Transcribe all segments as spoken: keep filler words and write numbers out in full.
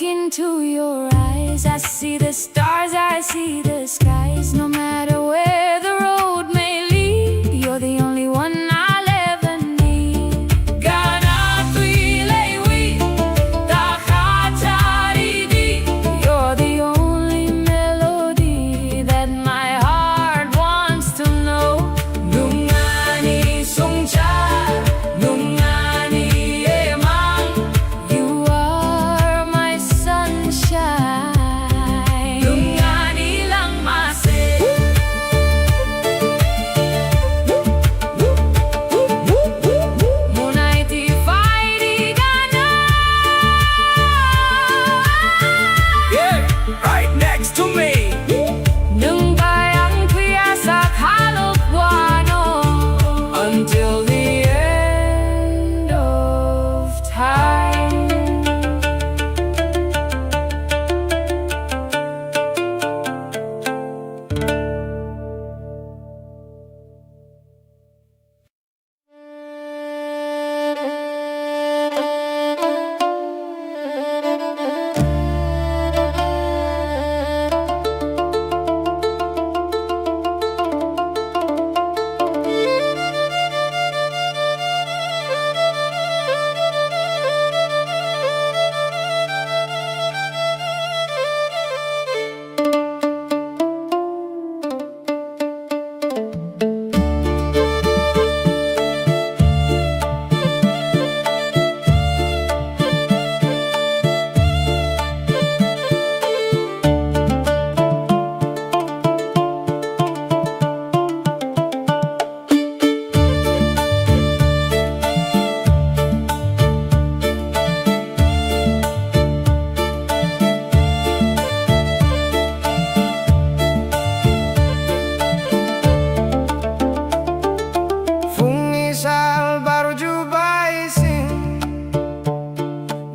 Into your eyes, I see the stars, I see the skies. No matter where the road may lead, you're the only one I'll ever need. Gana twi leiwi, ta kha chari di. You're the only melody that my heart wants to know. Nwng ani songchar, nwng ani emang. You are my sunshine. Nwng ani langma se. Monai ti phai di gana. Yeah, right next to me. Nwng bai ang thwi asa khalok wano until the end of time. Phungni sal barju bai sing,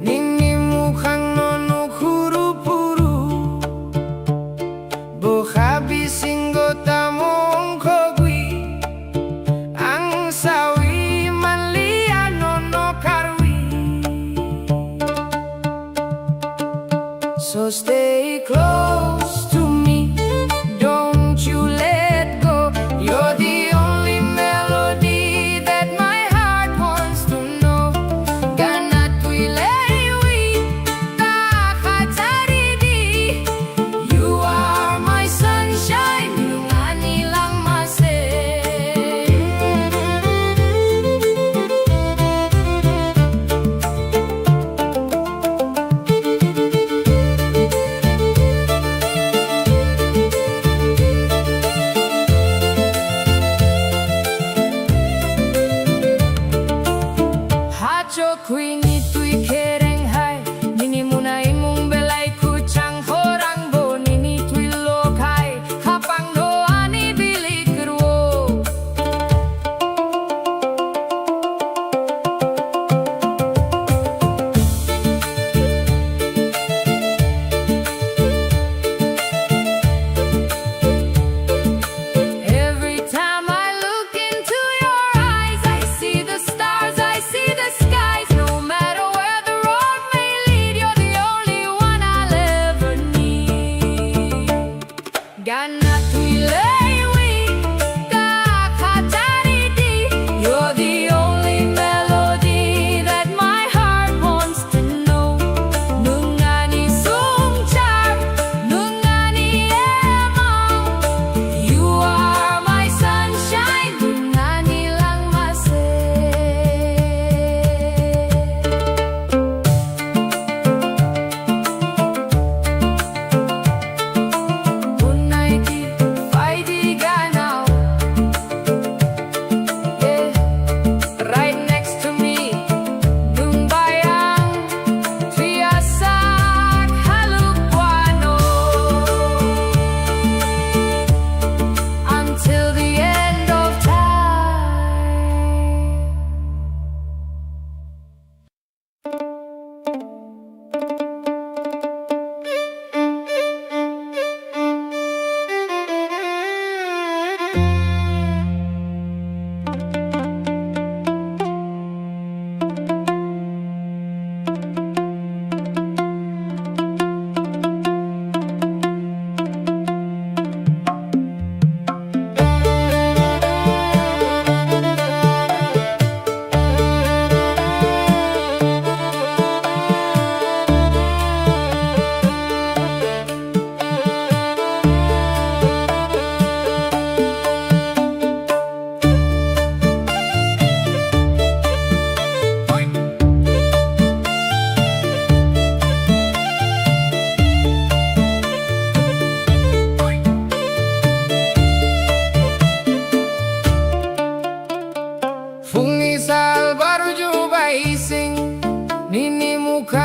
nini mukhangno nukhuru puru. Bwkha bisingo tamo wngkhogwi, ang sawi manliya nono karwi. So stay close to me, don't you let go. You're the only melody that my heart wants to know. Gana twi leiwi, ta kha chari di. You are my sunshine, nwng ani langma se.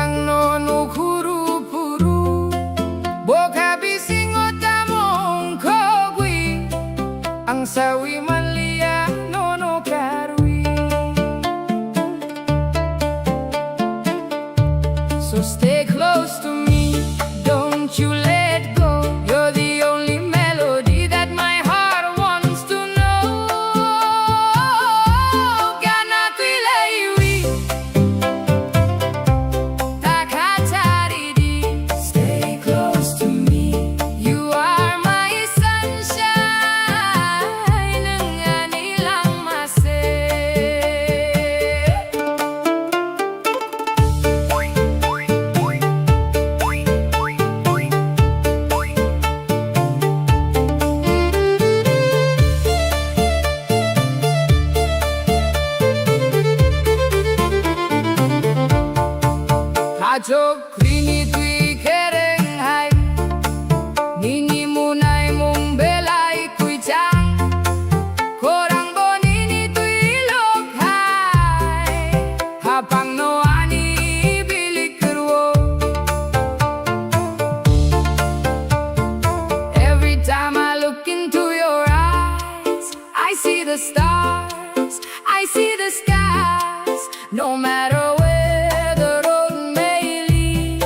Ang no nukhuru phuru, bokha bisingo tamo wngkhogwi, ang sawi manliya nono karwi. So stay close to me, don't you let go. You're the only melody that my heart wants to know. Gana twi leiwi. Takacharidi, stay close to me. You are my sunshine, nwng ani langma se. Achuk rini twi kereng hai, nini munai mung belai twi chang, khorang bo nini twi lok hai, hapang no ani bilik rwo. Every time I look into your eyes, I see the stars, I see the skies. No matter where the road may lead,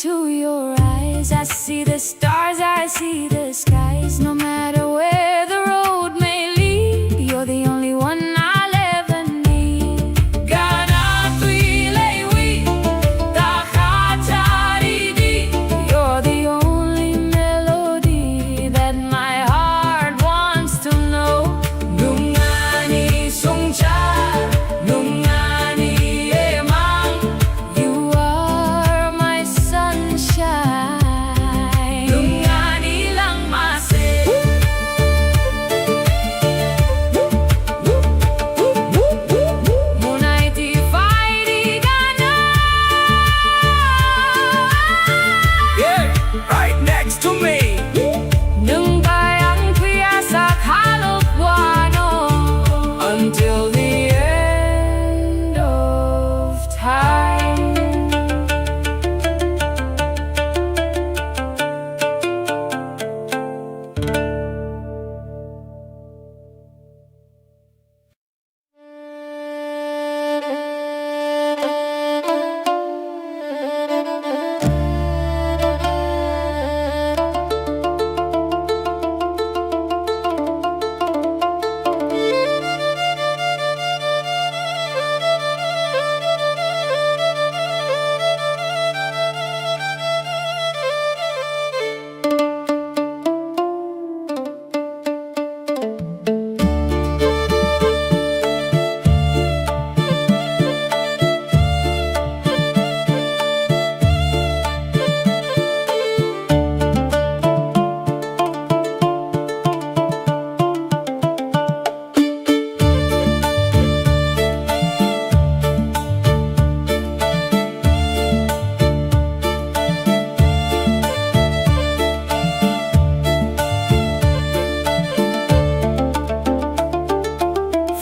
To your eyes, I see the stars, I see the skies. No matter where the road may lead, you're the only one I'll ever need. Gana twi leiwi, ta kha chari di. You're the only melody that my heart wants to know. Nwng ani songchar, nwng ani emang. You are my sunshine. Nwng ani langma se. Monai ti phai di gana. Yeah, right next to me. Nwng bai ang thwi asa khalok wano. Until the end of time.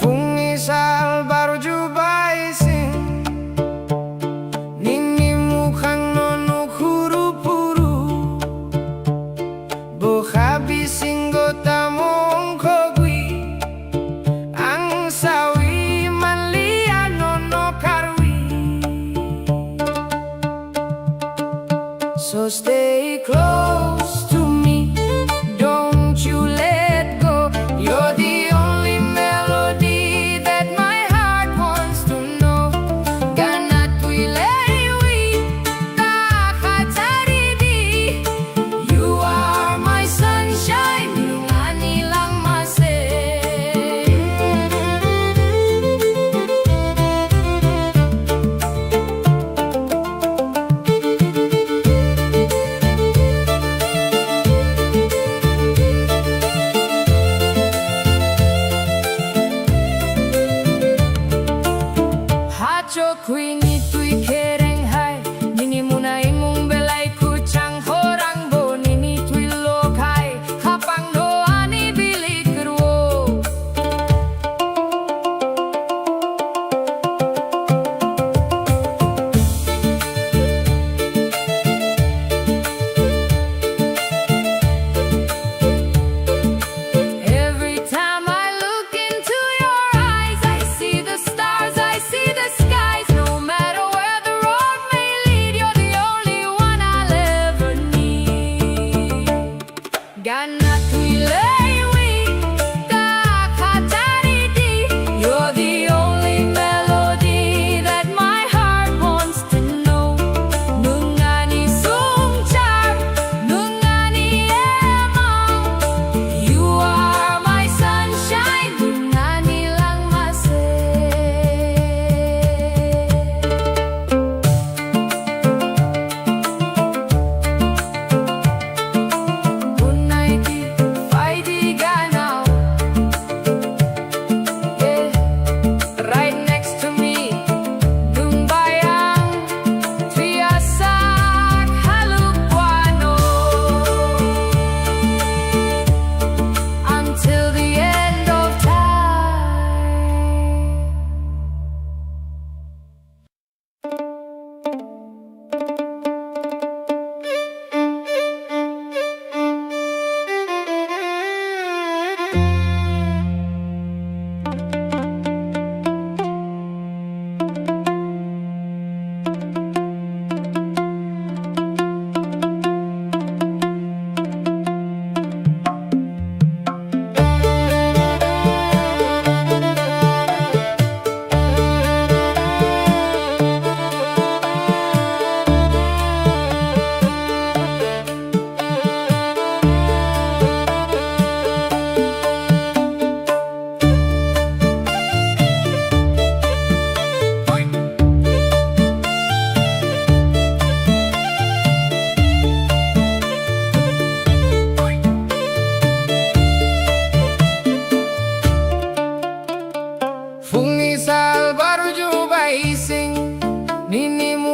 Phungni sal barju bai sing, nini mukhangno nukhuru phuru. Bo ha bisingo tamo wngkhogwi, ang sawi manliya nono karwi. So stay close to me, don't you let go. You're the only melody that my heart wants to know. Gana twi leiwi, ta kha chari di. You are my sunshine, nwng ani langma se.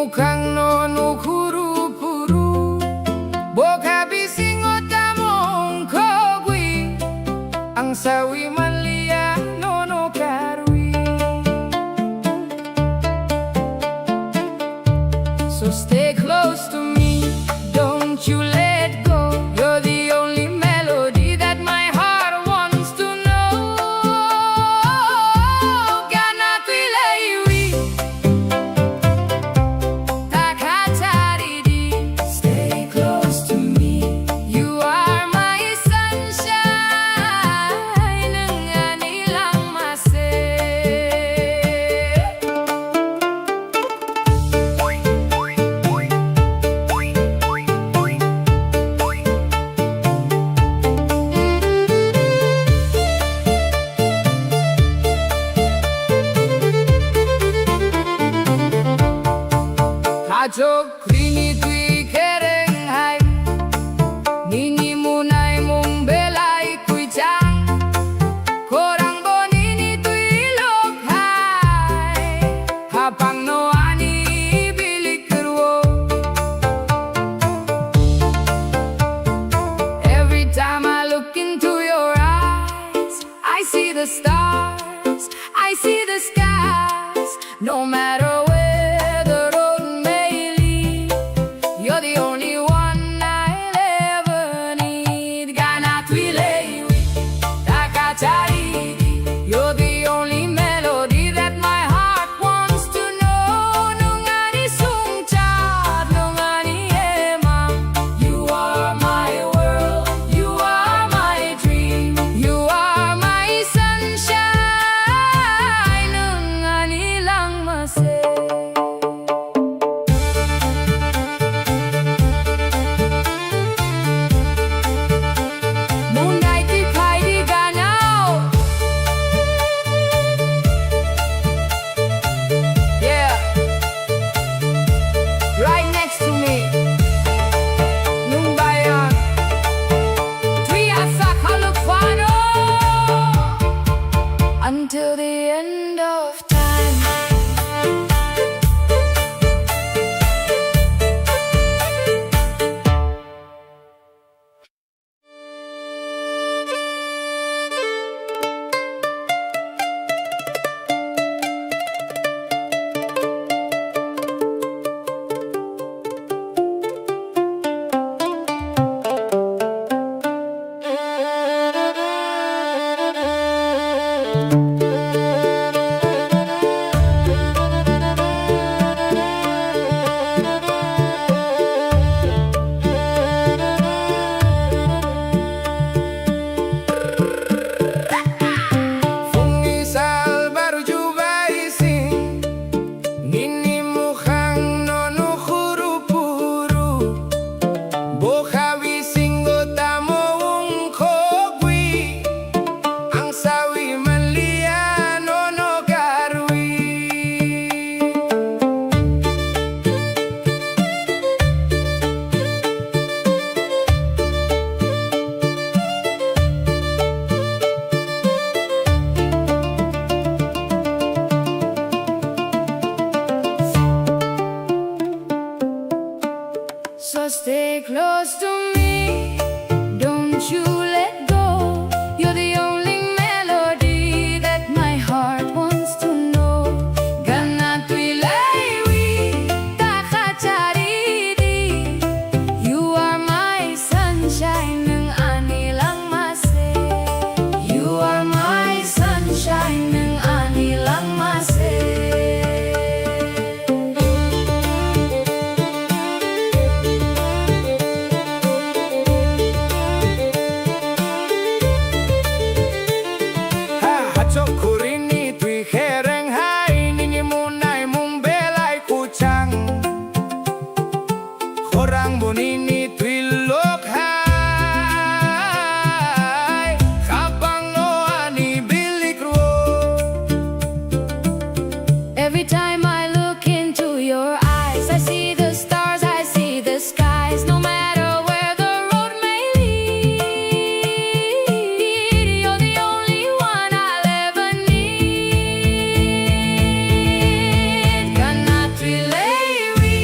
Mukhang no nukhuru phuru, bokha bisingo tamo wngkhogwi, ang sawi manliya nono karwi. So stay close to me, don't you let go. You're the only melody that my heart wants to know. Gana twi leiwi, ta kha chari di. Stay close to me. You are my sunshine, nwng ani langma se. Hachok khwini twi khereng hai, nini munai mung belai kwichang, khorang bo nini twi lok hai, hapang no ani bilik rwo. Every time I look into your eyes, I see the stars, I see the skies. No matter where the road may lead, you're the only one I'll ever need. Gana twi leiwi, ta kha chari di. You're the only melody that my heart wants to know. Nwng ani sungchar, nwng ani ema. You are my world, you are my dream, you are my sunshine. Nwng ani langma se. Munai twi phai di ganao. Yeah. Right next to me. Nwng bai ang twi asa khaluk phano. Until the end of time. Phungni sal baru jubai sing, nini mukhang no nukhuru phuru, bokha bisingo tamo wngkhogwi, ang sawi manliya nono karwi. So stay close to me, don't you let go. You're the only melody that my heart wants to know. Gana twi leiwi, ta kha chari di. You are my sunshine, nwng ani langma se. You are my sunshine, nwng ani langma se. Ha, hachok khurini twi khereng hai, nini munai mung belai kuchang. Khorang bo nini twi lok hai, khapang no ani bilik rwo. Every time I look into your eyes, I see the stars, I see the skies. No matter where the road may lead, you're the only one I'll ever need. Gana twi leiwi,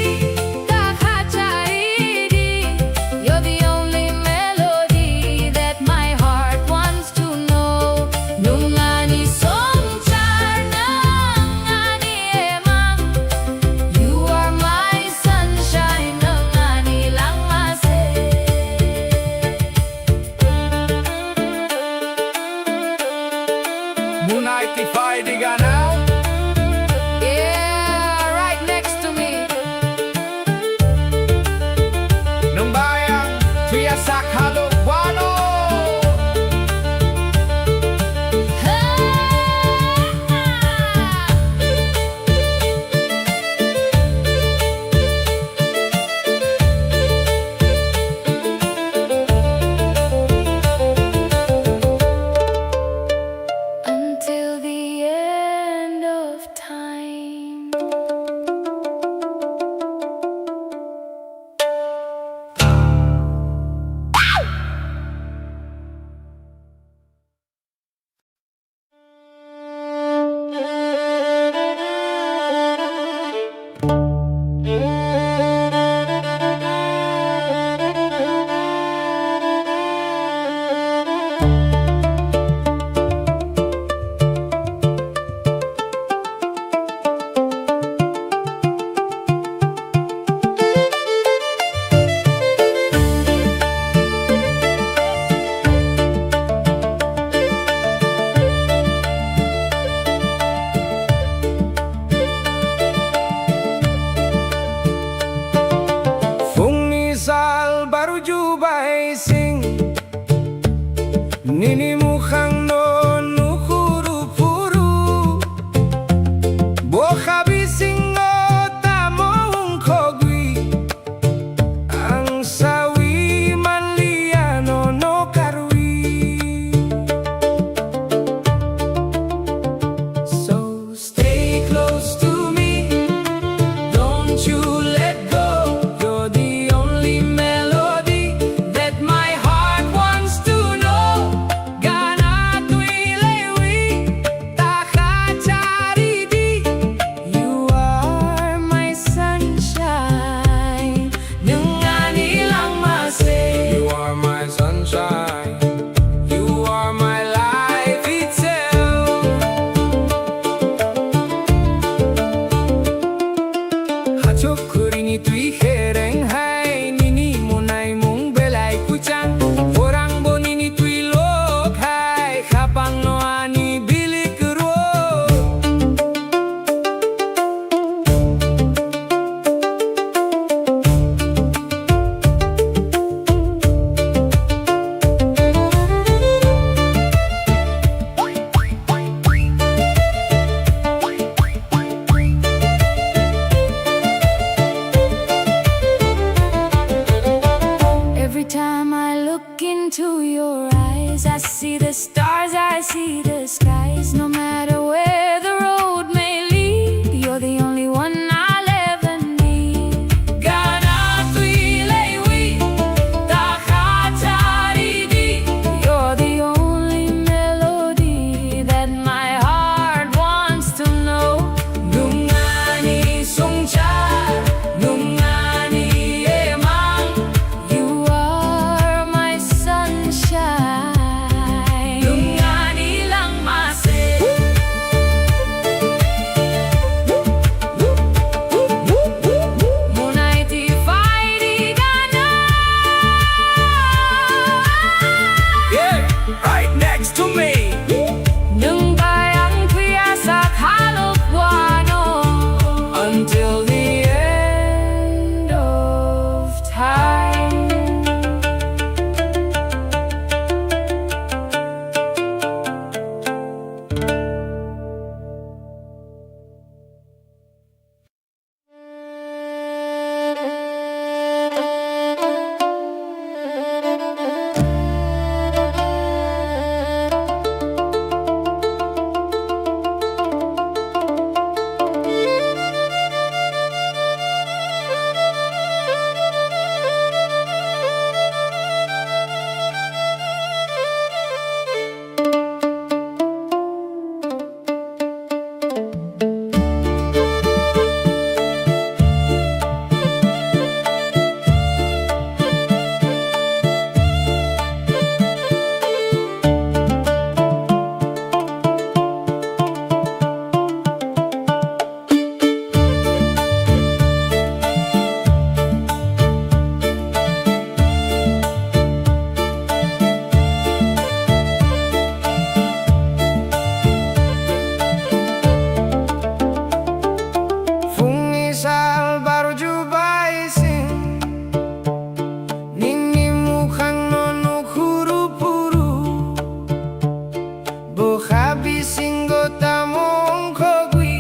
Nini mukhangno nukhuru phuru, bokha bisingo tamo wngkhogwi, ang sawi manliya nono karwi. So stay close to me, don't you let go. You're the only melody that my heart wants to know. Gana twi lewi ta kha chari di. You are my sunshine. Nwng ani langma se. You are my sunshine. You are my life itself. Hachuk khurini twi khereng hai, nini munaimung belai kuchang. Khorangbo nini twi lok hai, khapangno ani bilik rwo. Every time I look into your eyes, I see the stars, I see the skies. No matter where the road may lead, you're the only one I'll ever need. Gana twi lewi ta kha chari di. You're the only melody that my heart wants to know. Nwng ani songchar, nwng ani emang. You are my sunshine. Nwng ani langma se. Monaiti faidi gana. Yeah, right next to me. Nwng bai ang thwiya sa khalok wano. Until the end of time. Phungni sal barju bai sing, nini mukhangno nukhuru phuru. Bokha bisingo tamo wngkhogwi,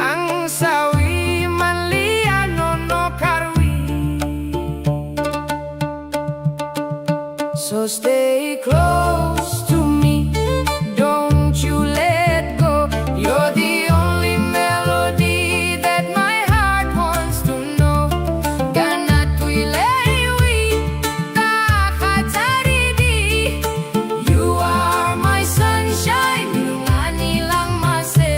ang sawi manliya nono karwi. So stay close to me, don't you let go. You're the only melody that my heart wants to know. Gana twi lewi ta kha chari di. You are my sunshine, nwng ani langma se.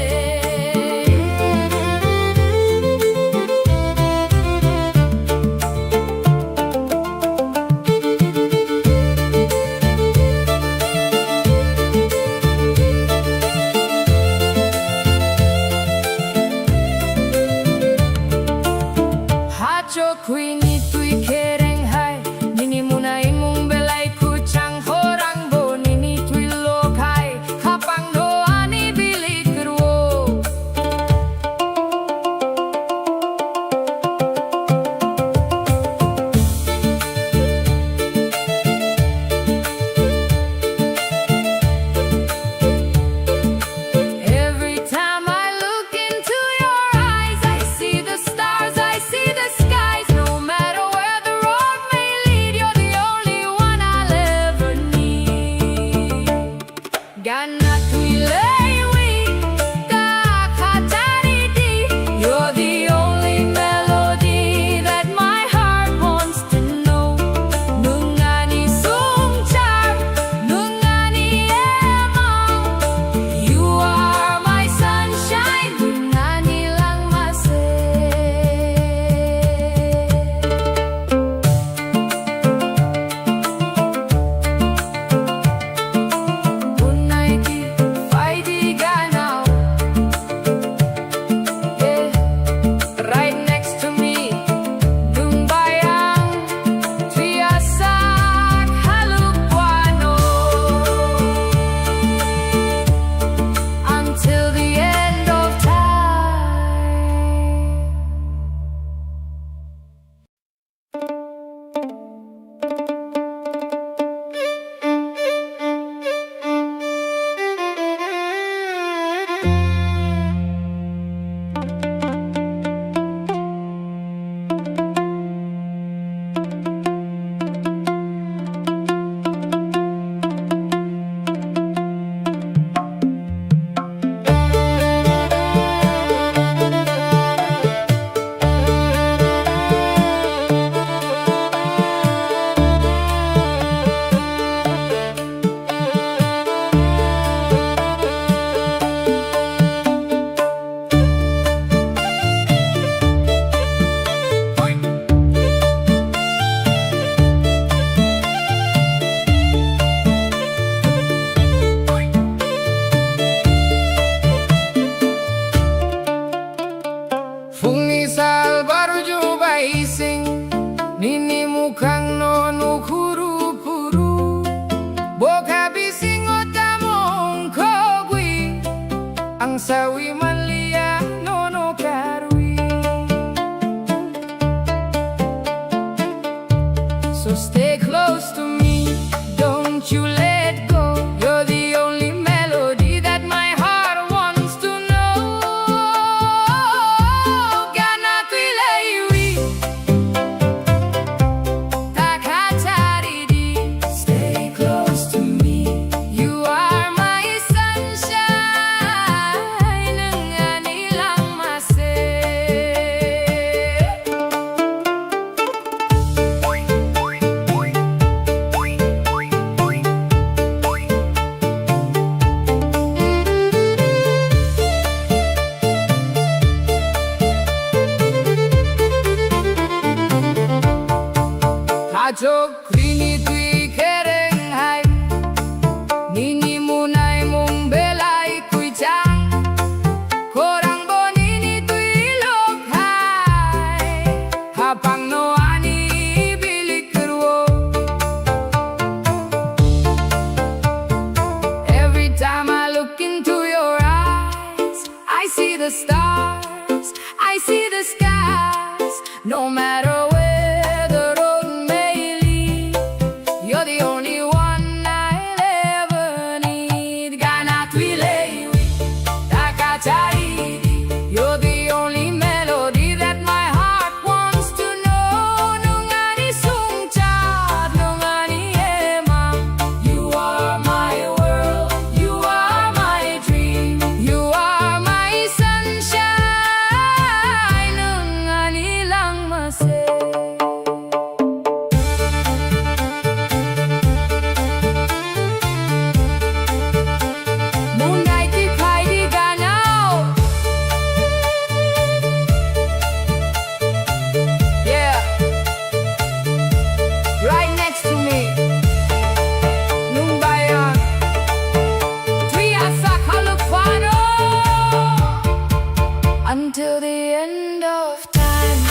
Hachok khwini twi khereng hai, nini munaimung belai kwchang, khorangbo nini twi lok hai, khapangno ani bilik rwo. Sawi manliya nono karwi. So stay close to me, don't you let go. You're the only melody that my heart wants to know. Gana twi leiwi. Takha chari di, stay close to me. You are my sunshine, nwng ani langma se. Achuk rini twi kereng hai, nini munai mung belai kuichang, khorang bo nini twi lok hai, hapang no ani bilik rwo. Every time I look into your eyes, I see the stars, I see the skies. No matter where the road may lead, you're the only one I'll ever need. Gana twi leiwi, takha chari di. You're the only melody that my heart wants to know. Nwng ani sungchar, nwng ani ema. You are my world, you are my dream, you are my sunshine, nwng ani langma se. Munai twi phai di ganao. Yeah. Right next to me. Nwng bai ang twi asa khaluk phano. Until the end of time.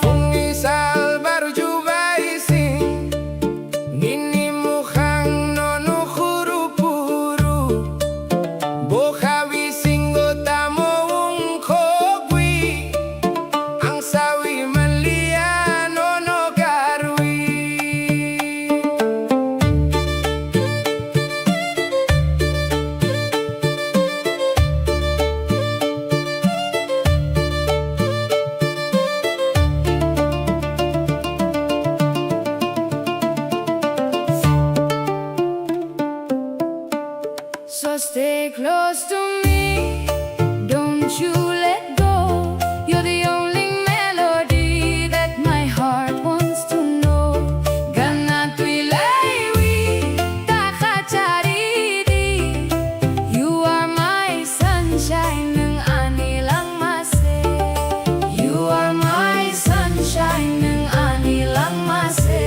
Phungni sal baru jubai sing, nini mukhang no nukhuru puru. Bo khawi singo tamo wngkhogwi, ang sawi manliya nono karwi. So stay close to me, don't you let go. You're the only melody that my heart wants to know. Gana twi leiwi, takha chari di. You are my sunshine, nwng ani langma se. You are my sunshine, nwng ani langma se.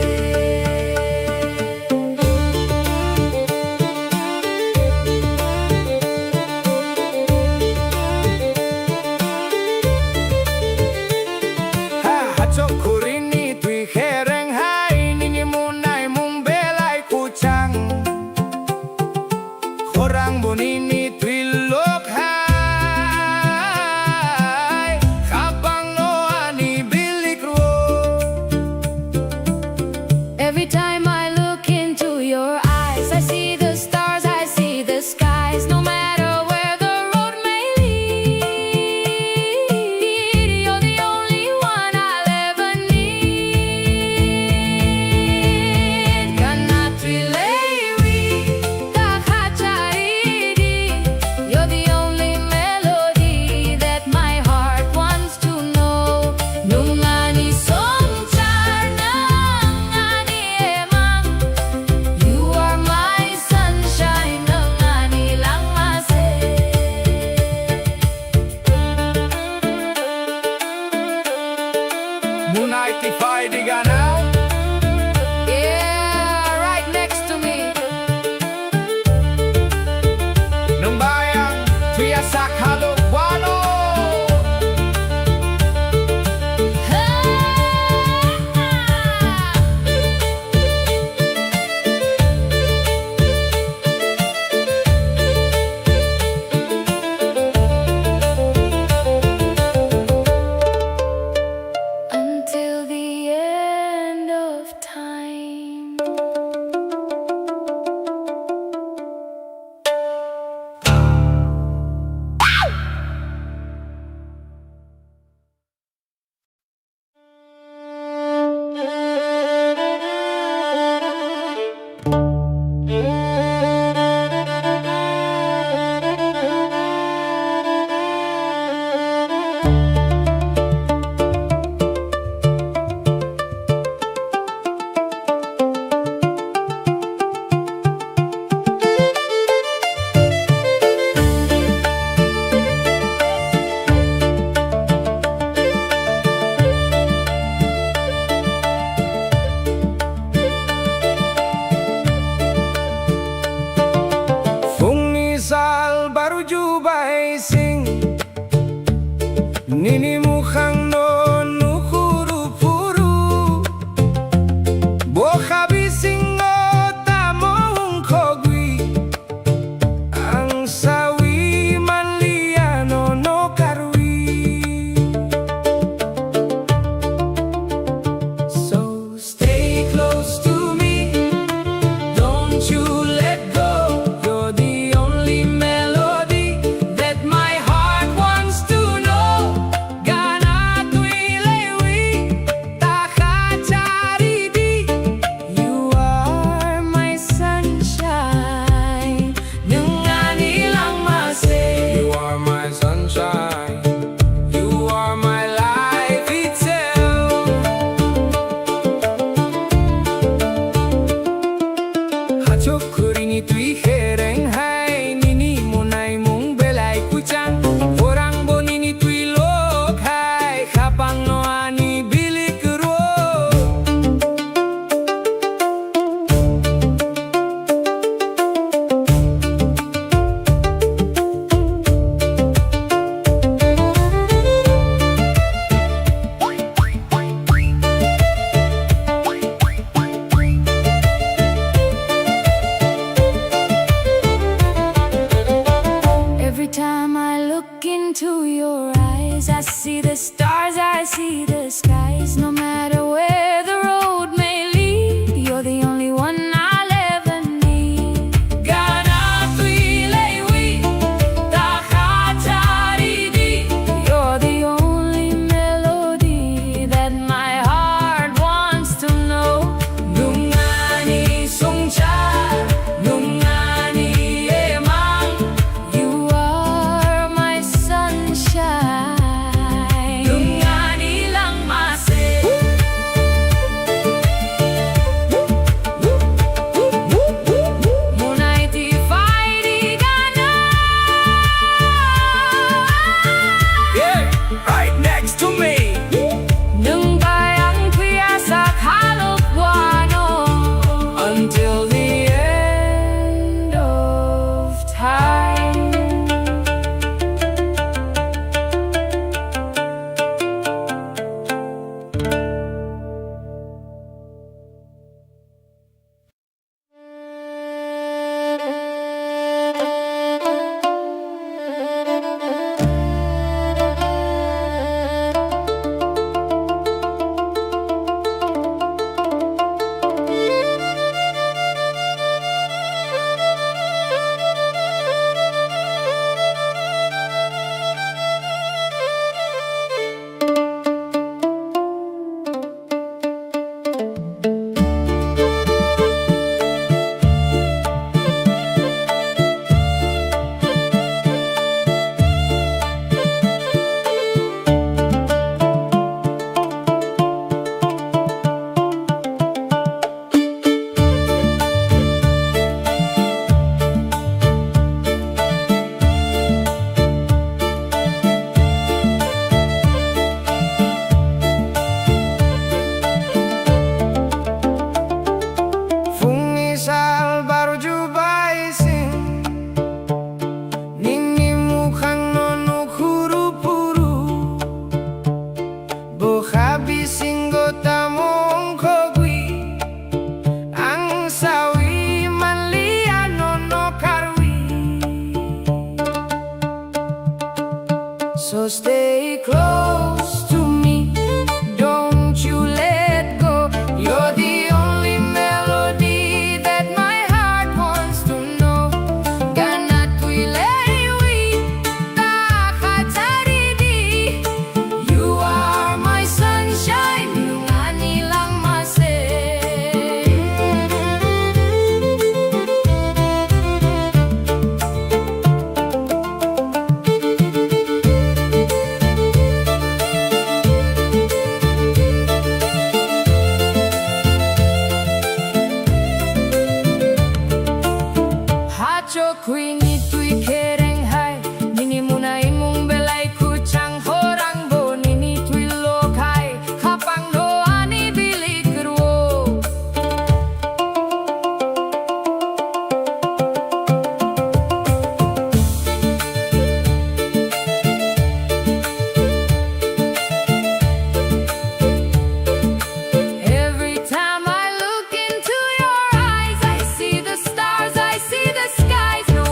Ha, hachok khurini twi khereng hai, nini munai mung belai kuchang. Khorang bo nini twi lok hai, khapang no ani bilik rwo. Every time I look into your eyes, I see the stars, I see the skies. No matter where the road may lead, you're the only one I'll ever need. Gana twi leiwi, takha chari di. You're the only melody that my heart wants to know. One eleven ni gana twi lewi ta khatari di. You're the only melody that my heart wants to know. Nwng ani songchar, nwng ani emang. You are my sunshine. Nwng ani langma se. Munaiti fairi gana. Yeah, right next to me. Nwng bai ang phiya sak halok wano until the end of time. Phungni sal barju bai sing, nini mukhangno nukhuru phuru. Bwkha bisingo tamo wngkhogwi, ang sawi manliya nono karwi. So stay close to me, don't you let go. You're the only melody that my heart wants to know. Gana twi lewi ta khatari di. You are my sunshine, nwng ani langma se. Hachok khwini twi khereng hai. Nini muna imung belai kwchang, khorang bo nini twilo khai, khapang no ani bili kwrwo. Every time I look into your eyes, I see the stars, I see the skies. No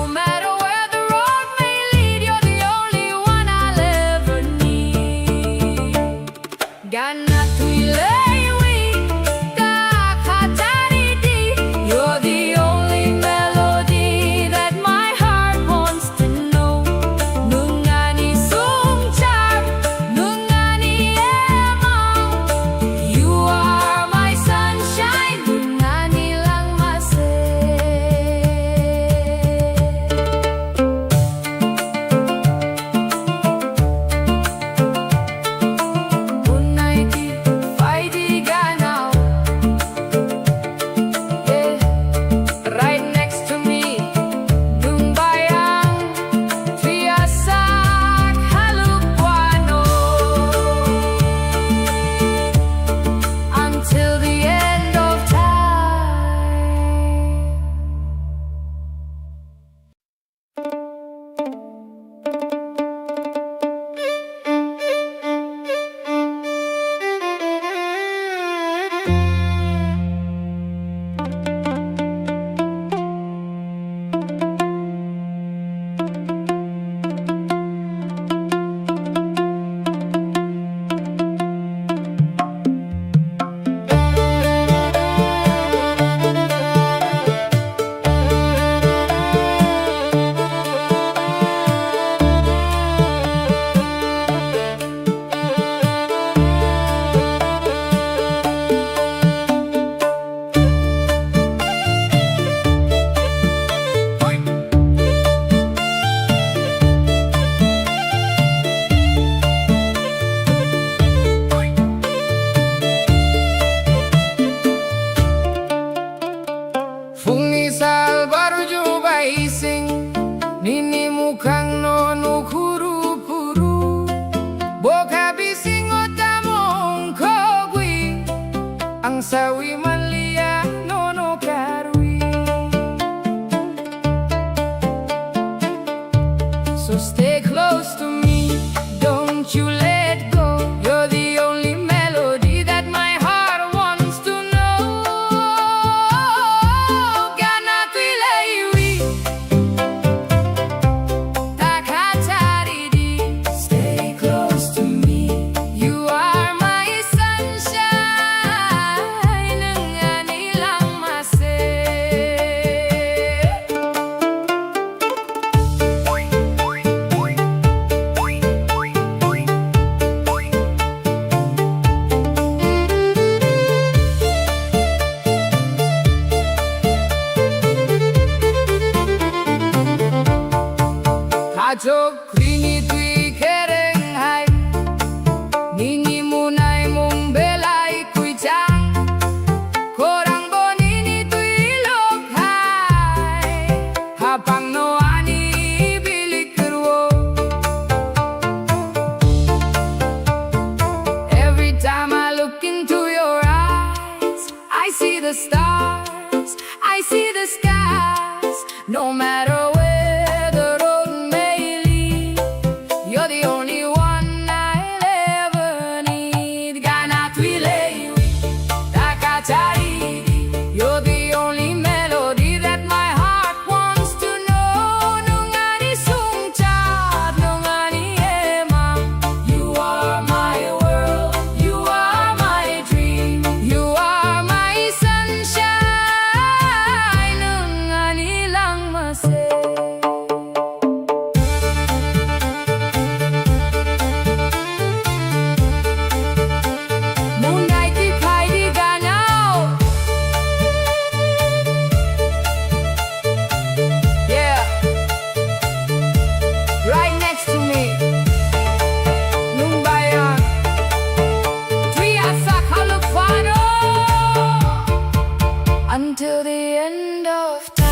Sawi manliya nono karwi. So stay close to me, don't you let go. You're the only melody that my heart wants to know. Gana twi leiwi. Takacharidi, stay close to me. You are my sunshine, nwng ani langma se. Achuk rini twi kereng hai, nini munai mung belai kuichang, khorang bo nini twi lok hai, hapang no ani bilik rwo. Every time I look into your eyes, I see the stars, I see the skies. No matter where the road may lead, you're the only one I'll ever need. Gana twi leiwi, takacharidi. You're the only melody that my heart wants to know. Nwng ani sungchar, nwng ani ema. You are my world, you are my dream, you are my sunshine, nwng ani langma se. Munai ki phaidi ganao. Yeah. Right next to me. Nungbayan. Twi asa khaluk fano. Until the end of time.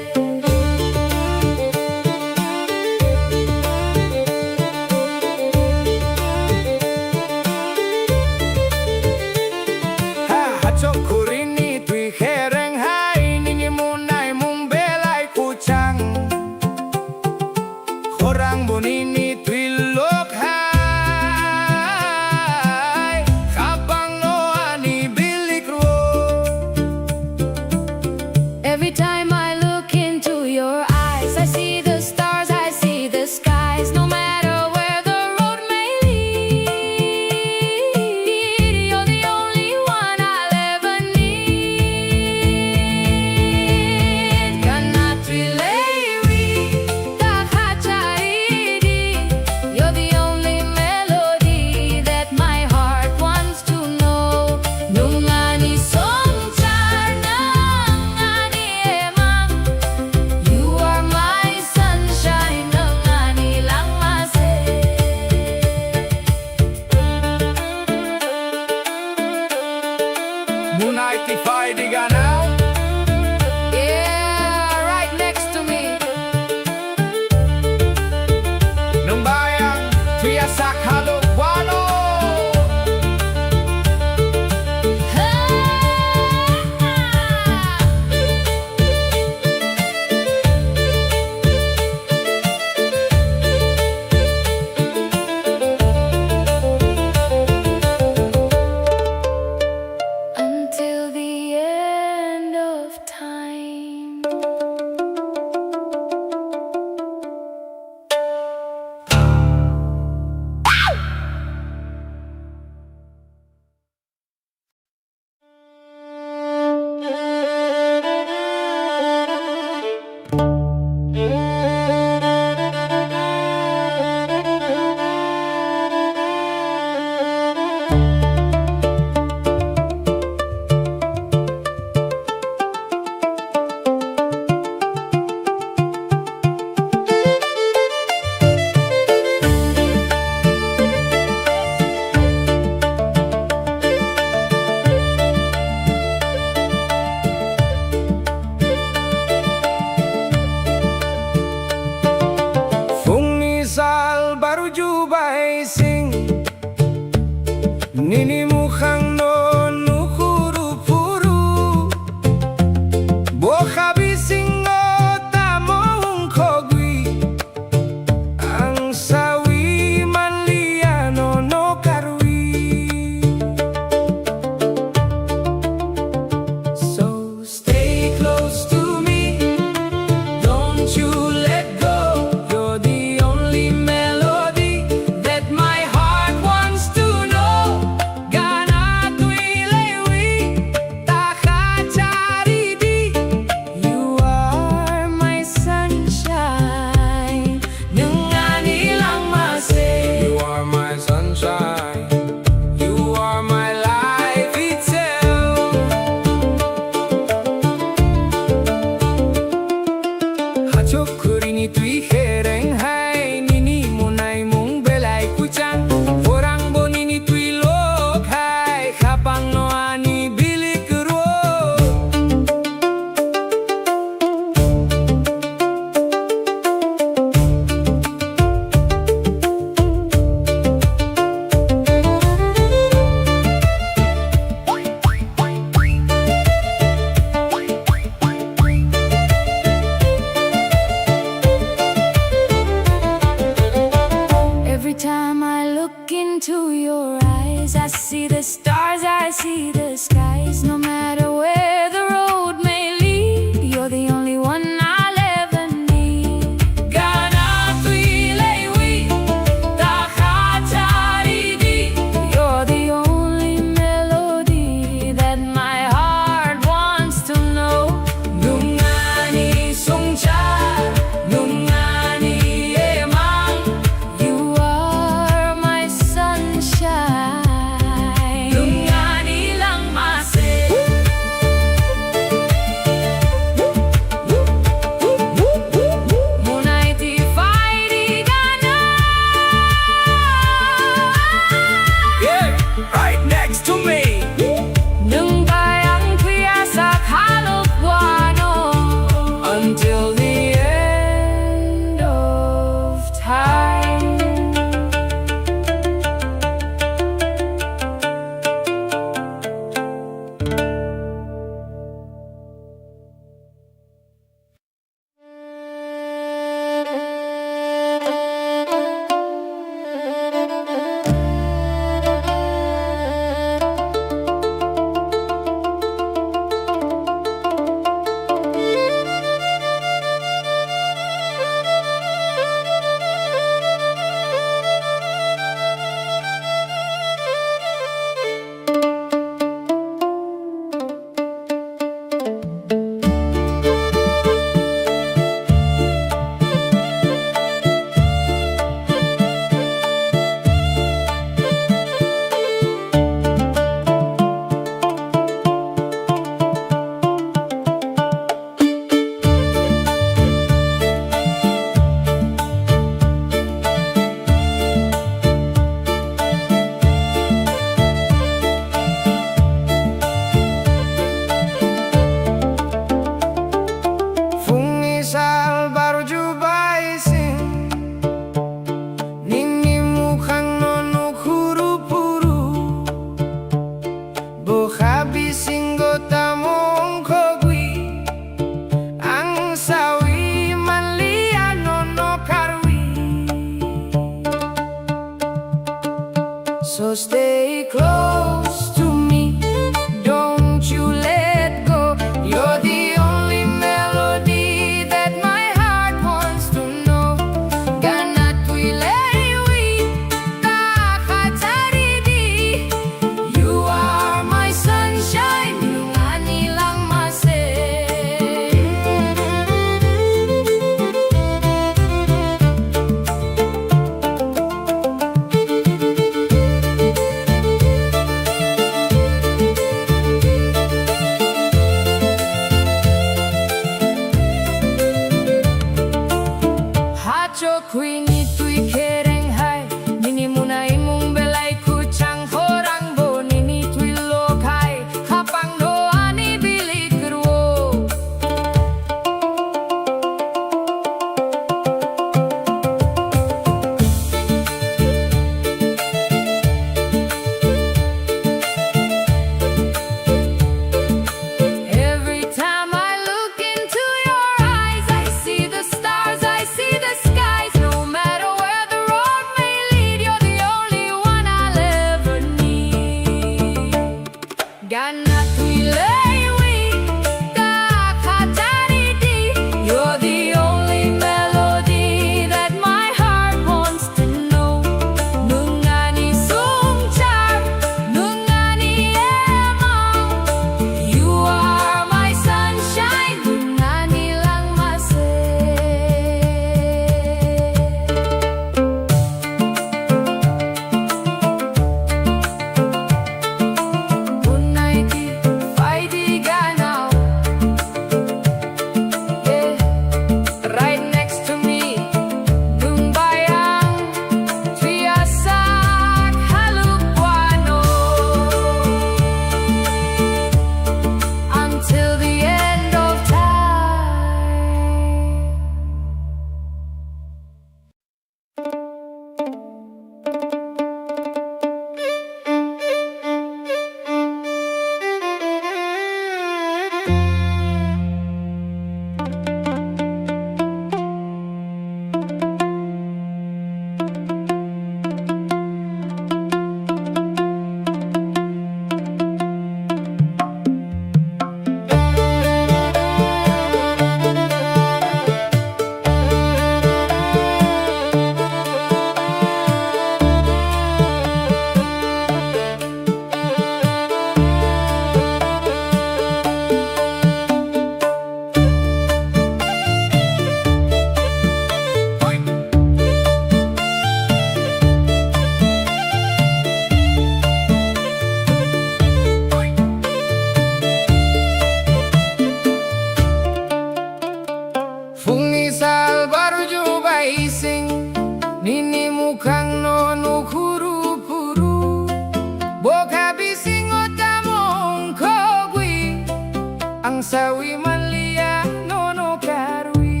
Sawi manliya nono karwi.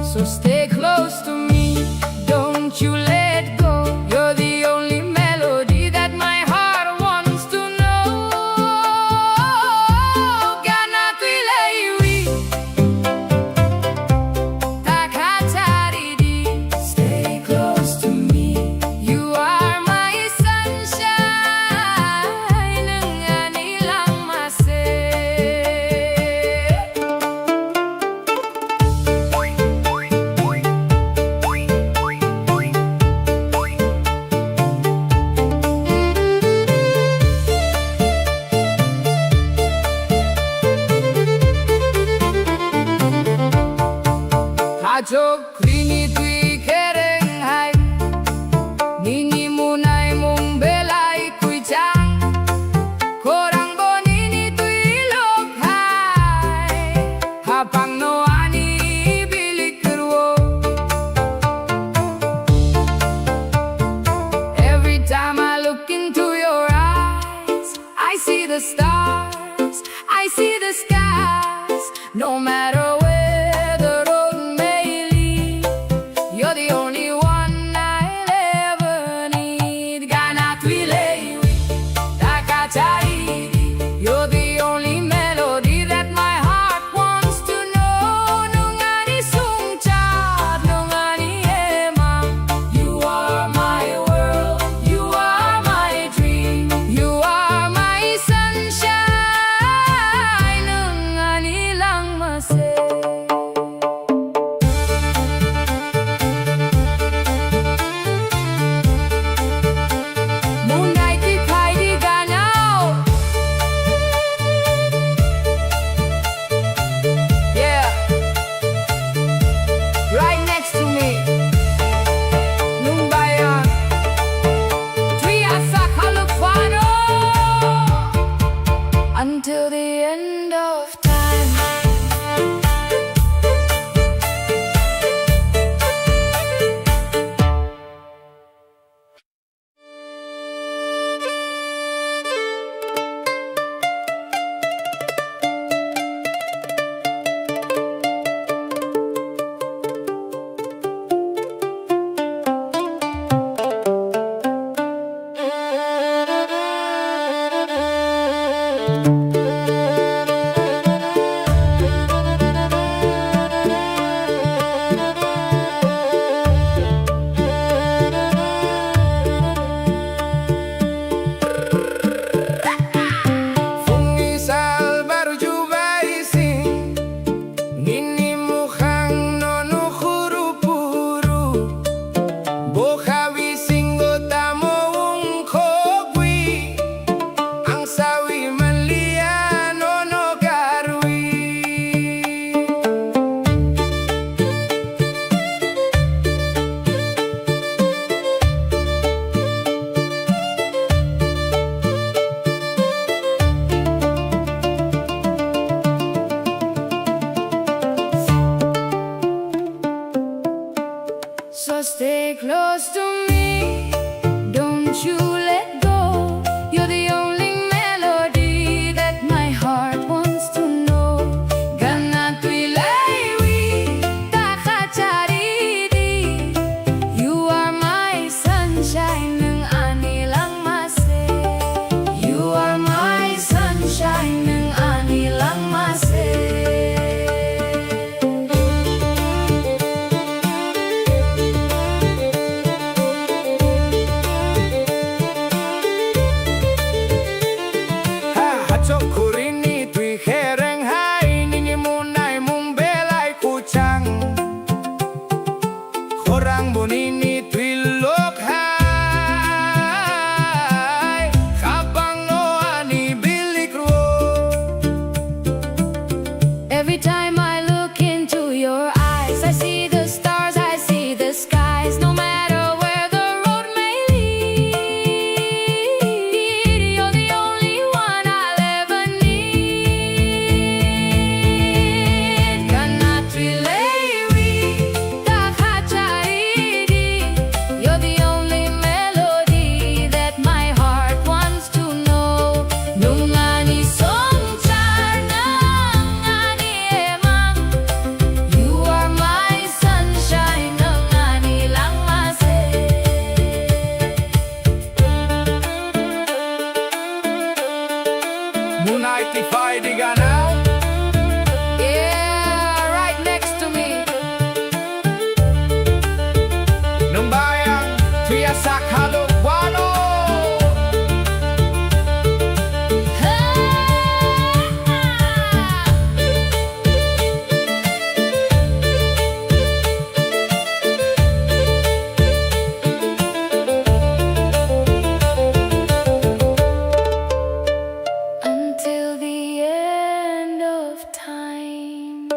So stay close to me, don't you let go. You're the only melody that my heart wants to know. Gana twi leiwi. Takacharidi, stay close to me. You are my sunshine. Nung ani langma se. Hachok rini twi kereng hai, nini munai mung belai kuichang, korang bo nini twi lok hai, hapang no ani bilik rwo. Every time I look into your eyes, I see the stars, I see the skies. No matter where the road may lead, you're the only one I'll ever need. Gana twi leiwi, takacharidi. You're the only melody that my heart wants to know. Nung ani sungchar, nung ani ema. You are my world, you are my dream, you are my sunshine. Nung ani langma se. Munai ki phaidi ganao. Yeah. Right next to me. Nung bai ang twi asa khaluk phano. Until the end of time. Munai tiphai di gana. Yeah, right next to me. Nwng bai ang thwiya sakha luk wano. Until the end of time.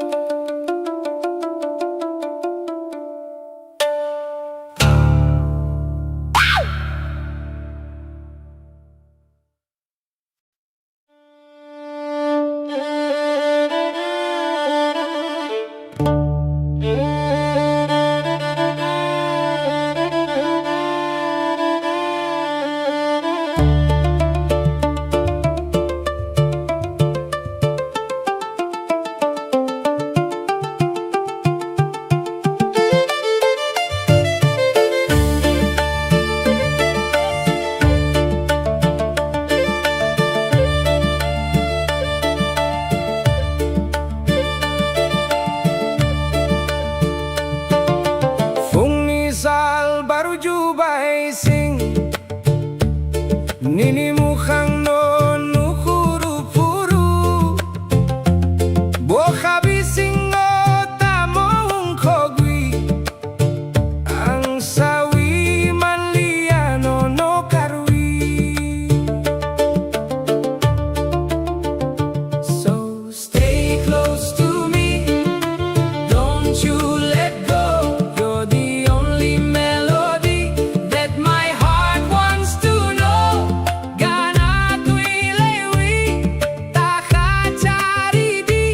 Phungni sal baruju bai sing. Nini mukhangno nukhuru phuru, bokha bisingo tamo wngkhogwi, ang sawi manliya nono karwi. So stay close to me, don't you let go. You're the only melody that my heart wants to know. Gana twi lewi ta kha chari di.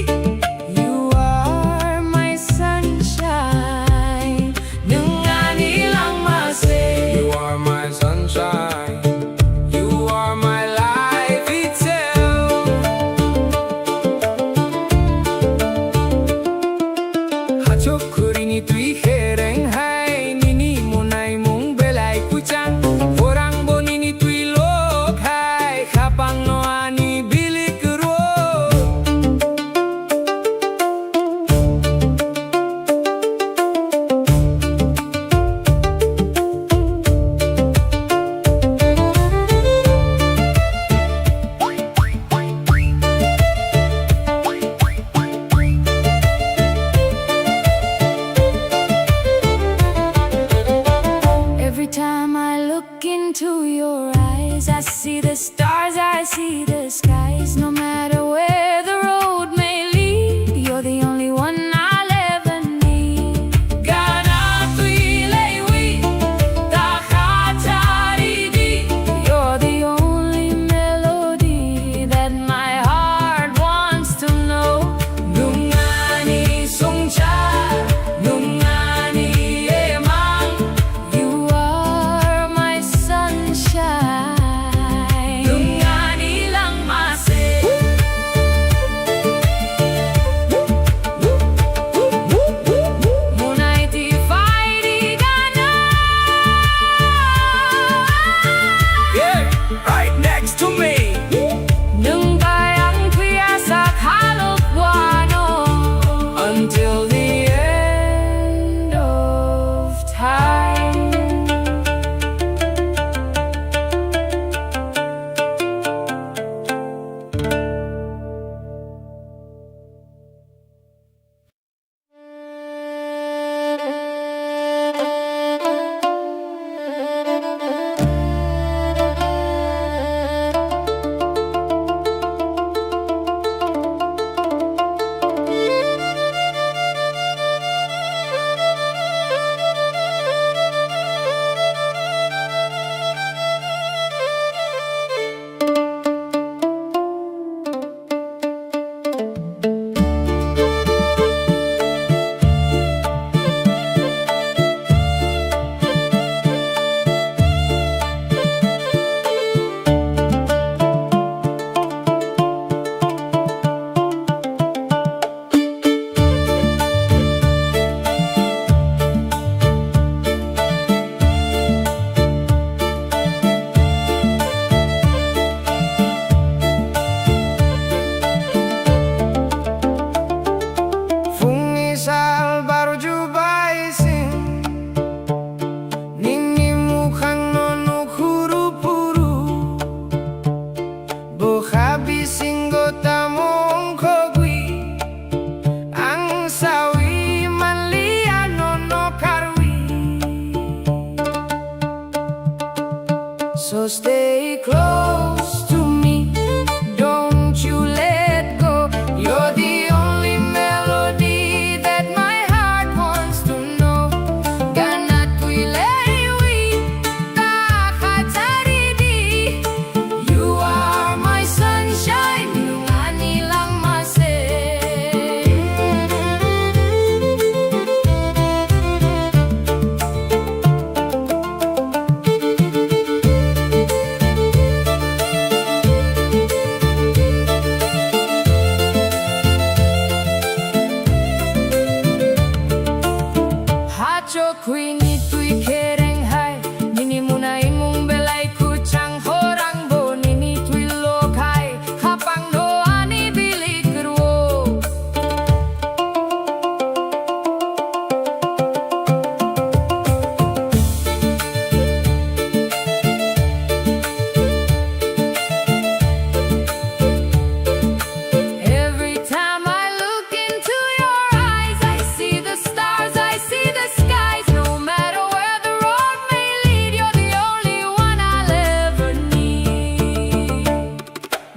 You are my sunshine. Nwng ani langma se. You are my sunshine. You are my life itself. Hachok khurini twi khereng hai, nini munai mung belai kuchang. Khorang bo nini twi lok hai, khapang no ani bilik ro. Every time I look into your eyes, I see the stars, I see the skies. No matter where the road may lead, you're the only one I'll ever need. Gana twi lewi ta kha chari di. You're the only melody that my heart wants to know. Nwng ani songcha, nwng ani emang. You are my sunshine. Nwng ani langma se.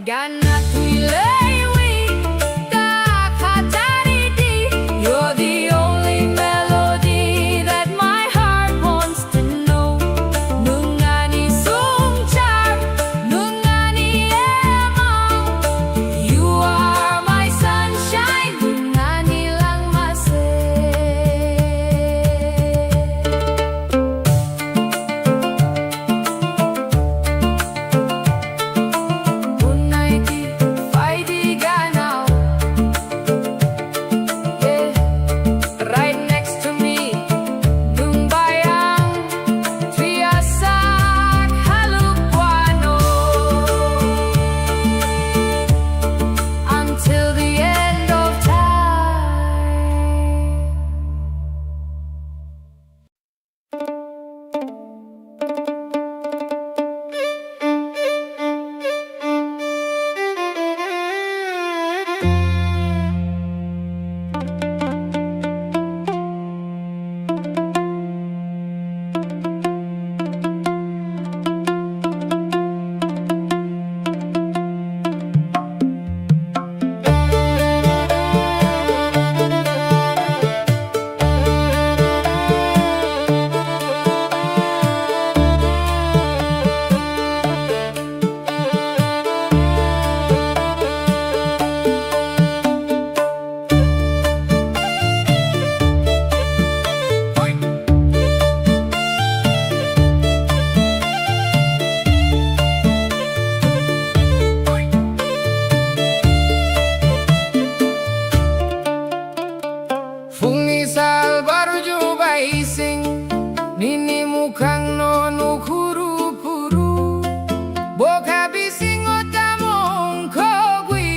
Gana twi lewi, ta khatari di. You're the only melody that my heart wants to know. Nwng ani songchar, nwng ani ema. You are my sunshine, nwng ani langma se. Unaiti faidi ganao. Yeah. Right next to me, nwng bai ang twi asak haluk wano. Until the end of time. Phungni sal barju bai sing, nini mukhang no nukhuru phuru. Bokha bisingo tamo wngkhogwi,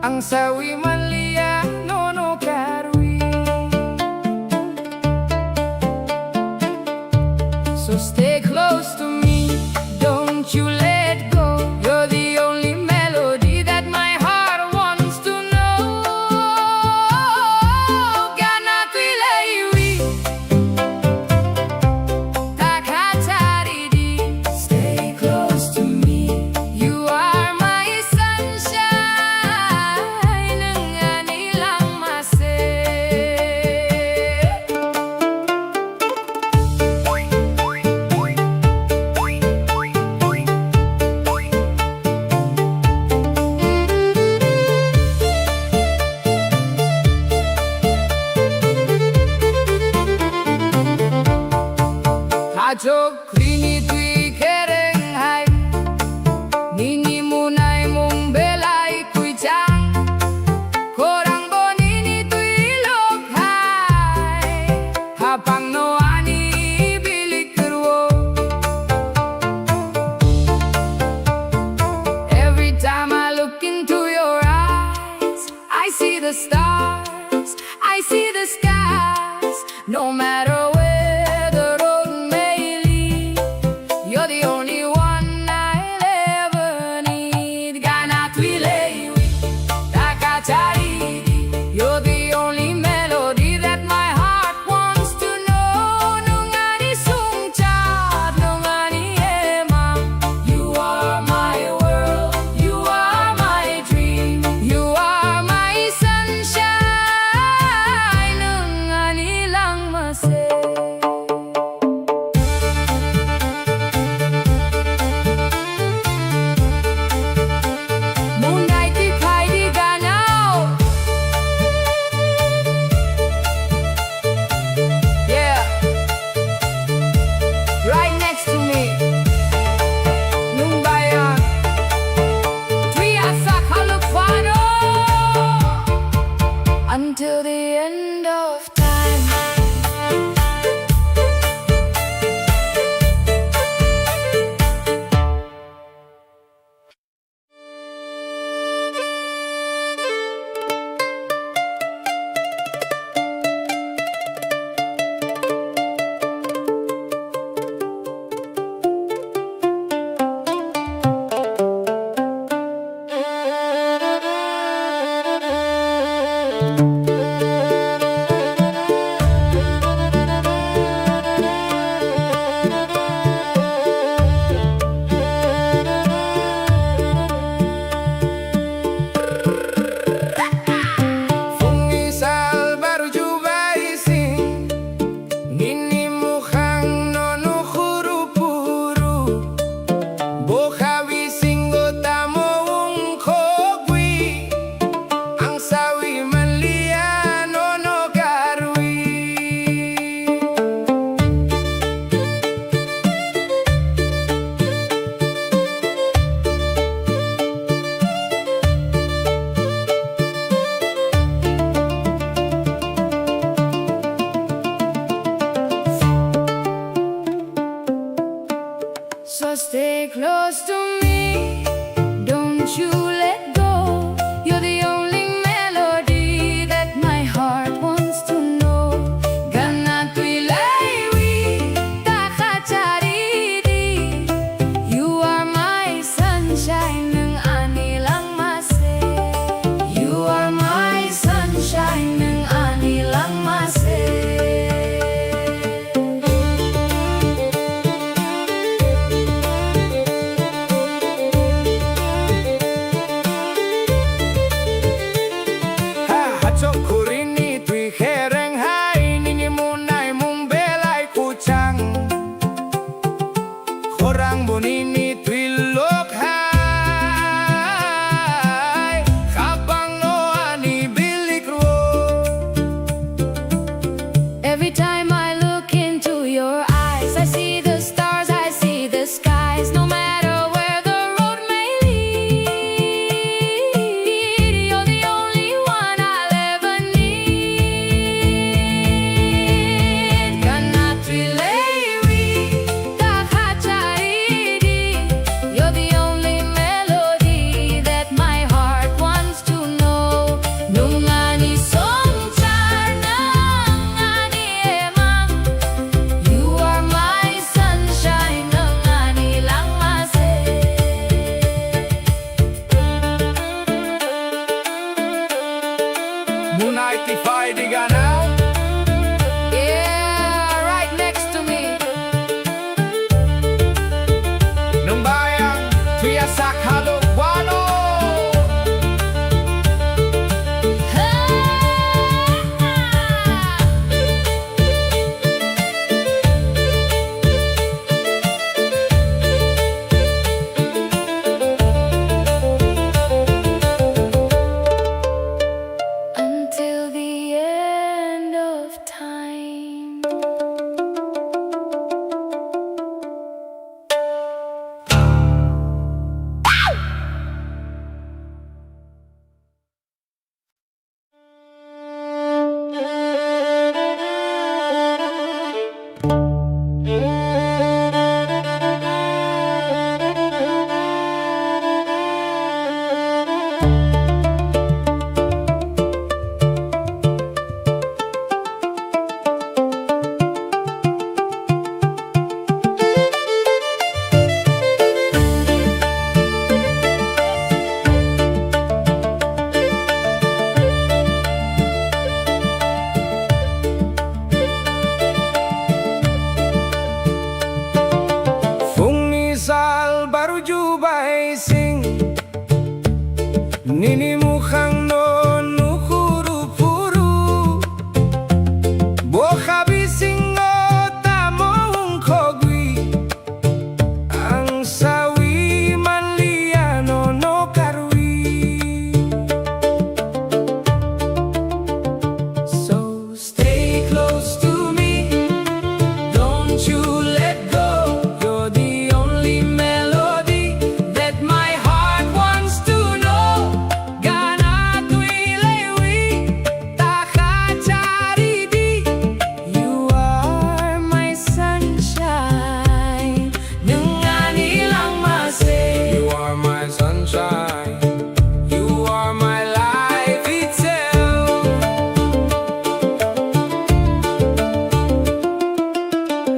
ang sawi manliya nono karwi. So stay close to me, don't you let go. You're the only melody that my heart wants to know. Gana twi lewi, ta khatari di. Stay close to me. You are my sunshine, nwng ani langma se. Achuk rini twi kereng hai, nini munai mung belai twi chang, khorang bo nini twi lok hai, hapang no ani bilik rwo. Every time I look into your eyes, I see the stars, I see the skies. No matter where the road may lead, you're the only one I'll ever need. Gana twi lewi, ta kachari di. You're the only melody that my heart wants to know. Nwng ani songchar, nwng ani ema. You are my world, you are my dream, you are my sunshine. Nwng ani langma se. Halo, walo. Until the end of time. Phungni sal baruju bai sing. Nini mukhangno nukhuru phuru, bokha bisingo tamo wngkhogwi, ang sawi manliya nono karwi. So stay close to me, don't you let go. You're the only melody that my heart wants to know. Gana twi lewi, ta kha chari di. You are my sunshine. Nwng ani langma se. You are my sunshine. You are my life itself.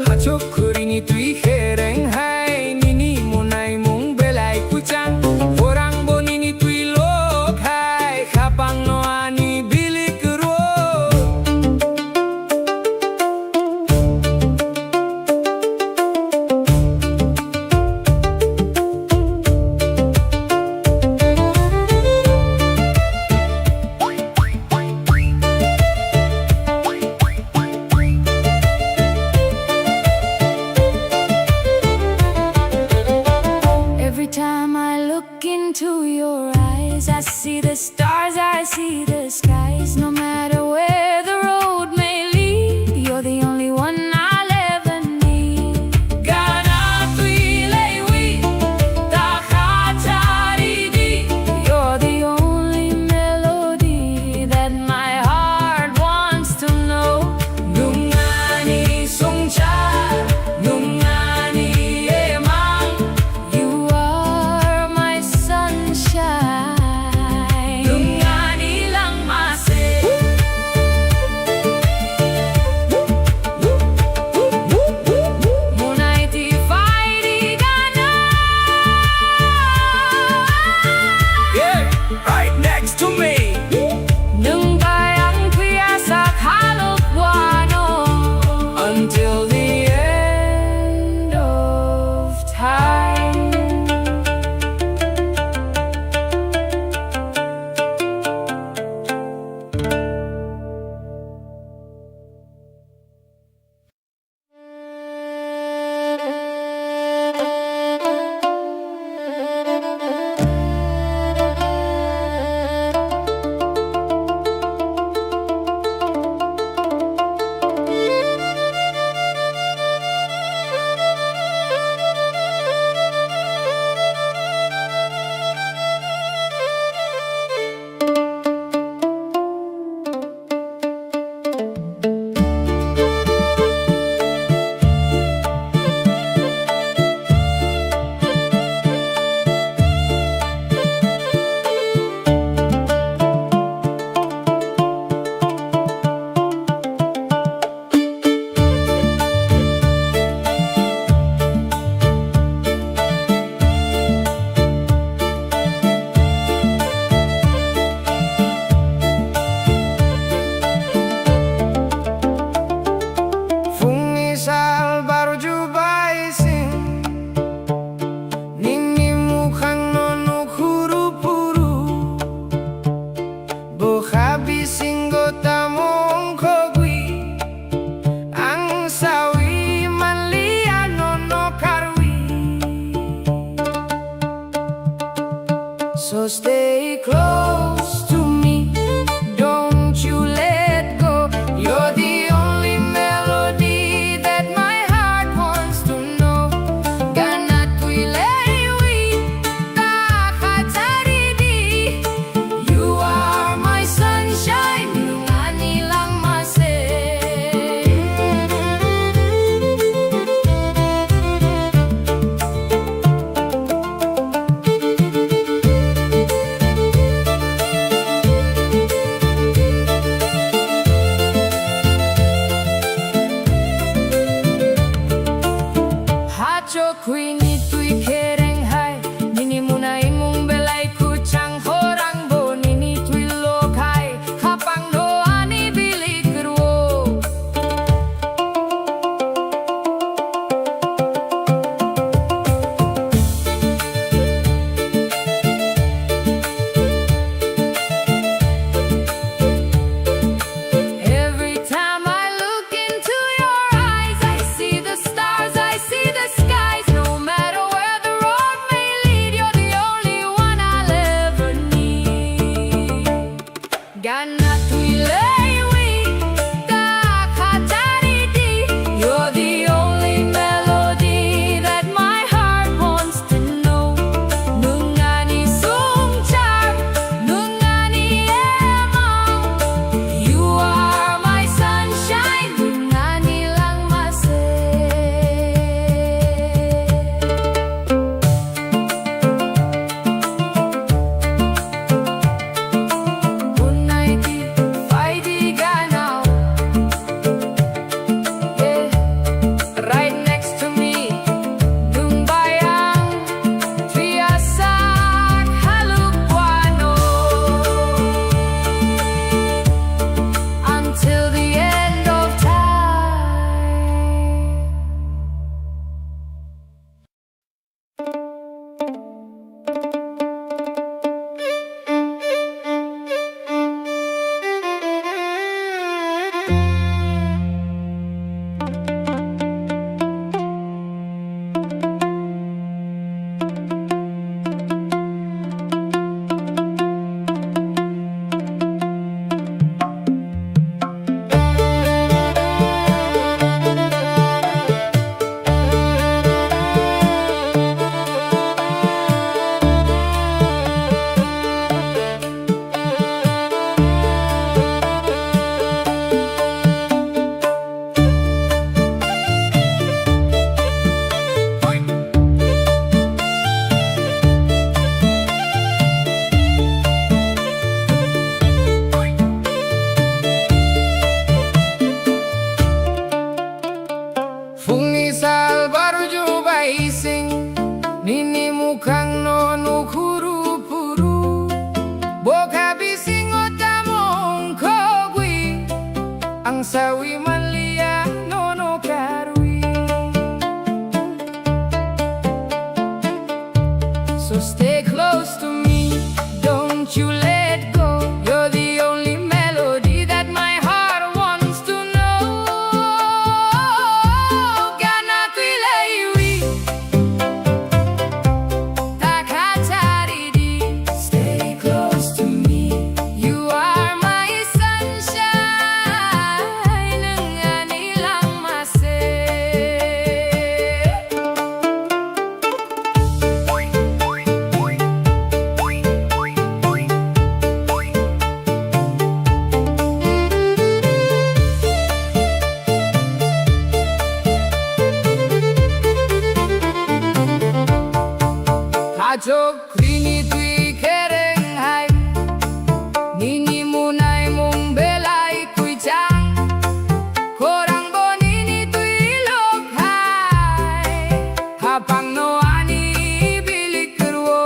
Hachuk khurini twi khereng hai, nini munai mung belai kuchang. Khorang bo nini twi lok hai, khapang no ani bilik ro. Every time I look into your eyes, I see the stars, I see the skies. No matter where the road may lead, you're the only one I'll ever need. Gana twi lewi, ta kha chari di. You're the only melody that my heart wants to know. Nwng ani songchar, nwng ani emang. You are my sunshine. Nwng ani langma se. So stay close to me, don't you let go. You're the only melody that my heart wants to know. Gana twi lei wi ta kha chari di. You are my sunshine, nungani langma se. Hachok hwini twi khereng hai, nini muna imung belai kwchang, khorang bo nini twi lok hai, khapang no ani bilik rwo. Every time I look into your eyes, I see the stars, I see the skies. No matter where the road may lead, you're the only one I'll ever need. Gana twi lei wi ta kha chari di. You're the only melody that my heart wants to know. Nungani sungchar, nungani ema. You are my sunshine, nungani langma se. Unaiti faidi ganao. Yeah. Right next to me, nung bayang triasak haluk wano. Until the end of time. Phungni sal barju bai sing, nini mukhang no nukhuru phuru. Bokha bisingo tamo ongkhogwi, ang sawi manliya nono karwi. So stay close to me, don't you let go. You're the only melody that my heart wants to know. Gana twi lei wi ta kha chari di. Stay close to me. You are my sunshine. Nung ani langma se. Achok rini twi khereng hai, nini munai mung belai kwichang, khorang bo nini twi lok hai, hapang no ani bilik rwo.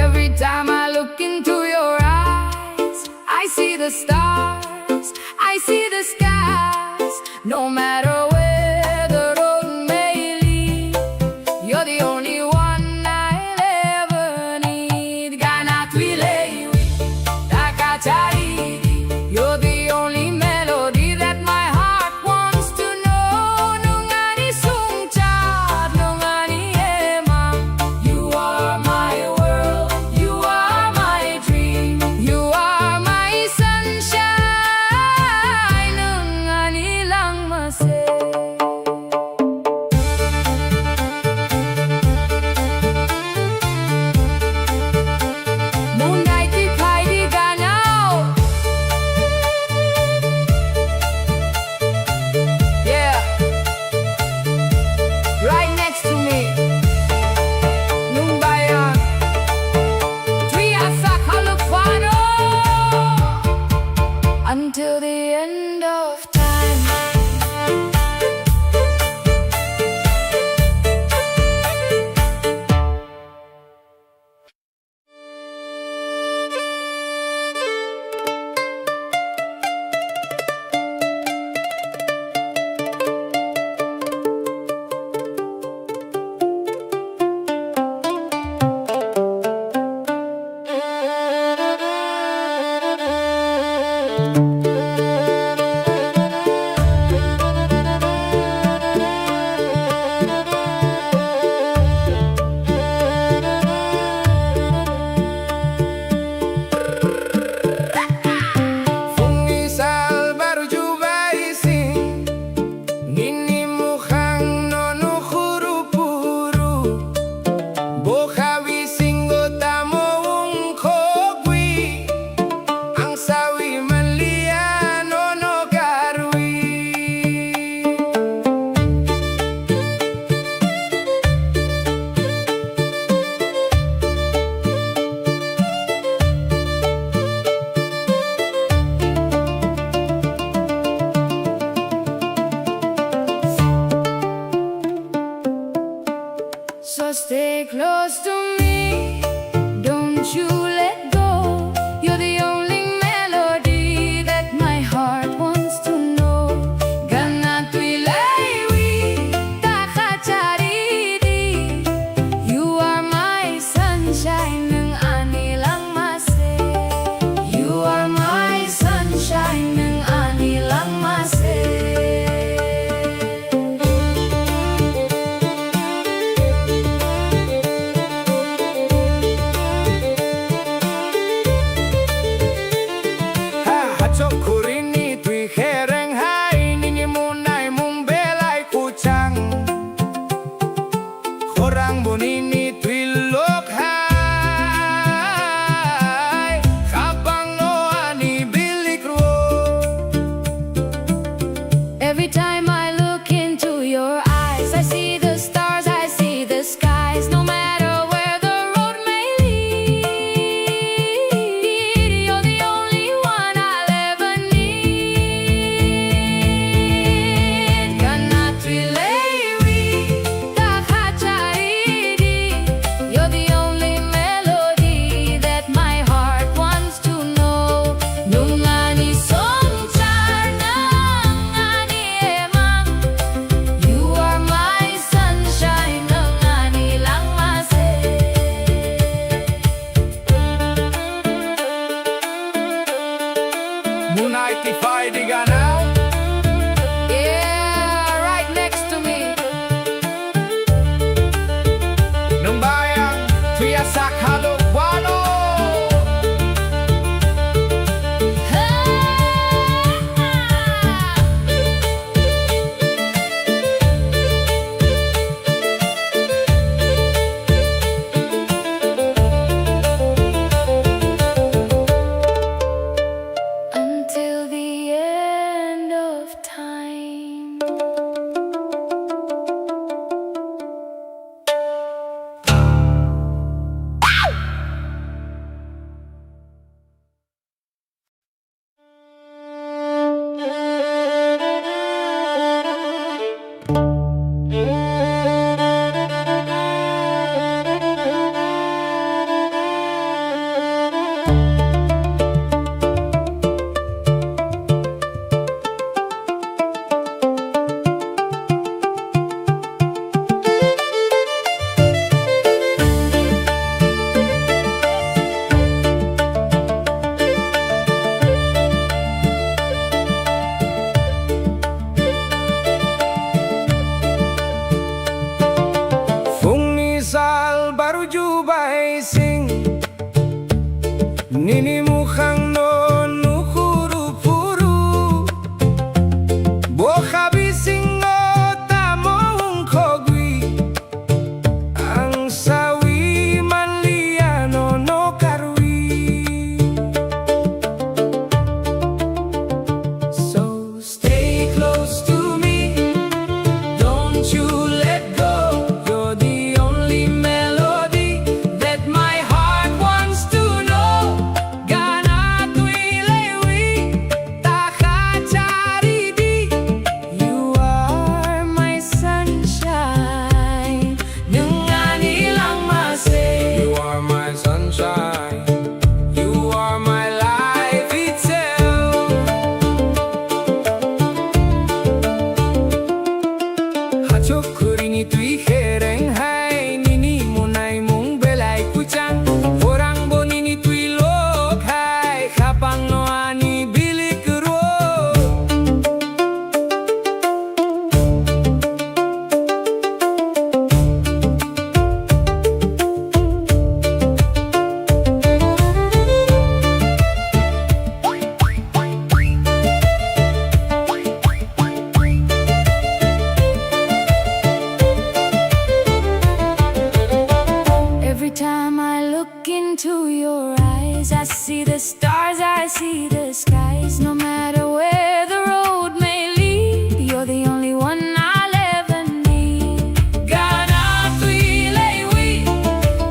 Every time I look into your eyes, I see the stars, I see the skies. No matter where the road may lead, you're the only one I'll ever need. Gana twi lei wi ta kha chari di. You're the only melody that my heart wants to know. Nung ani sungchar, nung ani So stay close to me, don't you let go. You're the only melody that my heart wants to know. Gana twi laiwi ta kha chari di. You are my sunshine, nwng ani langma se. You are my sunshine, nwng ani langma se. Ha, hachok khurini twi khereng hai, nini munai mung belai kuchang. Khorang bo nini twi lok hai, khapang no ani bilik ro. Every time I look into your eyes, I see the stars, I see the skies. No matter where the road may lead, you're the only one I'll ever need. Gana twi laiwi ta kha chari di. You're the only melody that my heart wants to know. Nwng ani songchar, nwng ani emang. You are my sunshine, nwng ani langma se. Munai tiphai di gana. Yeah, right next to me. Nwng bayang twi ya sakha lok wano. Until the end of time. Phungni sal baruju bai sing. Nini mukhang no nukhuru phuru, bokha bisingo tamo wngkhogwi, ang sawi manliya nono karwi. So stay close to me, don't you let go. You're the only melody that my heart wants to know. Gana twi laiwi ta kha chari di. You are my sunshine. Nwng ani langma se. You are my sunshine. You are my life itself. Hachuk khurini twi khereng hai, nini munai mung belai kuchang. Khorang bo nini twi lok hai, khapang no ani bilik ro. Every time I look into your eyes, I see the stars, I see the skies. No matter where the road may lead, you're the only one I'll ever need. Gana twi laiwi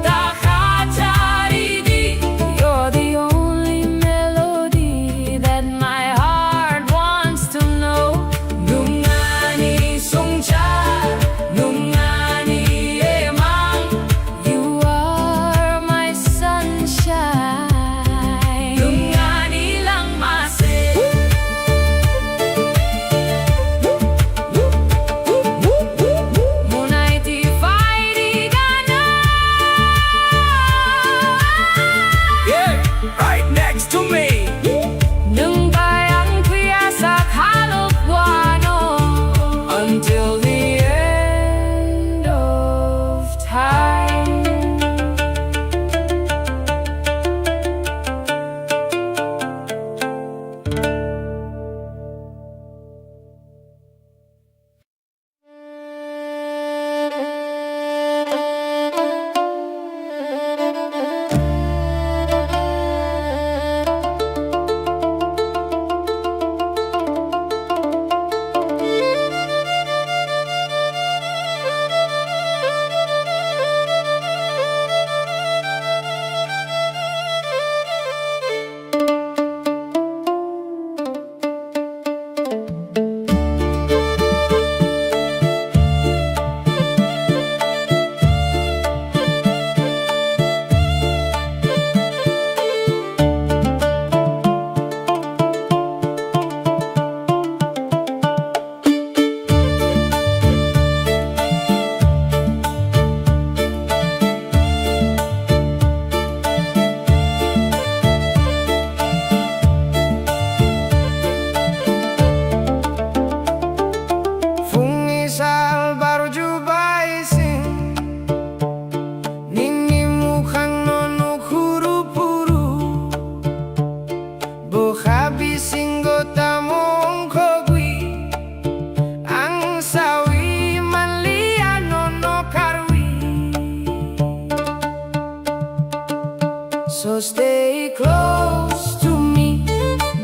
ta kha chari di. You're the only melody that my heart wants to know. Nwng ani songchar, nwng ani ema. So stay close to me,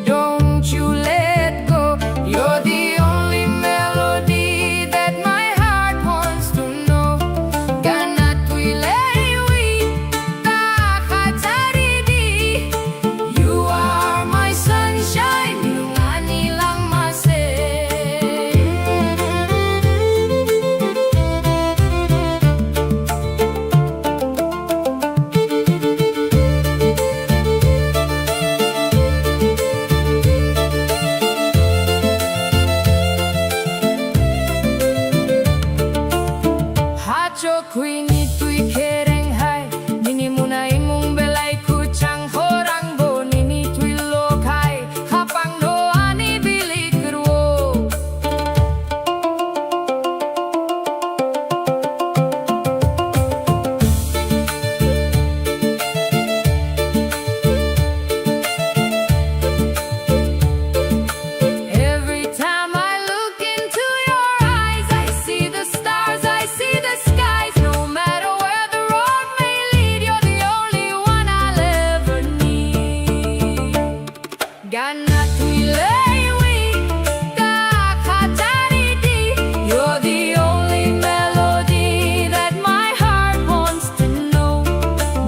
don't you let go. You're the only melody that my heart wants to know. Gana twi lewi ta khatari di. You are my sunshine, nungani langma se. Hachok huini twi khereng hai, nini muna imung belai kuchang, khorang bo nini twi lok hai, khapang no ani bilik ruo. Every time I look into your eyes, I see the stars, I see the skies. No matter where the road may lead, you're the only one I'll ever need. Gana twi lewi ta khatari di. You're the only melody that my heart wants to know.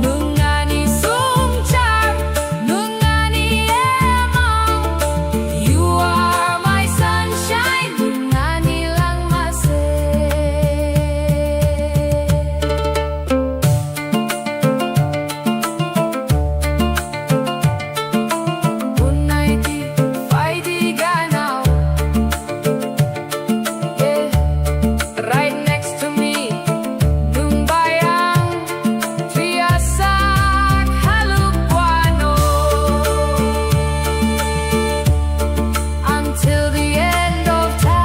Nungani sungchar, nungani ema. You are my sunshine, nungani langma se. Unaiti faidi ganao. Yeah. Right next to me, nung bayang triasak haluk wano. Until the end of time.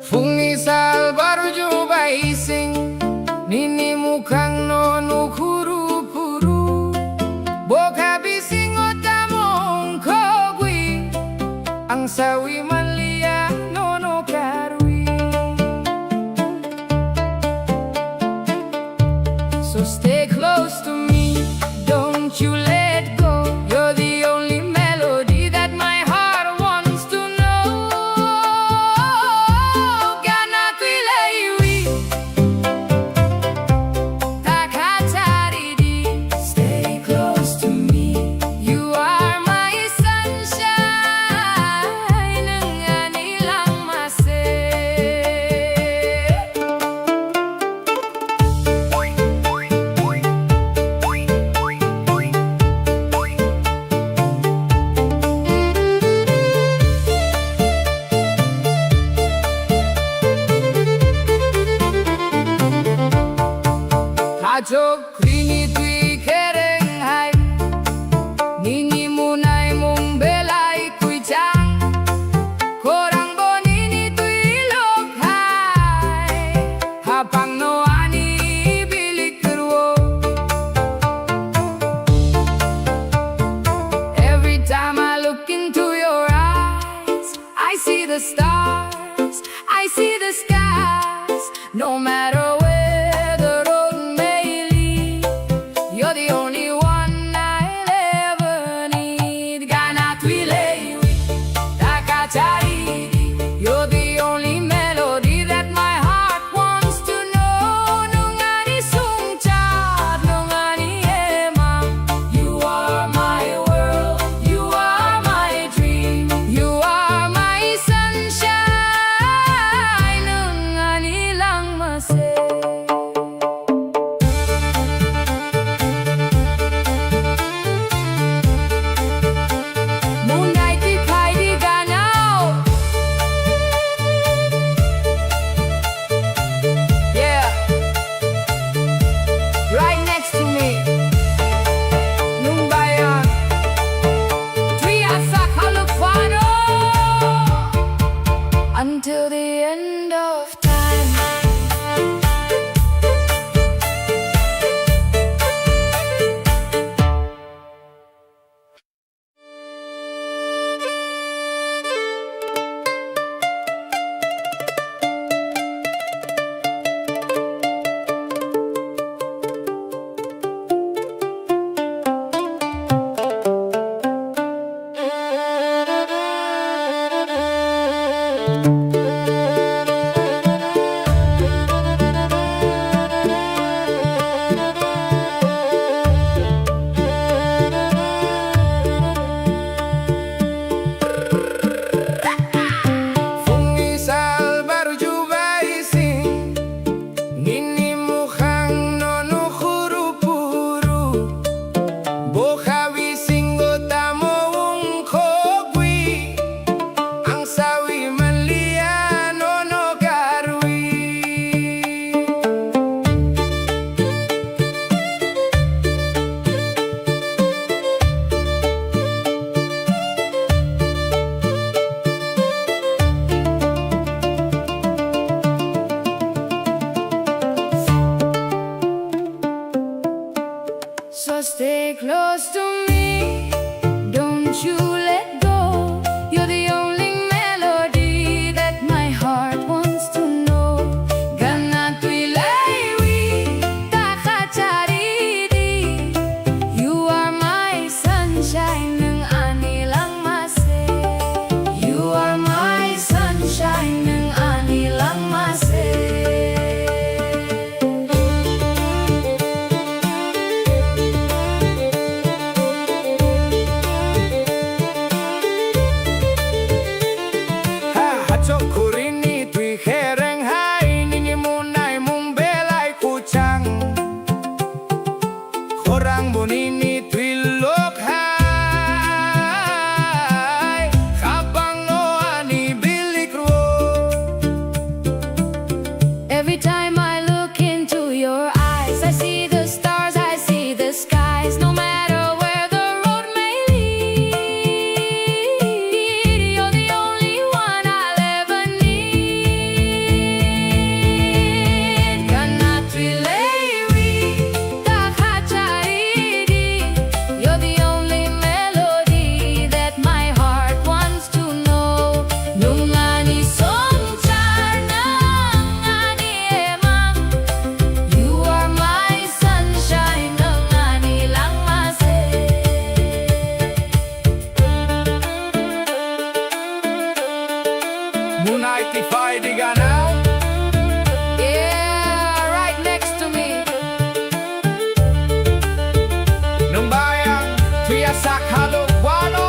Phungni sal barju bai sing, nini mukhang no nukhuru khuru. Bokha bisingo tamo ongkhogwi, ang sawi manliya nono karwi. So stay close to me, don't you let go. You're the only melody that my heart wants to know. Gana twi lewi ta khatari di. Stay close to me. You are my sunshine. Nung ani langma se. Hachok khwini twi khereng hai, nini munai mung belai kwichang, khorang bo nini twi lok hai, hapang no ani bilik ruo. Every time I look into your eyes, I see the stars, I see the skies. No matter where the road may lead, Stay close to me, don't you let go. You're the only melody that my heart wants to know. Gana twi laiwi ta kha charidi. You are my sunshine, nwng ani langma se. You are my sunshine, nwng ani langma se. Ha, hachok khurini twi khereng hai, nini munai mung belai kuchang. Khorang bo nini twi lok hai, khapang no ani bilik ro. Every time I look into your eyes, I see the stars, I see the skies. No matter where the road may lead, you're the only one I'll ever need. Gana twi laiwi ta kha charidi. You're the only melody that my heart wants to know. Nwng ani songchar, nwng ani emang. You are my sunshine, nwng ani langma se. Munai tiphai di gana. Yeah, right next to me. Nwng bayang twi ya sak halok wano.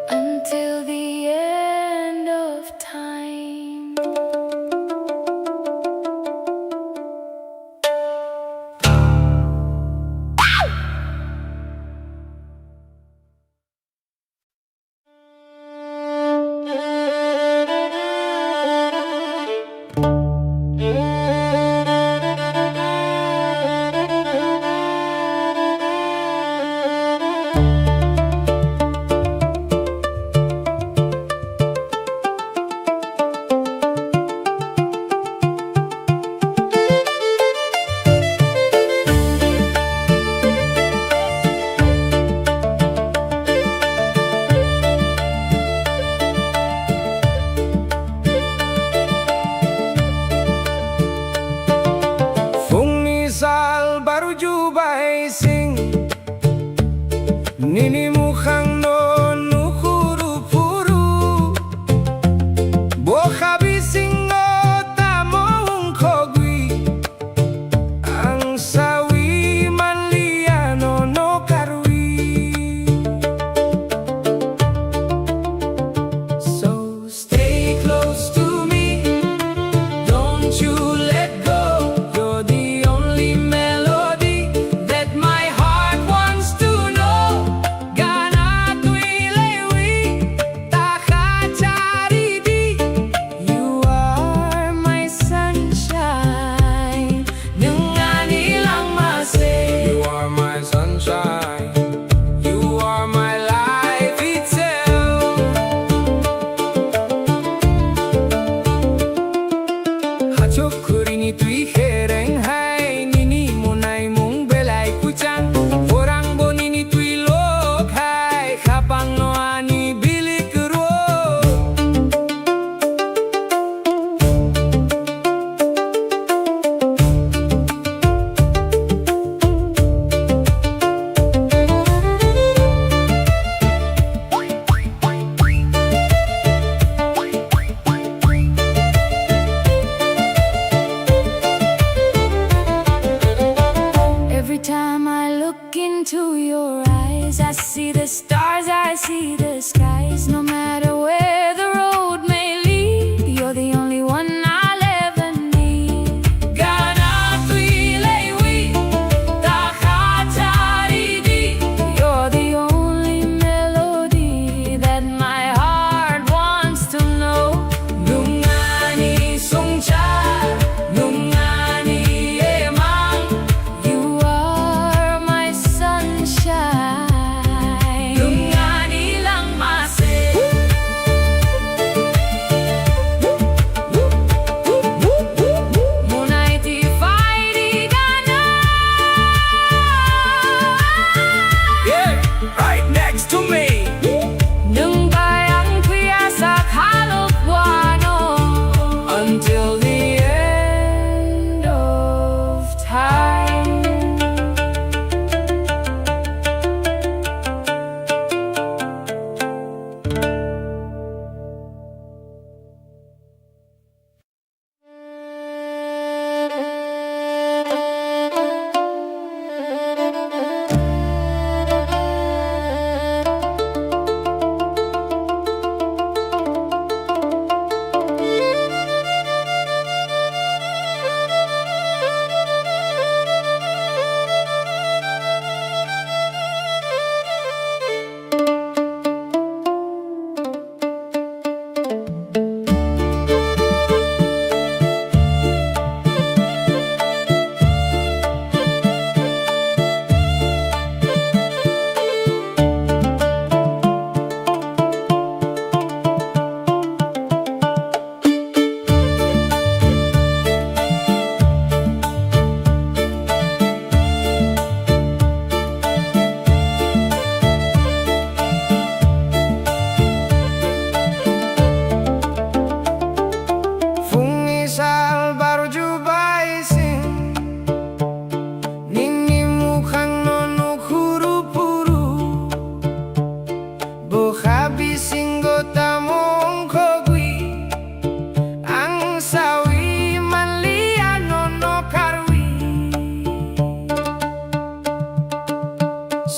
Until the end of time. Phungni sal baruju bai sing. Nini mukhang no nukhuru phuru, bokha bisingo tamo wngkhogwi, ang sawi manliya nono karwi. So stay close to me, don't you let go. You're the only melody that my heart wants to know. Gana twi laiwi ta kha charidi. You are my sunshine, nwng ani langma se. You are my sunshine. You are my life itself. Hachuk khurini twi khereng hai, nini munai mung belai kuchang. Khorang bo nini twi lok hai, khapang no ani bilik ro.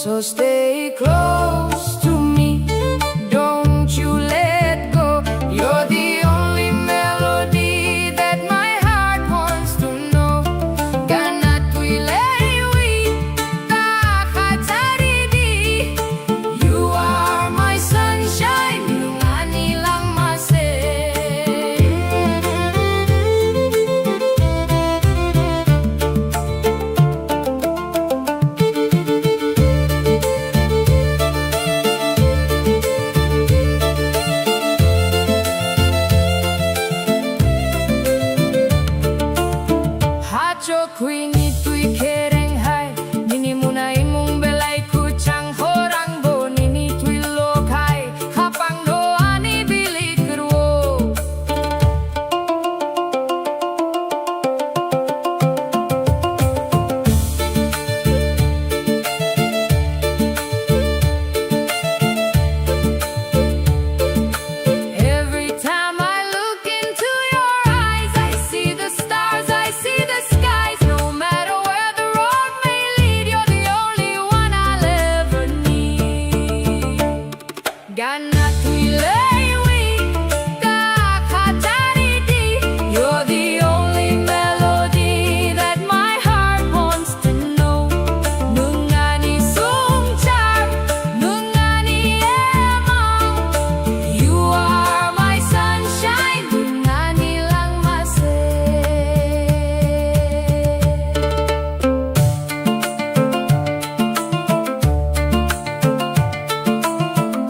So stay close to me, don't you let go. You're the only melody that my heart wants to know. Gana twi lei wi ta kha chari di. You are my sunshine, nwng ani langma se. Hachok hwini twi khereng hai, nini muna imung belai kwchang, khorang bo nini twi lok hai, khapang no ani bilik rwo. Every time I look into your eyes, I see the stars, I see the skies. No matter where the road may lead, you're the only one I'll ever need. Gana twi lei wi ta kha chari di. You're the only melody that my heart wants to know. Nwng ani sungchar, nwng ani ema. You are my sunshine, nwng ani langma se.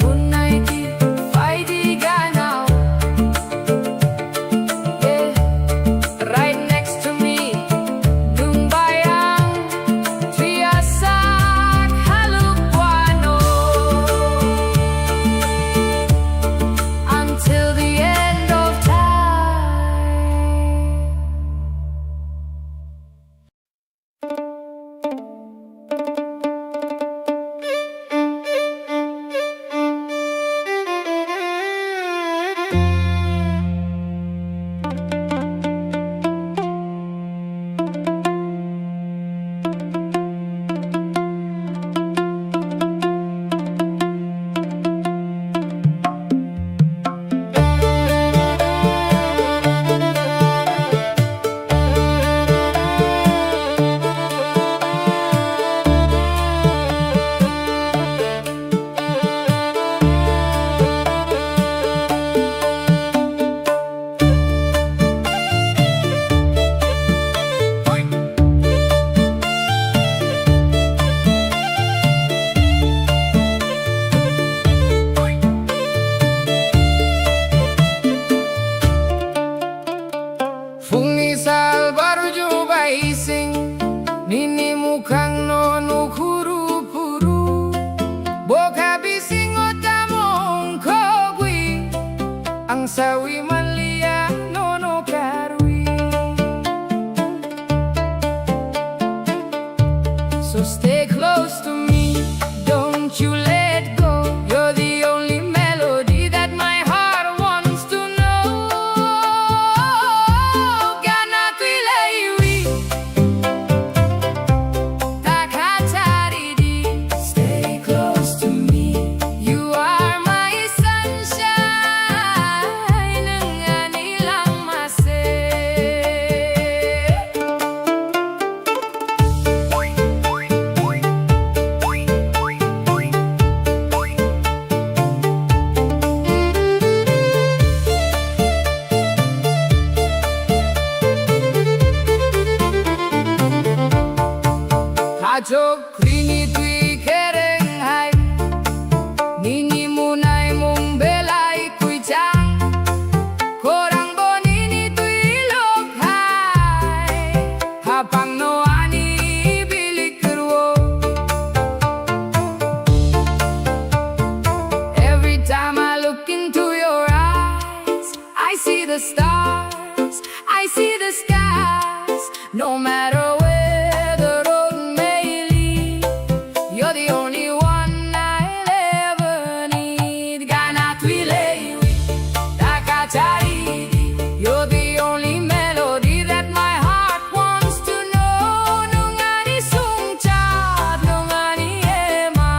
Unaiti faidi ganao. Yeah. Right next to me, nwng bai ang twiasak haluk wano. Until the end of time. Phungni sal barju bai sing, nini mukhang no nukhuru phuru. Bokha bisingo tamo wngkhogwi, ang sawi manliya nono karwi. So stay close to me, don't you let go. You're the only melody that my heart wants to know. Gana twi lei wi ta kha chari di. Stay close to me. You are my sunshine. Nwng ani langma se. Hachok khwini twi khereng hai, nini munai mung belai kwichang, khorang bo nini twi lok hai, hapang no ani bilik rwo. Every time I look into your eyes, I see the stars, I see the skies. No matter where the road may lead, you're the only one I'll ever need. Gana twi lei wi ta kha chari di. You're the only melody that my heart wants to know. Nwng ani sungchar, nwng ani ema.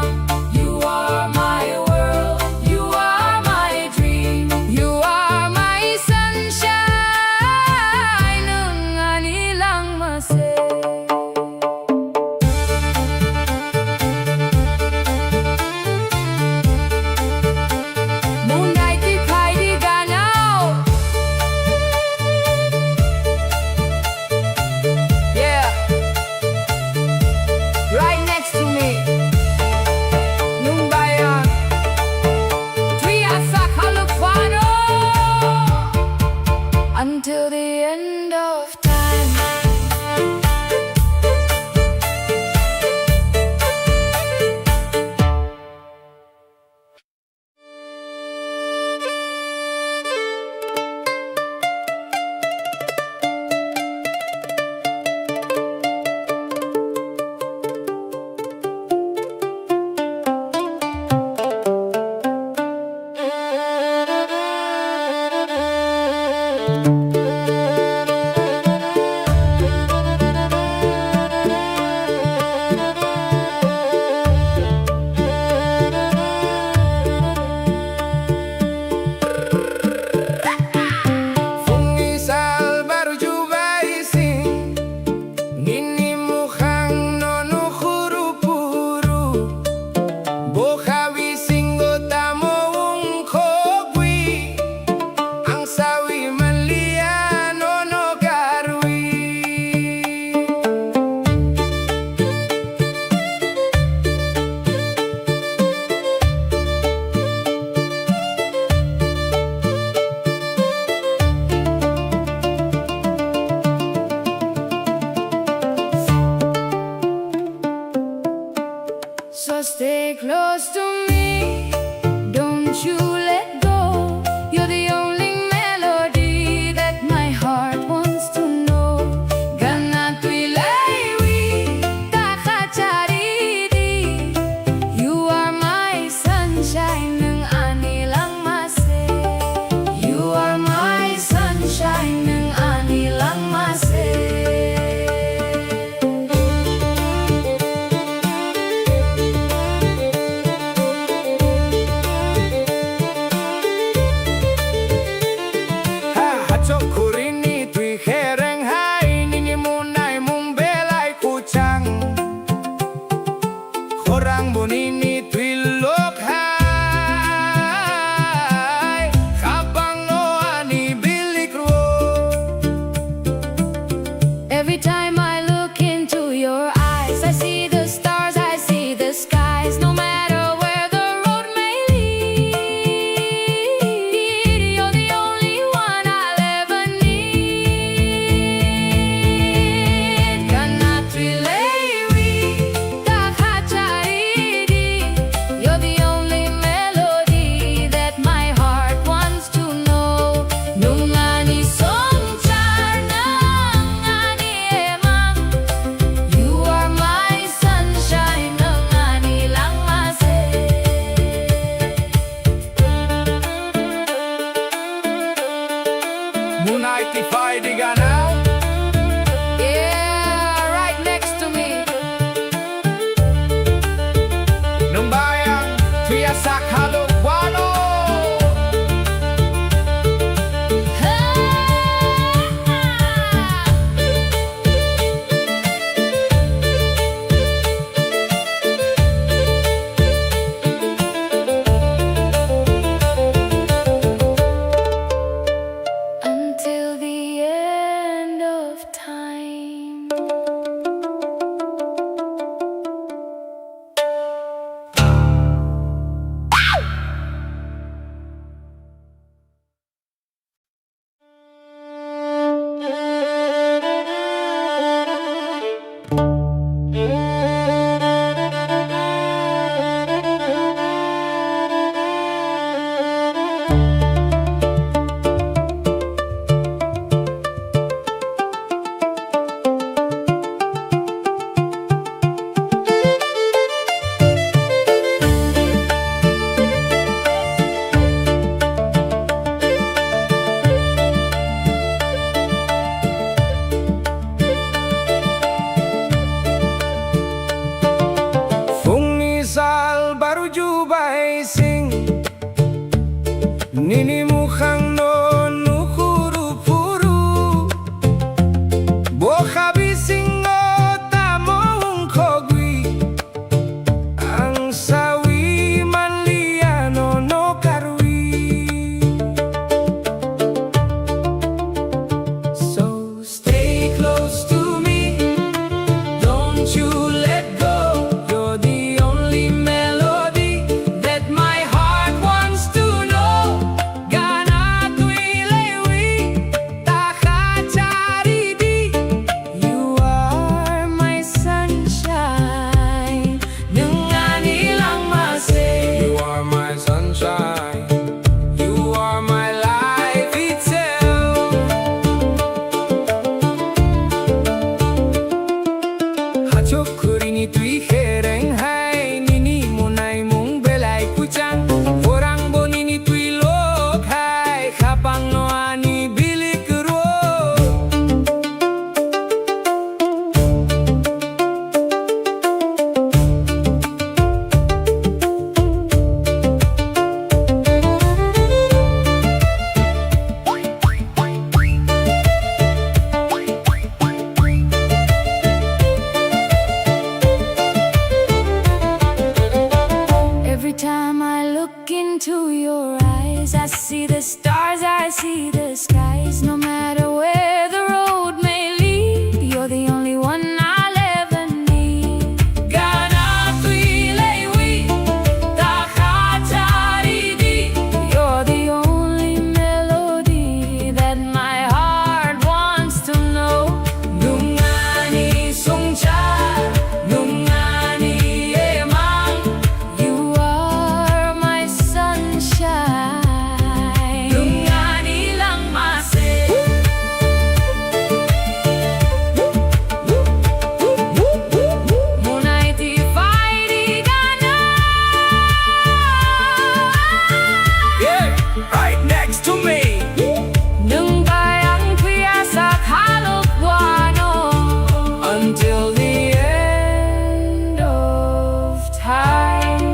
Phungni sal baruju bai sing, nini mukhangno nukhuru phuru, bokha bisingo tamo wngkhogwi, ang sawi manliya nono karwi. So stay close to me, don't you let go. You're the only melody that my heart wants to know. Gana twi lewi ta kha chari di. You are my sunshine. Nwng ani langma se. You are my sunshine. You are my life itself. Hachuk khurini twi khereng hai, nini munai mung belai kuchang. Khorang bo nini twi lok hai, khapang no ani bilik ro. Every time I look into your eyes, I see the stars, I see the skies. No matter where the road may lead, you're the only one I'll ever need. Gana twi lewi ta kha chari di. You're the only melody that my heart wants to know. Nwng ani songchar, nwng ani emang. You are my sunshine. Nwng ani langma se. Munai ti phai di gana. Yeah, right next to me. Nwng bai ang phiya sak halok wano until the end of time.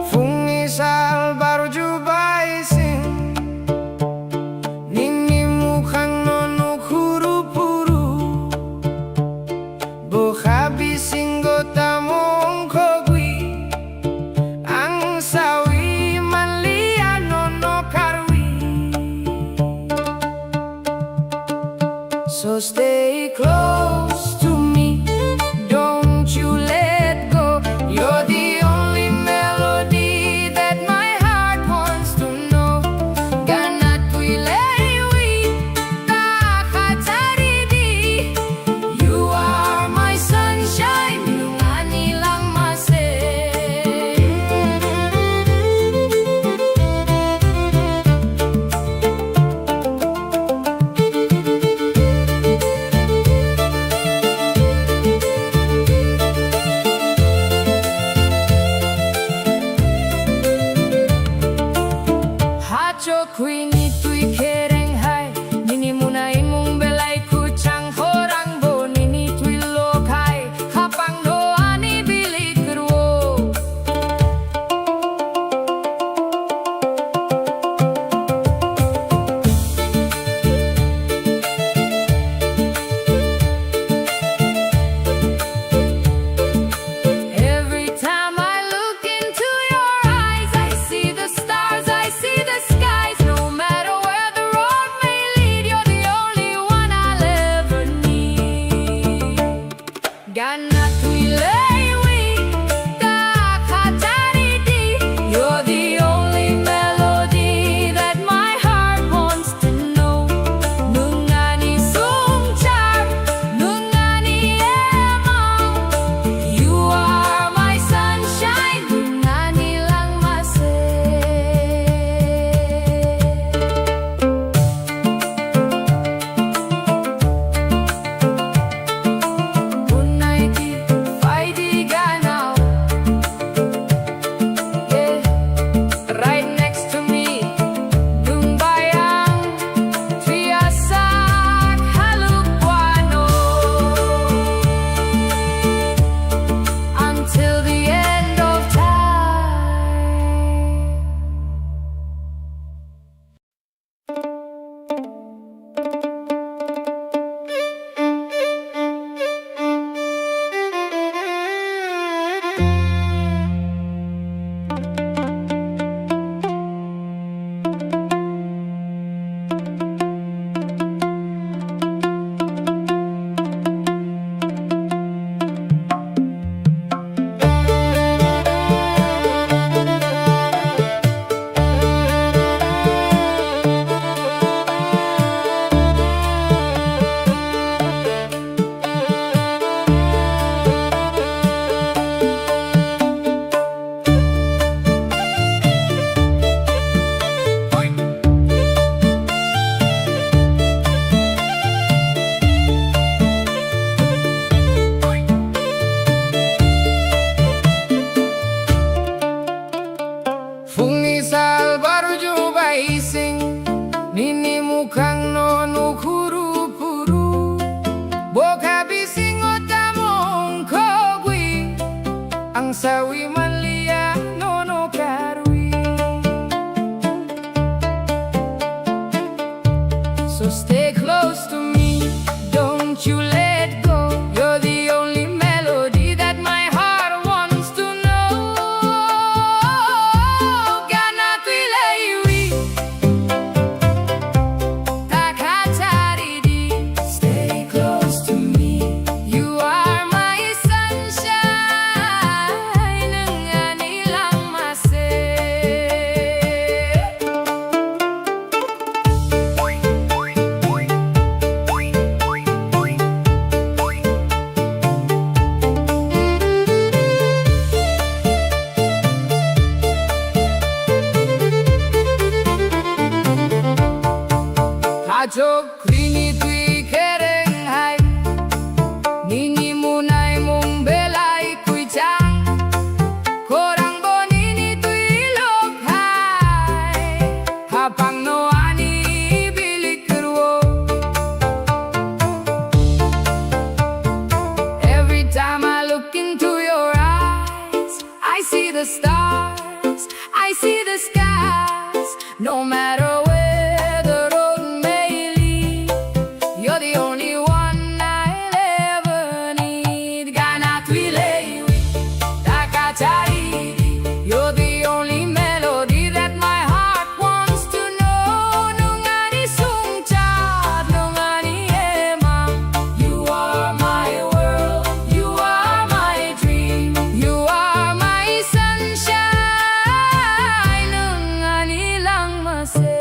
Phungni sal barju bai sing, nini mukhangno nukhuru phuru. Bokha bisingo tamo wngkhogwi, ang sawi manliya nono karwi. So stay close to me, don't you let go. You're the only Tawi manliya nono karwi. So stay close to me, don't you let go. You're the only melody that my heart wants to know. Gana twi leiwi. Takacharidi, stay close to me. You are my sunshine, nwng ani langma se. Hachok rini twi kereng hai, nini munai mung belai kuichang, khorang bo nini twi lok hai, hapang no ani bilik rwo. Every time I look into your eyes, I see the stars, I see the skies. No matter where the road may lead, you're the only one I'll ever need. Gana twi leiwi, takacharidi. You're the only melody that my heart wants to know. Nwng ani sungchar, nwng ani ema. You are my world, you are my dream, you are my sunshine, nwng ani langma se.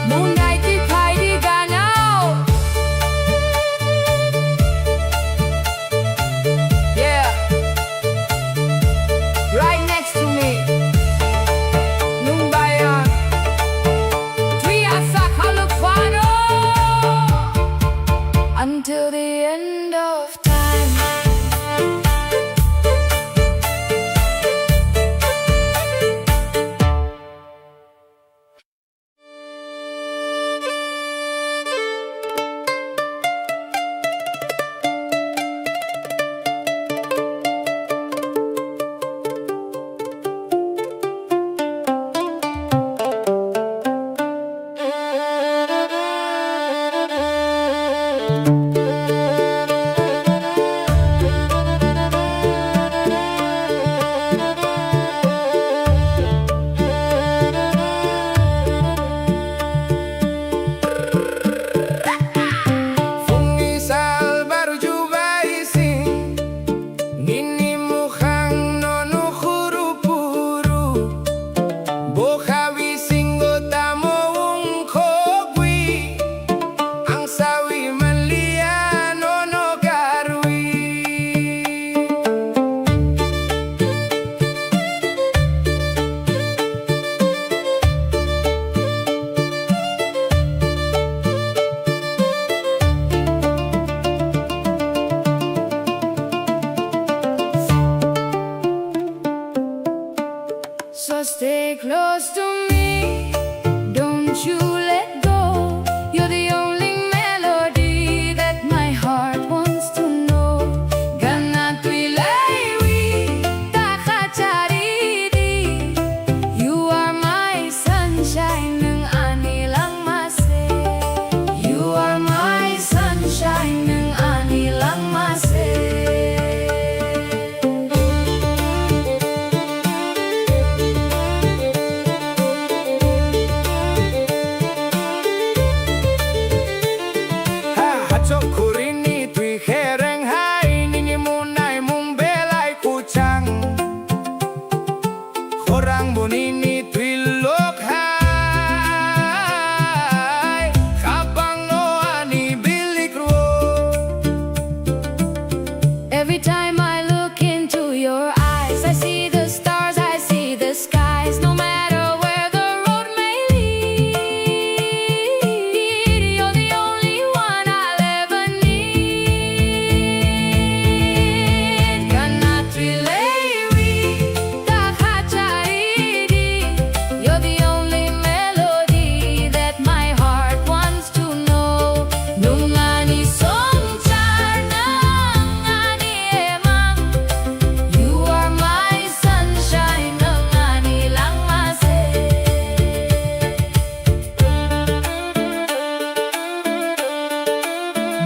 Munai ki phaidi ganao. Yeah. Right next to me. Nungbayan. Twi asa khaluk phano. Until the end of time.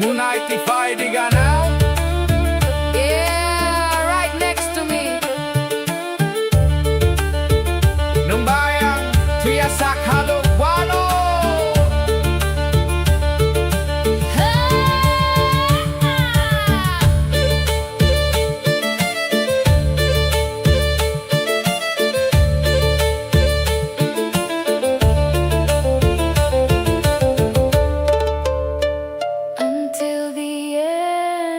Munai tiphai di gana. Yeah, right next to me. Nwng bai ang thwiya sakha luk wano. Until the end.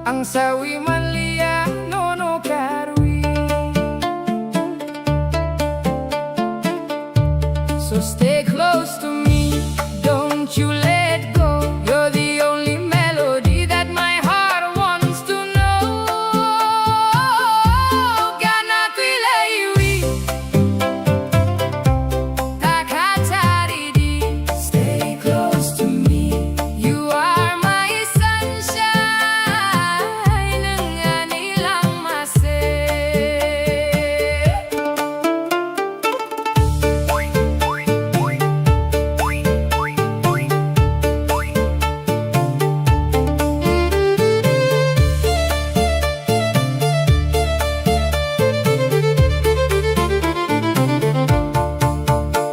Ang sawi manliya nono karwi. So stay close to me, don't you let go. You're the only melody that my heart wants to know. Gana twi leiwi. Takatari di, stay close to me. You are my sunshine, nang ani langma se.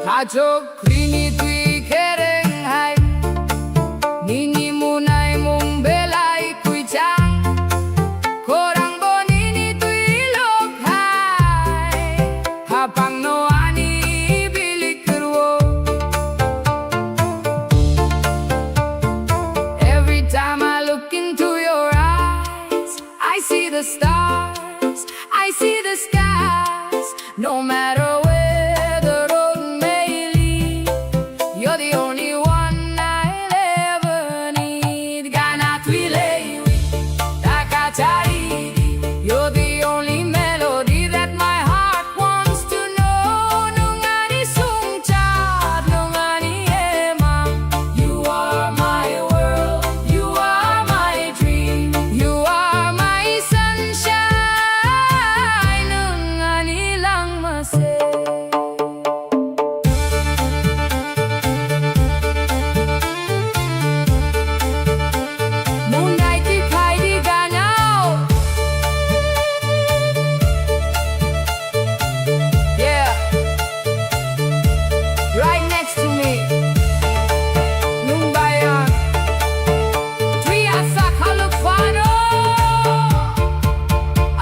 Kachok rini twi kereng hai, nini munai mung belai kuichang, korang bo nini twi lok hai, hapang no ani bilik kerwo. Every time I look into your eyes, I see the stars, I see the skies. No matter where the road may lead, you're the only one I'll ever need. Gana twi leiwi, takatari di. You're the only melody that my heart wants to know. Nung ani sungchar, nung ani emang. You are my world, you are my dream, you are my sunshine, nung ani langma se. Mundai ki phai di ganao. Yeah. Right next to me. Nung bayang. Three asa khaluk fano.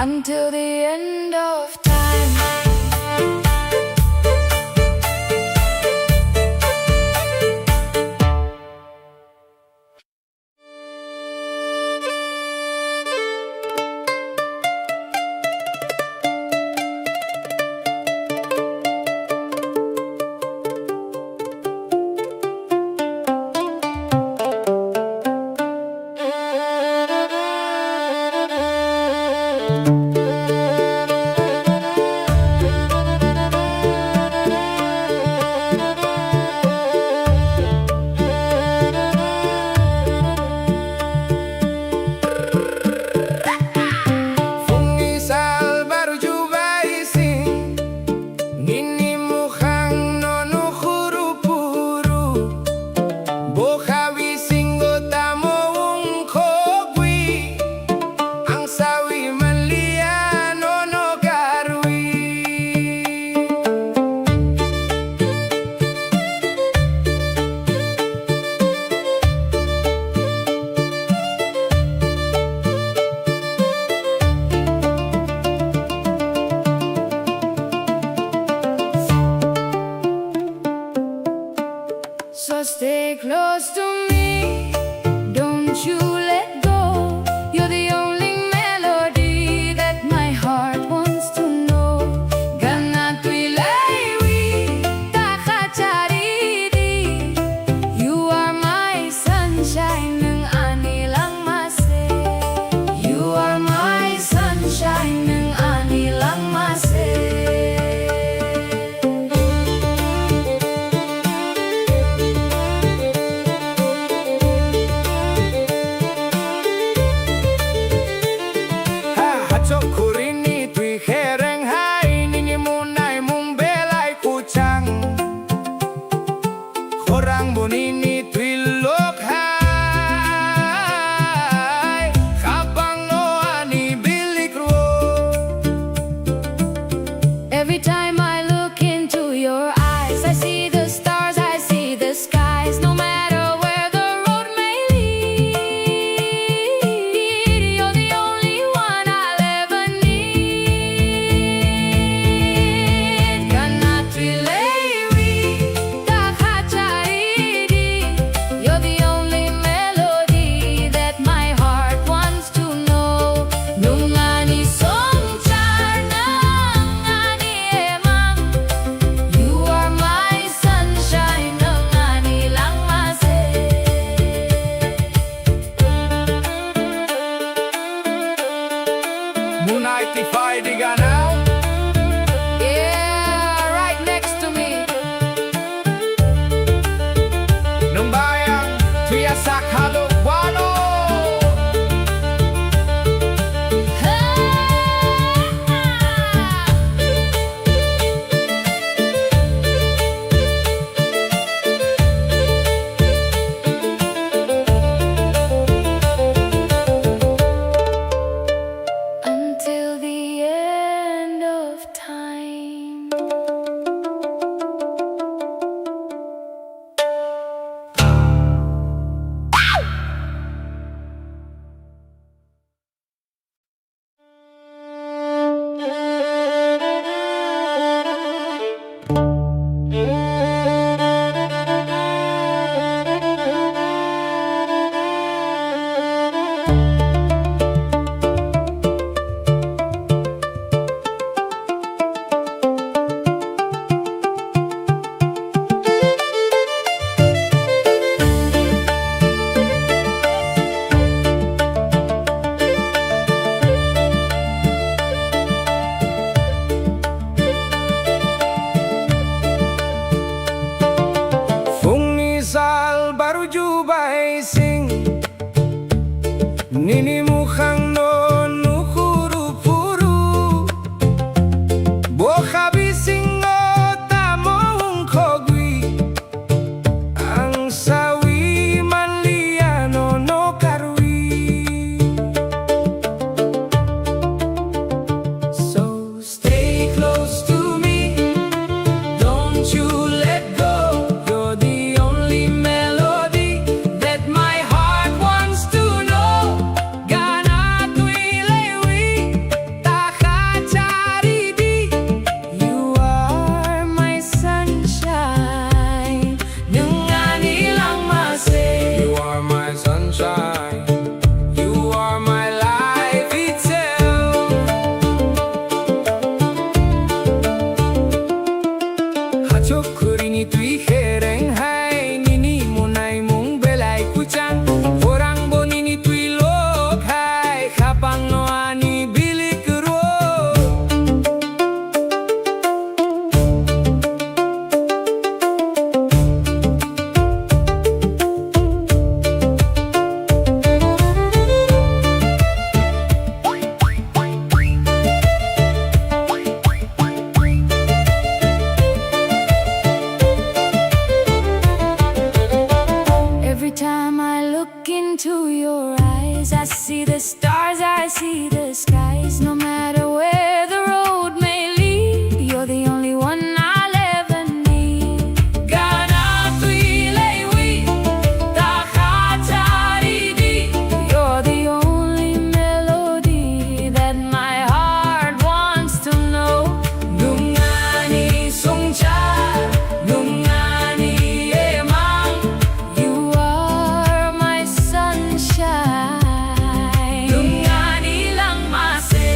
Until the end of time. Rectify di gana. Yeah, right next to me. Nwng bayang tuya sakha lo wano. Until the end of time. Phungni sal baruju bai sing. Nini mukhang no nukhuru phuru, bo kha bisingo tamo wngkhogwi, ang sawi manliya nono karwi. So stay close to me, don't you let go. You're the only melody that my heart wants to know. Gana twi lewi, ta kha chari di. You are my sunshine. Nwng ani langma se. You are my sunshine. You are my life itself. Hachuk khurini twi khereng hai, nini munai mung belai kuchang. Khorang bo nini twi lok hai, khapang no ani bilik ro. Every time I look into your eyes, I see the stars, I see the skies. No matter where the road may lead, you're the only one I'll ever need. Gana twi lewi, ta kha chari di. You're the only melody that my heart wants to know. Nwng ani songchar, nwng ani emang. You are my sunshine. Nwng ani langma se.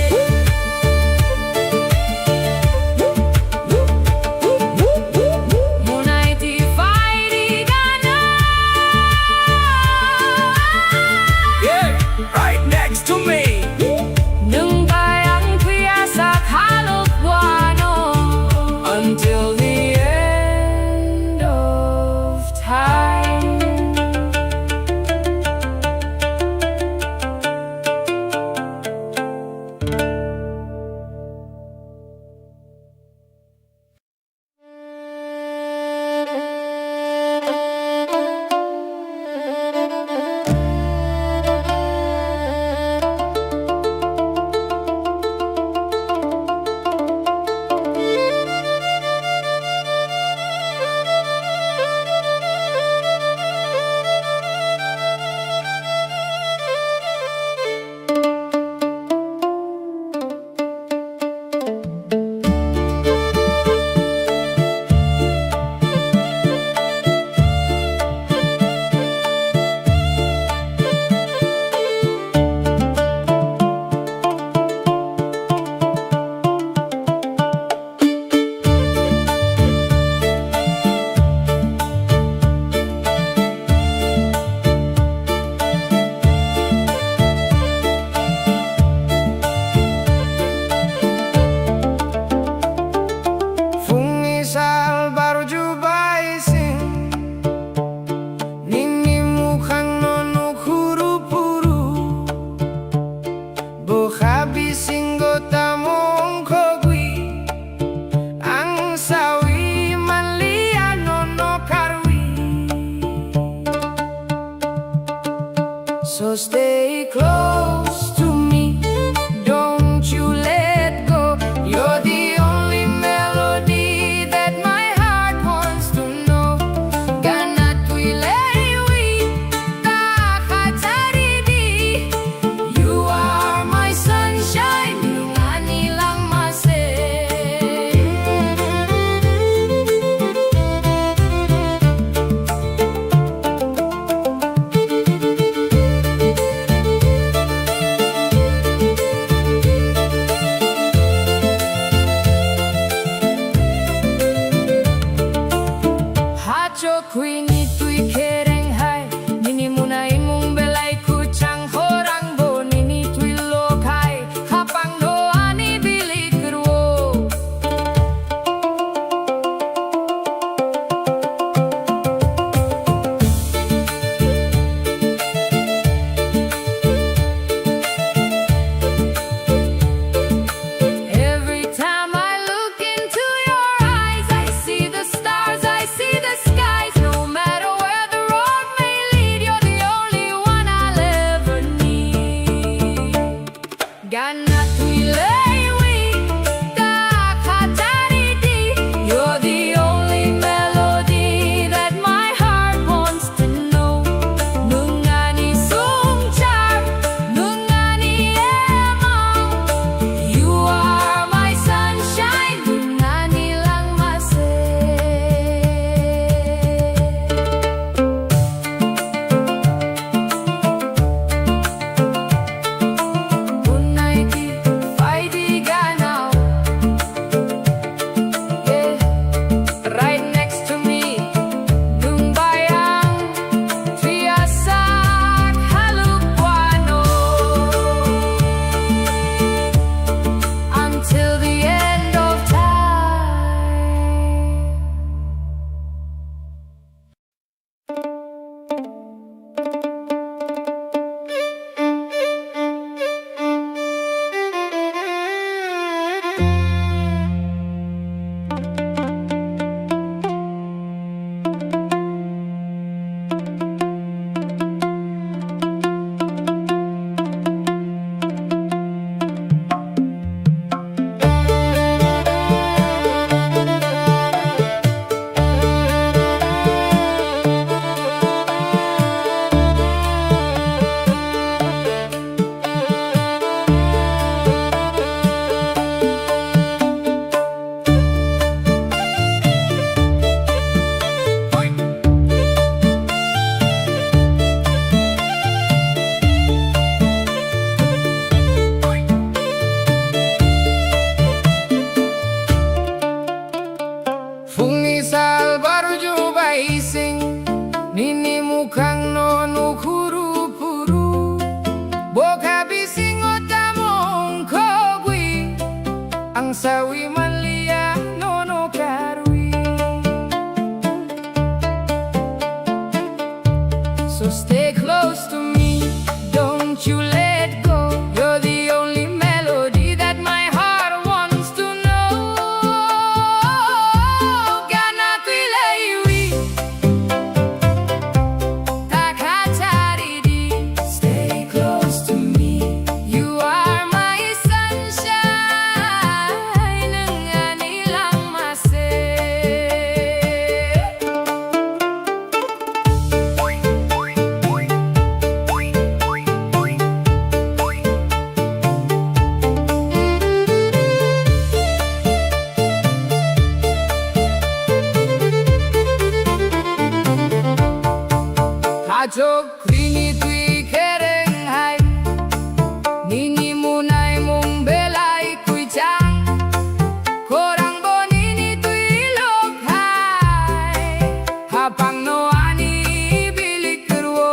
Kana twi lewi, ta khatari di. You're the only melody that my heart wants to know. Nwng ani songchar, nwng ani ema. You are my sunshine, nwng ani langma se. Unai di, fai di ganao. Yeah, right next to me. Nwng bai ang twiasak haluk wano. Until the end of time. Phungni sal barju bai sing, nini mukhang no nukhuru phuru. Bokha bisingo tamo ongkhogwi, ang sawi manliya nono karwi. So stay close to me, don't you let go. You're the only melody that my heart wants to know. Kana twi lewi, ta khatari di. Stay close to me. You are my sunshine, nwng ani langma se. Achuk rini twi kereng hai, nini munai mung belai kuichang, khorang bo nini twi lok hai, hapang no ani bilik rwo.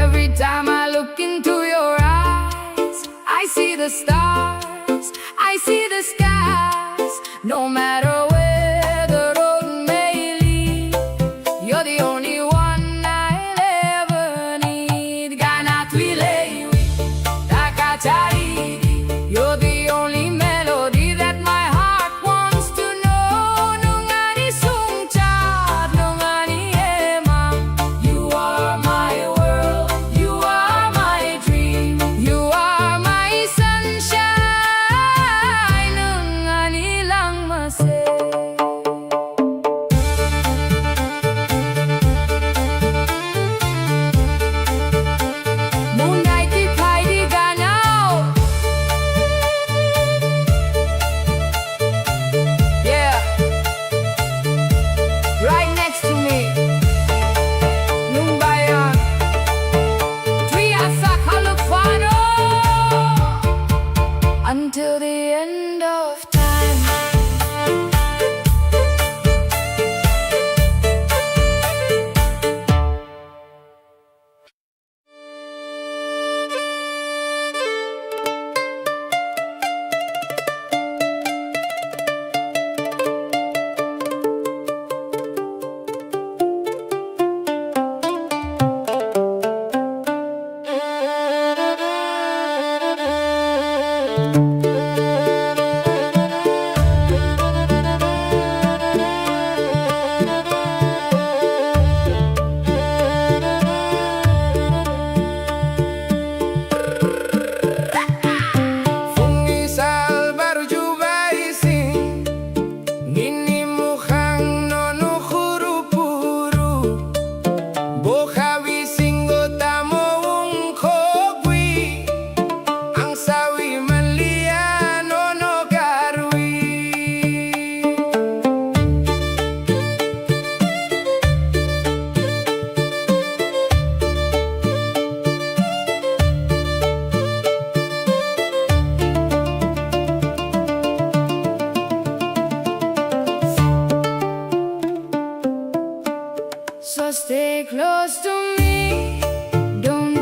Every time I look into your eyes, I see the stars, I see the skies. No matter where the road may lead, you're the only one I'll ever need. Gana twi lewi, taka chari di. You're the only melody that my heart wants to know. Nwng ani sungchar, nwng ani ema. You are my world, you are my dream, you are my sunshine. Nwng ani langma se.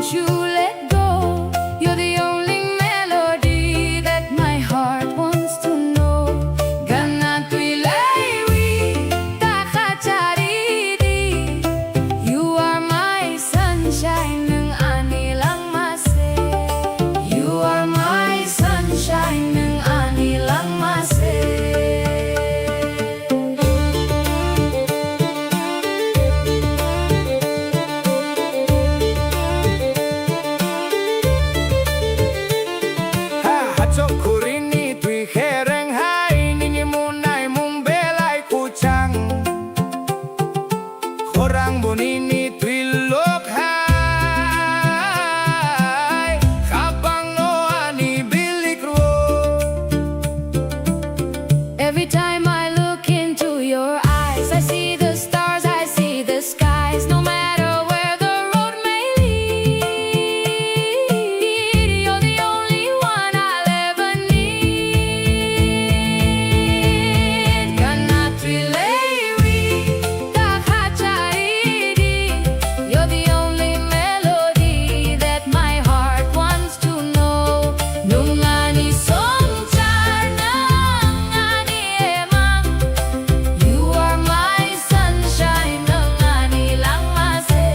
you let go. You're the only melody that my heart wants to know. Gana twi laiwi ta kha chari di. You are my sunshine, nwng ani langma se. You are my sunshine, nwng ani langma se. Ha, hachok khurini twi khereng hai, nini mung naimung belai kuchang. Khorang bo nini twi lok hai, khapang no ani bilik ro. Every time I look into your eyes, I see the stars, I see the skies. No matter where the road may lead, you're the only one I'll ever need. Gana twi laiwi ta kha chari di. You're the only melody that my heart wants to know. Nwng ani songchar, nwng ani emang. You are my sunshine, nwng ani langma se.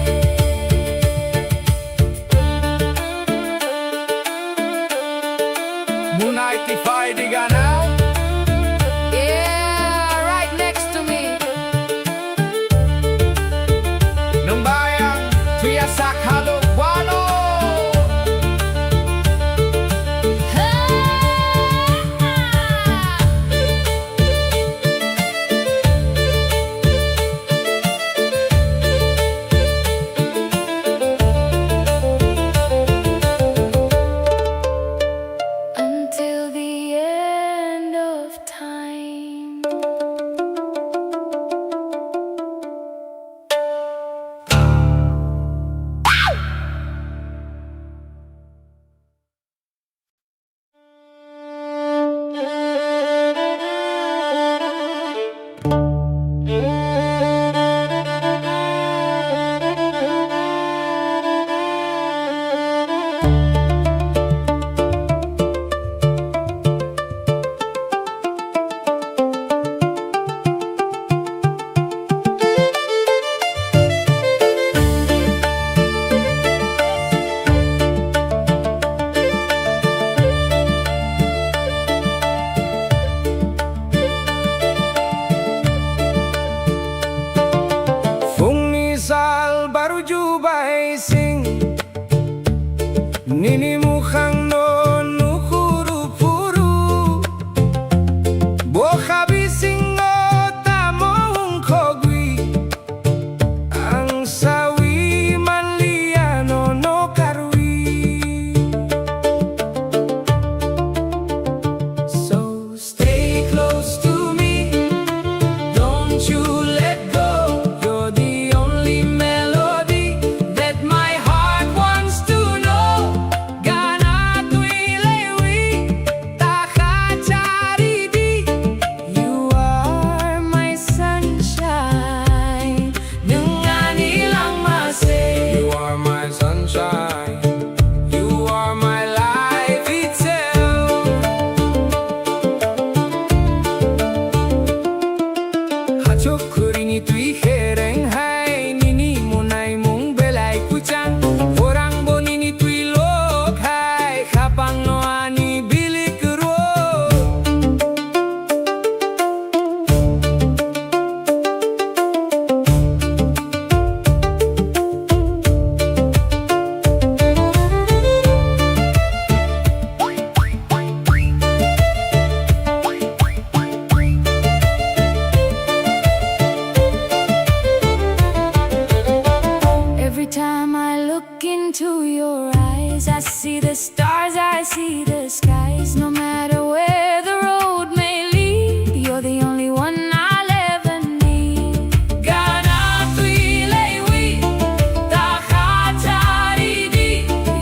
Munai tifai di gana. Yeah, right next to me. Nwng bayang twi ya sak halok wano. Until the end of time. Phungni sal baruju bai sing, nini mukhang no nukhuru phuru, bokha bisingo tamo wngkhogwi, ang sawi manliya nono karwi. So stay close to me, don't you let go. You're the only melody that my heart wants to know. Gana twi laiwi ta kha chari di. You are my sunshine, nwng ani langma se. You are my sunshine. You are my life itself. Hachuk khurini twi khereng hai, nini mung naimung belai kuchang. Khorang bo nini twi lok hai, khapang no ani bilik ro. Every time I look into your eyes, I see the stars, I see the skies. No matter where the road may lead, you're the only one I'll ever need. Gana twi laiwi ta kha chari di.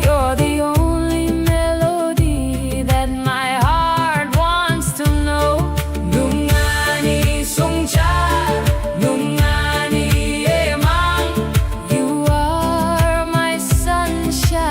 You're the only melody that my heart wants to know. Nwng ani songchar, nwng ani emang. You are my sunshine.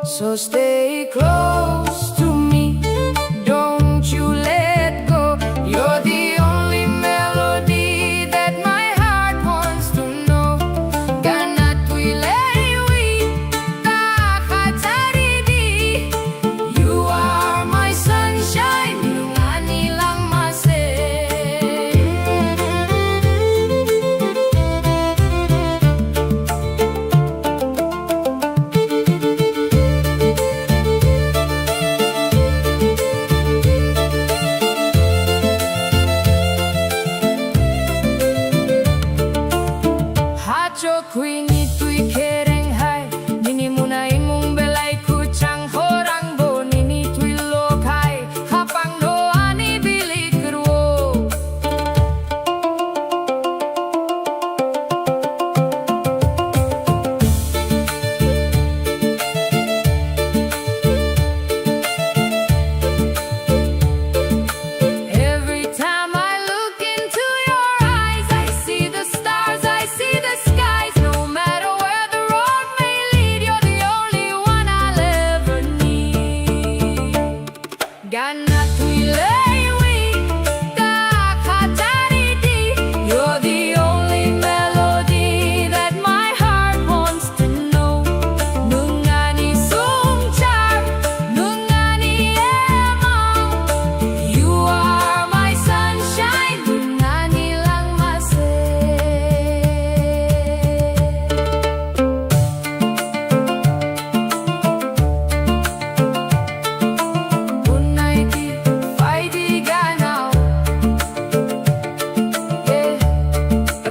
So stay close to me, don't you let go. You're the only melody that my heart wants to know. Gana twi lei wi ta kha chari di. You are my sunshine, nungani langma se. Hachok kwini twi khereng hai, nini muna imung belai kwchang, khorang bo nini twi lok hai, khapang no ani bili kwrwo. Every time I look into your eyes, I see the stars, I see the skies. No matter where the road may lead, you're the only one I'll ever need. Gana twi lei wi ta kha chari di. You're the only melody that my heart wants to know. Nungani sungchar, nungani ema. You are my sunshine, nungani langma se. Unaiti faidi ganao. Yeah.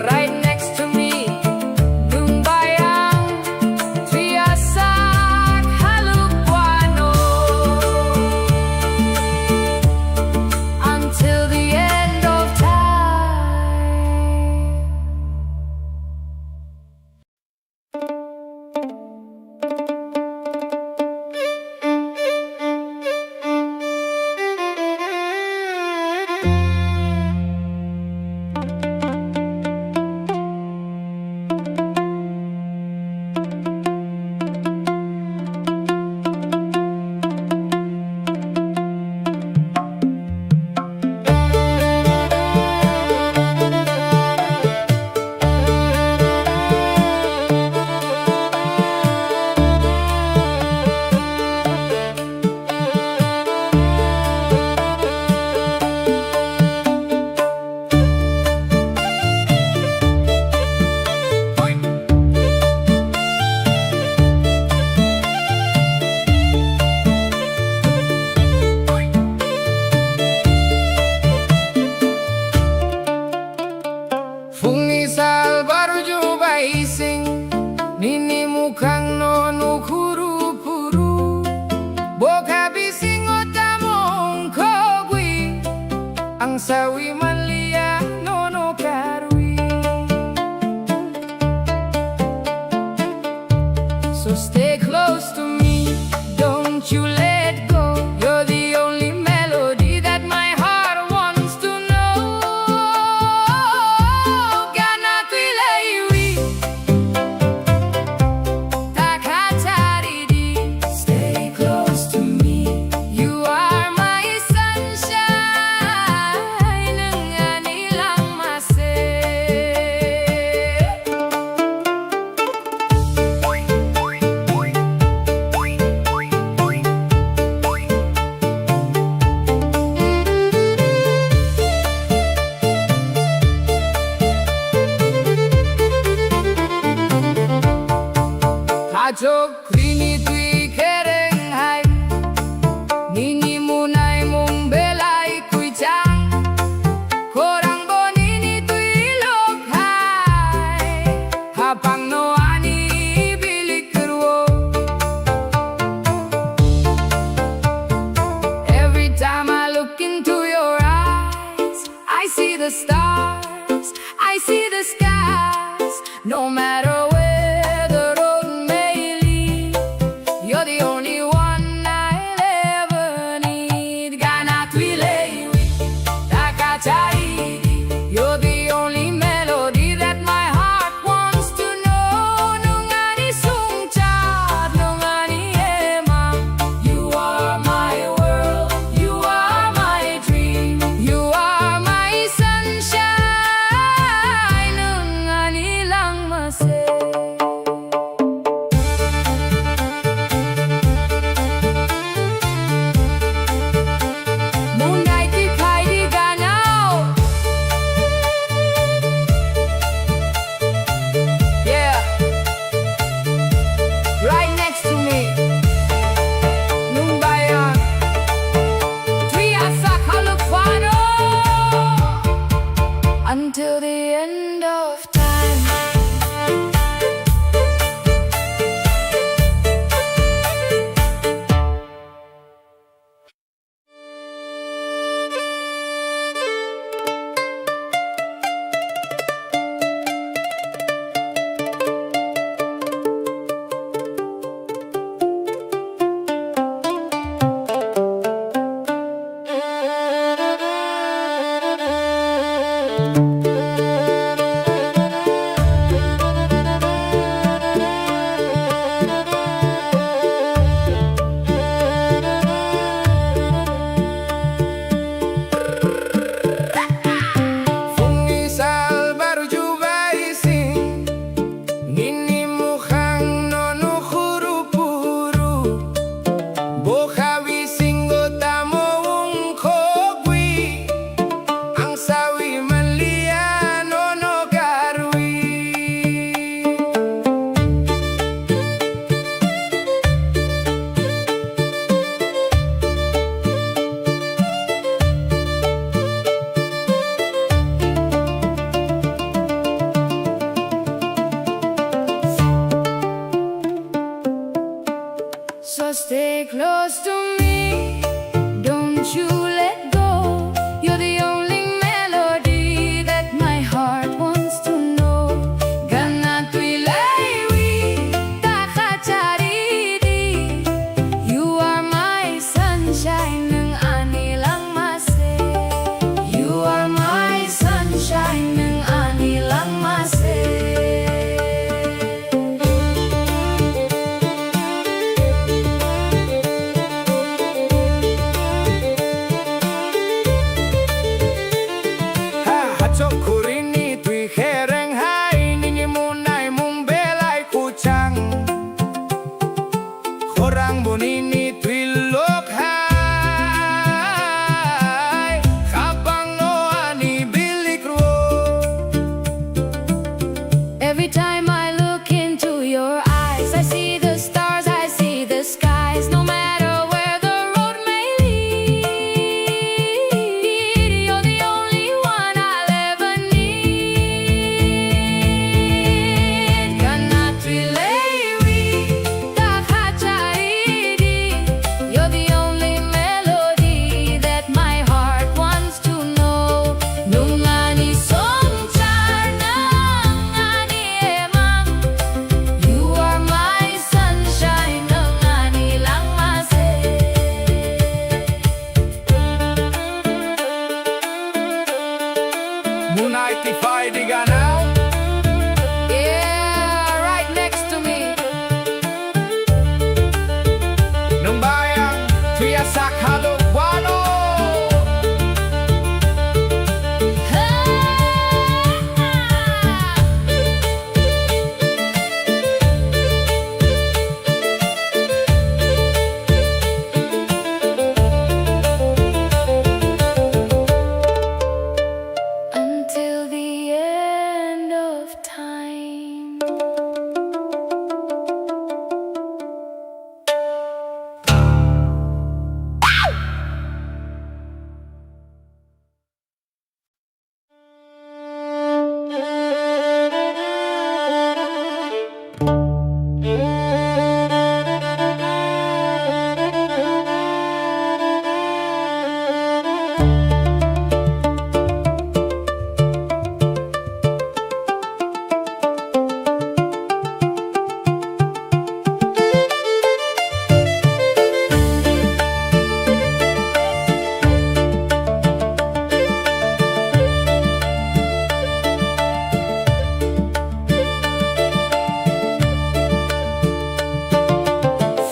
Right next to me, nung bayang triasak haluk wano. Until the end of time. Phungni sal barju bai sing, nini mukhang no nukhuru phuru. Bokha bisingo tamo ongkhogwi, ang sawi manliya nono karwi. So stay close to me, don't you let go. You're the only melody that my heart wants to know. Gana twi lei wi ta kha chari di. Stay close to me. You are my sunshine. Nung ani langma se. So stay close to me, don't you let go. You're the only melody that my heart wants to know. Gana twi laiwi, ta kha chari di. You are my sunshine, nwng ani langma se. You are my sunshine, nwng ani langma se. Ha, hachok khurini twi khereng hai, nini munai mung belai kuchang. Khorang bo nini twi lok hai, khabang no ani bilik ro. Every time I look into your eyes, I see the stars, I see the skies. No matter where the road may lead, you're the only one I'll ever need. Gana twi laiwi, ta kha chari di. You're the only melody that my heart wants to know. Nwng ani songchar, nwng ani emang. You are my sunshine, nwng ani langma se. Munai tiphai di gana. Yeah, right next to me. Nwng bayang thwiya sakha lok wano. Until the end of time.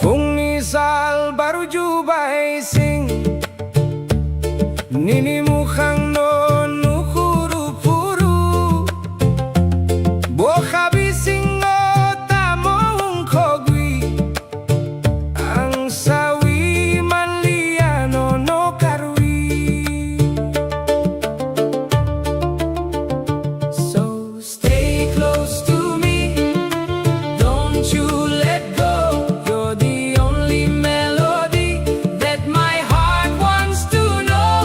Phungni sal baruju bai sing. Nini mukhang no nukhuru phuru, bokha bisingo tamo wngkhogwi, ang sawi manliya nono karwi. So stay close to me, don't you let go. You're the only melody that my heart wants to know.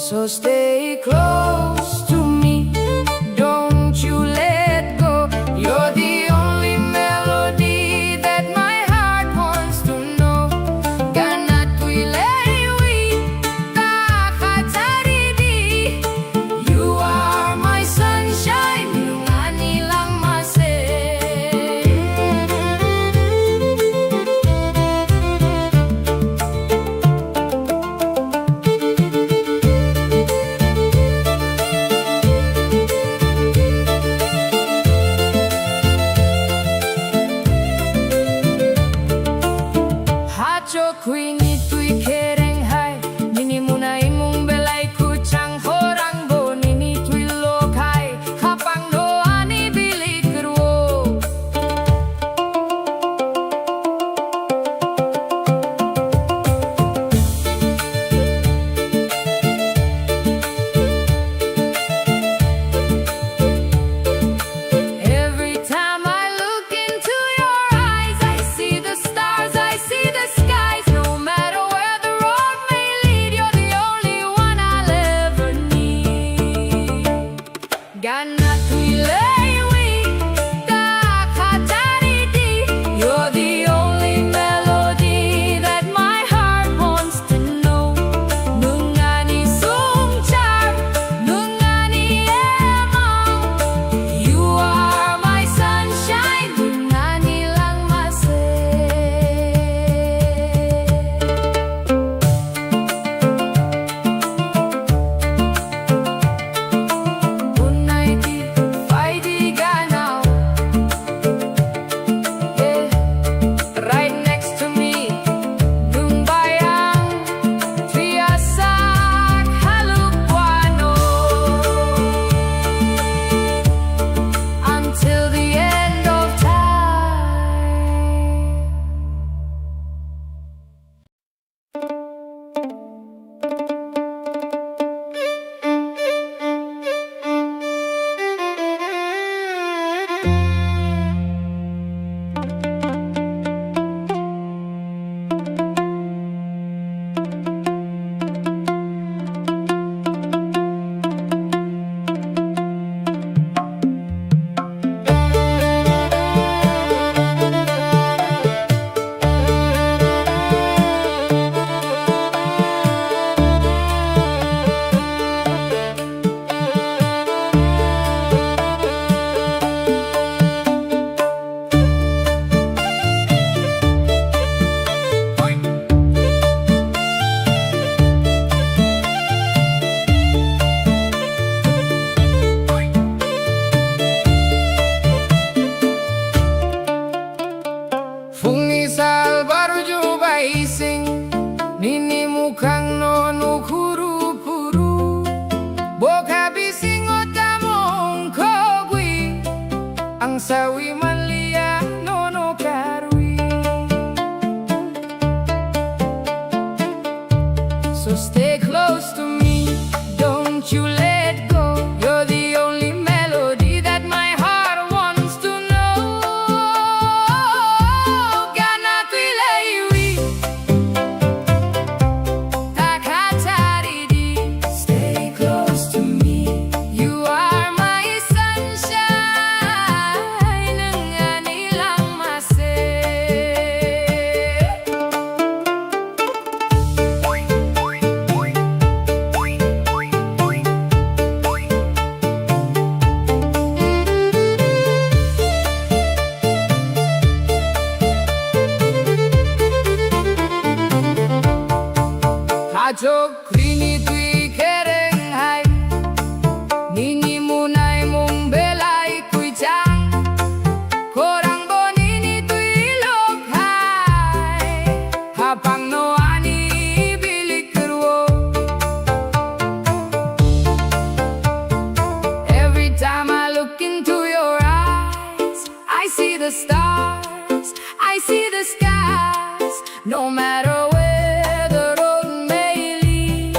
So stay close to me, don't you let go. You're the only melody that my heart wants to know. Gana twi lewi ta khatari di. You are my sunshine, nungani langma se. Hachok huini twi khereng hai, nini muna imung belai kuchang, khorang bo nini twi lok hai, khapang no ani bilik rwo. Every time I look into your eyes, I see the stars, I see the skies. No matter where the road may lead, you're the only one I'll ever need. Gana twi lewi ta khatari di. You're the only melody that my heart wants to know. Nungani sungchar, nungani ema. You are my sunshine, nungani langma se. Unaiti faidi ganao. Yeah. Right next to me, nung bayang, triasak haluk wano. Until the end of time. Phungni sal barju bai sing, nini mukhang no nukhuru phuru. Bokha bisingo tamo ongkhogwi, ang sawi manliya nono karwi. So stay close to me, don't you let go. You're the only melody that my heart wants to know. Gana twi lewi ta khatari di. Stay close to me. You are my sunshine. Nung ani langma se. Hachok rini twi khereng hai, nini munai mung belai kuichang, khorang bo nini twi lok hai, hapang no ani bilik rwo. Every time I look into your eyes, I see the stars, I see the skies. No matter where the road may lead,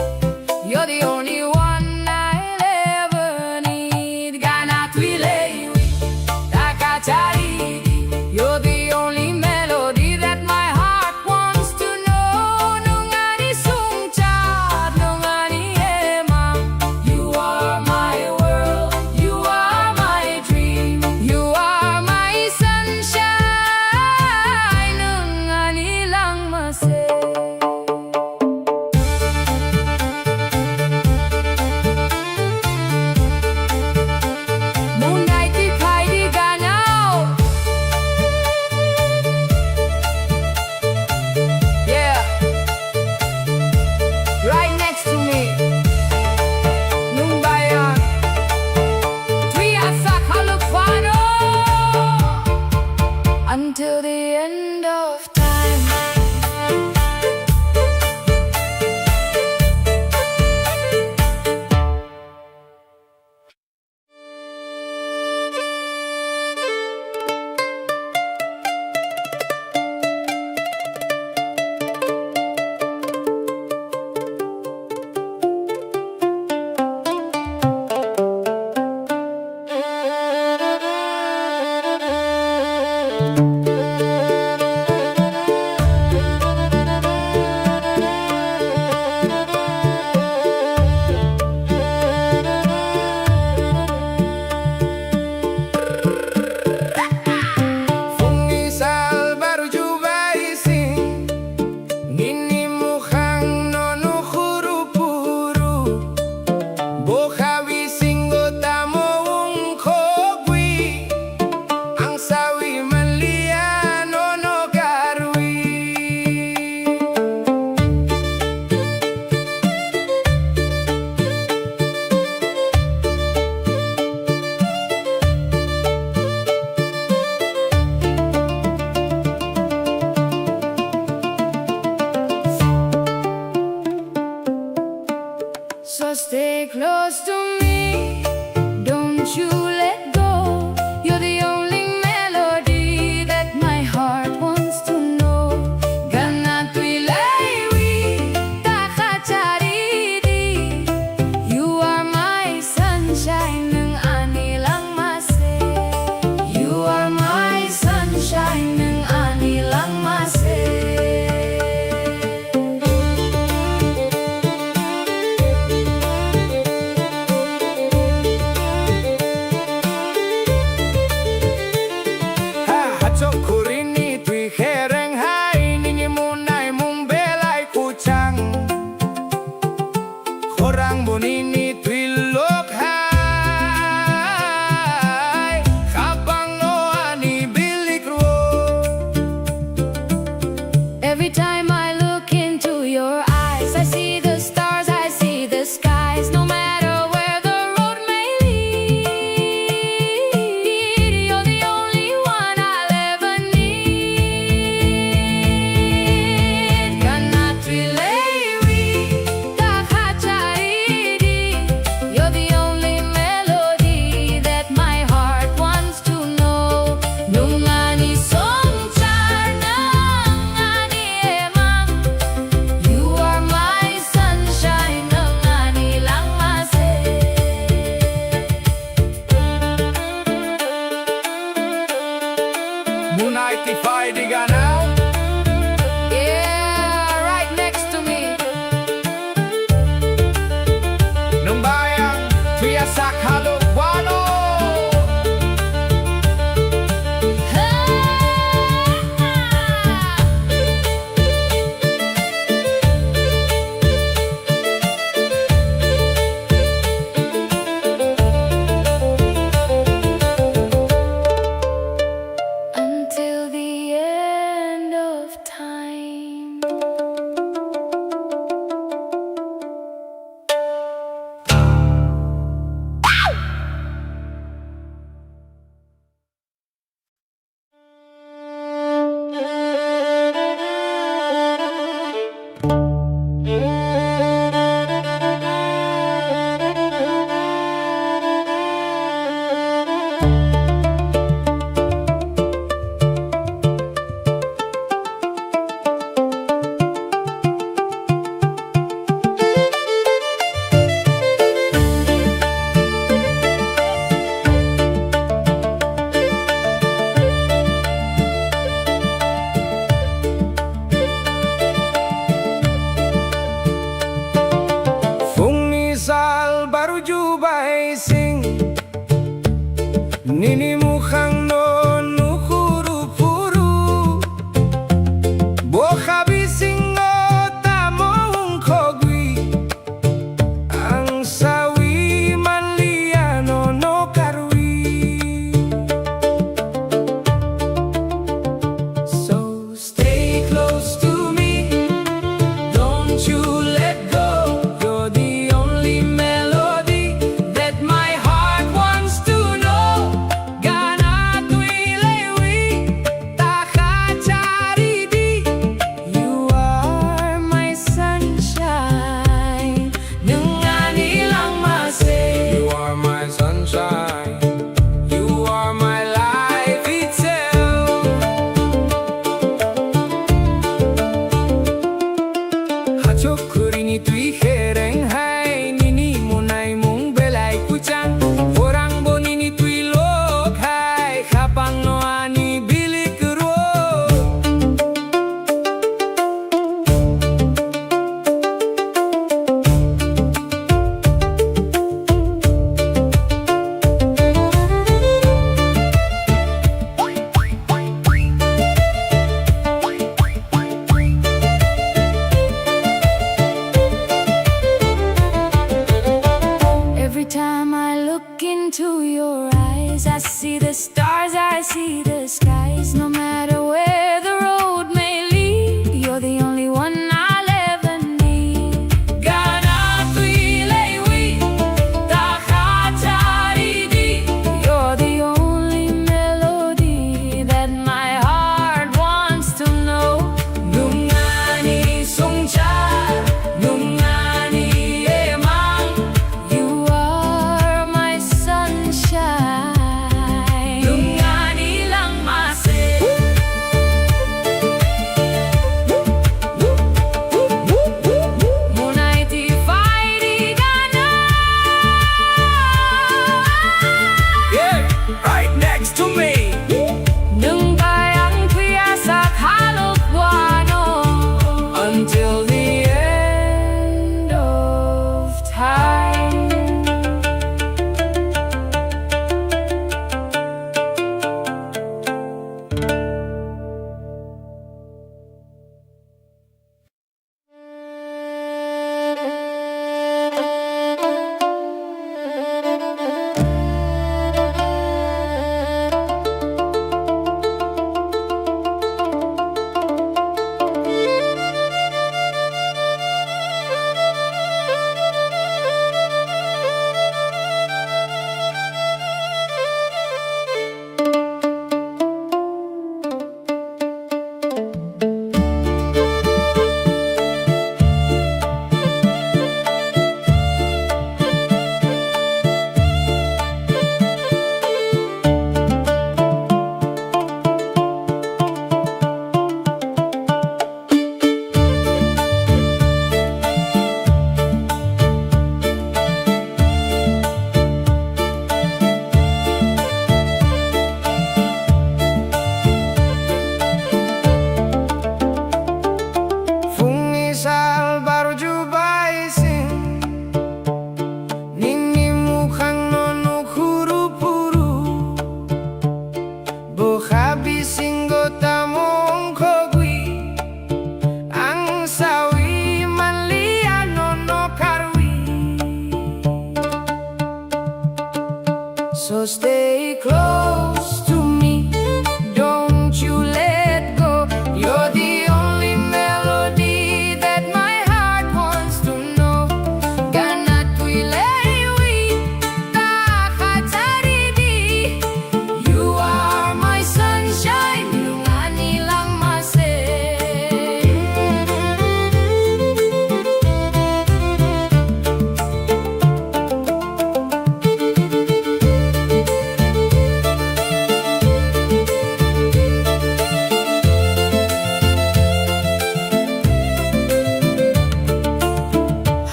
Nini mukhangno nukhuru phuru, bokha bisingo tamo wngkhogwi, ang sawi manliya nono karwi. So stay close to me, don't you let go. You're the only melody that my heart wants to know. Gana twi lewi ta kha chari di. You are my sunshine. Nwng ani langma se. You are my sunshine. You are my life itself. Hachok khuri ni twi khereng hai, nini munai mung belai kuchang. Khorang bo nini twi lok hai, khapang no ani bilik ro. Every time I look into your eyes, I see the stars, I see the skies. No matter where the road may lead, you're the only one I'll ever need. Gana twi lewi ta kha chari di. You're the only melody that my heart wants to know. Nwng ani songchar, nwng ani emang. You are my sunshine. Nwng ani langma se. Munai ti phai di gana. Yeah, right next to me. Nwng bai ang thwiya sa khalok wano. Until the end of time. Phungni sal barju bai sing, nini mukhangno nukhuru phuru. Bokha bisingo tamo wngkhogwi, ang sawi manliya nono karwi. So stay close to me, don't you let go. You're the only melody that my heart wants to know. Gana twi lewi ta kha chari di. You are my sunshine, nwng ani langma se.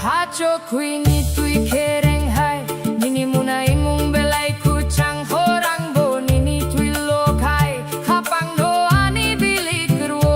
Hachok khwini twi khereng hai, nini muna imung belai kuchang, khorang bo nini twi lok hai, khapang no ani bilik rwo.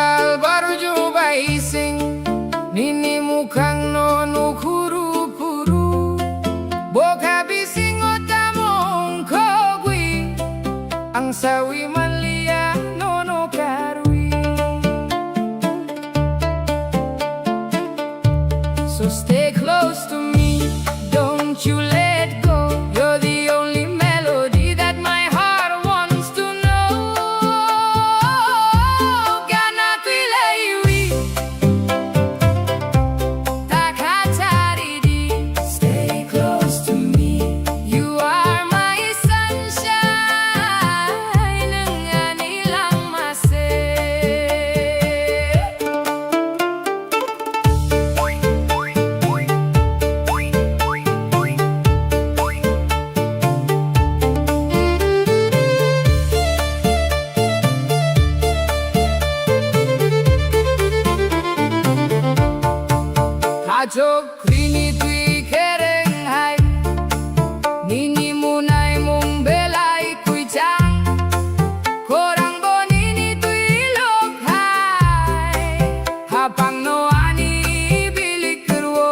Albarjo bai sing, nini mukhang no nukhuru khuru. Bokha bisingo tamo ongkhogwi, ang sawi manliya nono karwi. So stay close to me, don't you let go. You're the only melody that my heart wants to know. Gana twi leiwi, ta kha charidi. Stay close to me. You are my sunshine, nwng ani langma se. Achuk rini twi khereng hai, nini munai mung belai kwichang, khorang bo nini twi lok hai. Hapang no ani bilik rwo.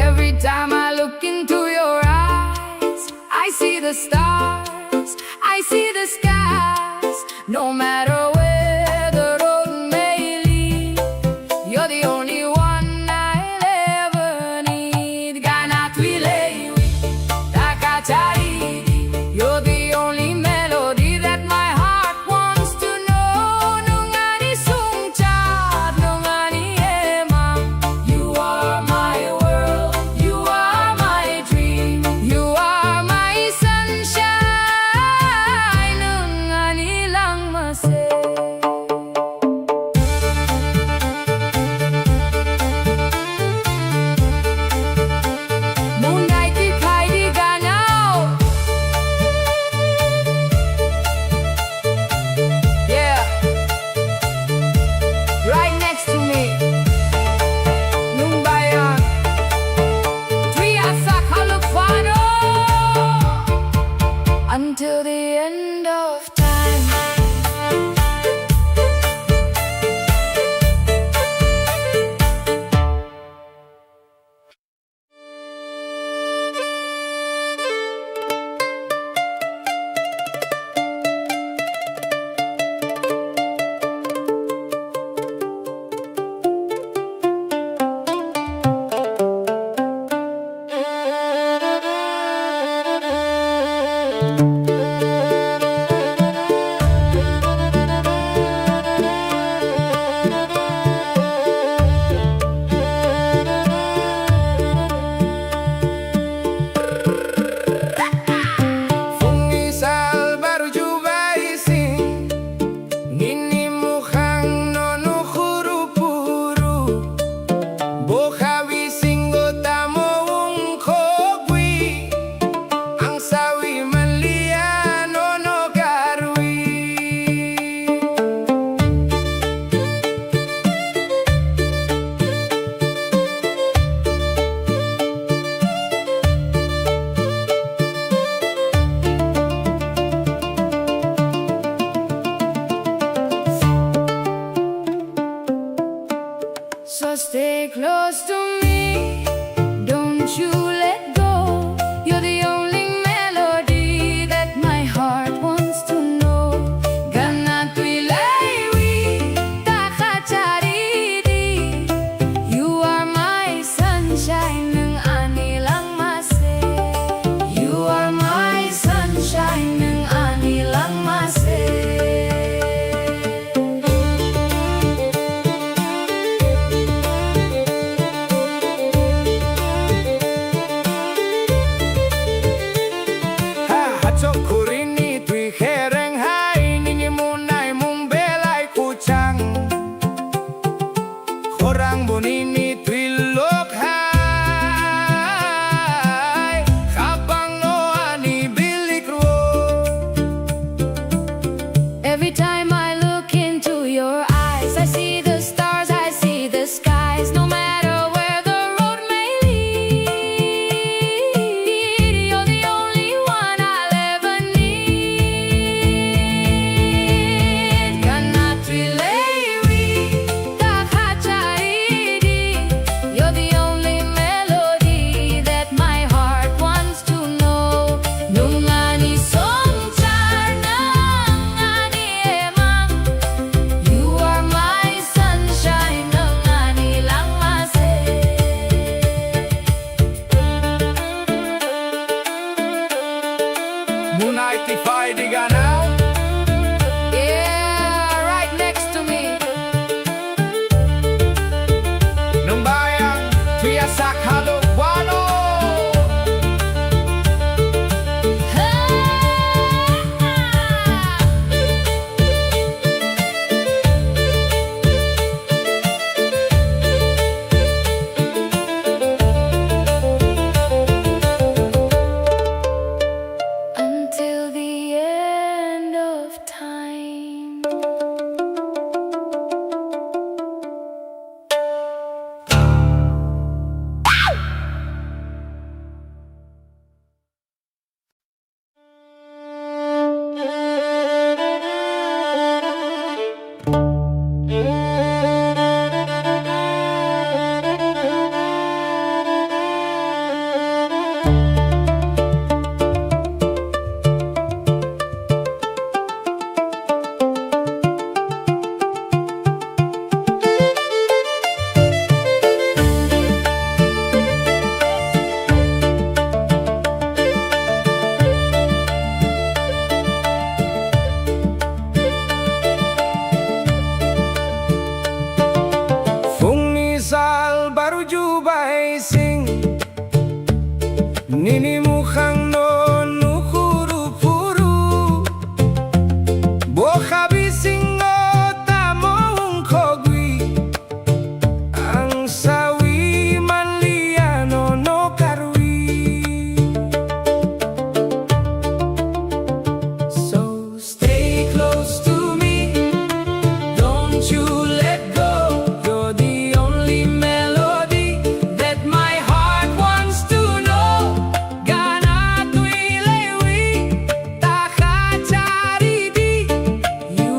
Every time I look into your eyes, I see the stars, I see the skies. No matter where the road may lead, you're the only one I'll ever need. Gana twi leiwi, ta kha charidi. You're the only melody that my heart wants to know. Nwng ani sungchar, nwng ani ema. You are my world, you are my dream, you are my sunshine. Nwng ani langma se. O kha bisingo tamo wngkhogwi, ang sawi manliya nono karwi. So stay close to me, don't you let go. You're the only melody that my heart wants to know. Gana twi lewi ta kha charidi. You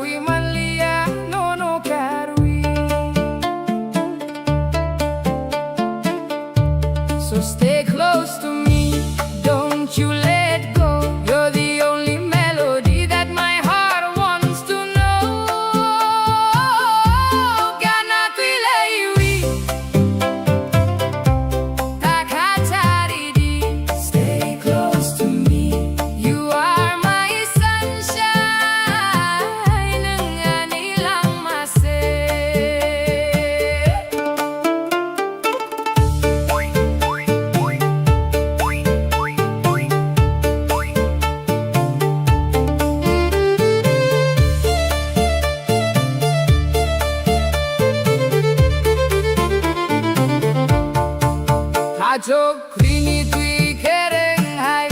Wi manliya nono karwi. So stay close to me, don't you let go. You're the only melody that my heart wants to know. Gana twi laiwi. Takacharidi, stay close to me. You are my sunshine, nwng ani langma se. Achuk rini twi kereng hai,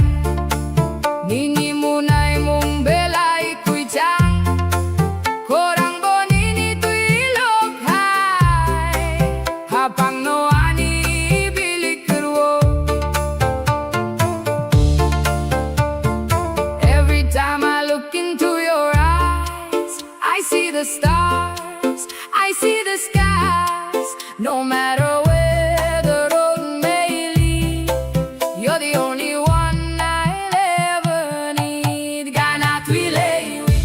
nini munai mung belai kuichang, korang bo nini twi lok hai, hapang no ani bilik kerwo. Every time I look into your eyes, I see the stars, I see the skies. No matter where the road may lead, you're the only one I'll ever need. Gana twi laiwi,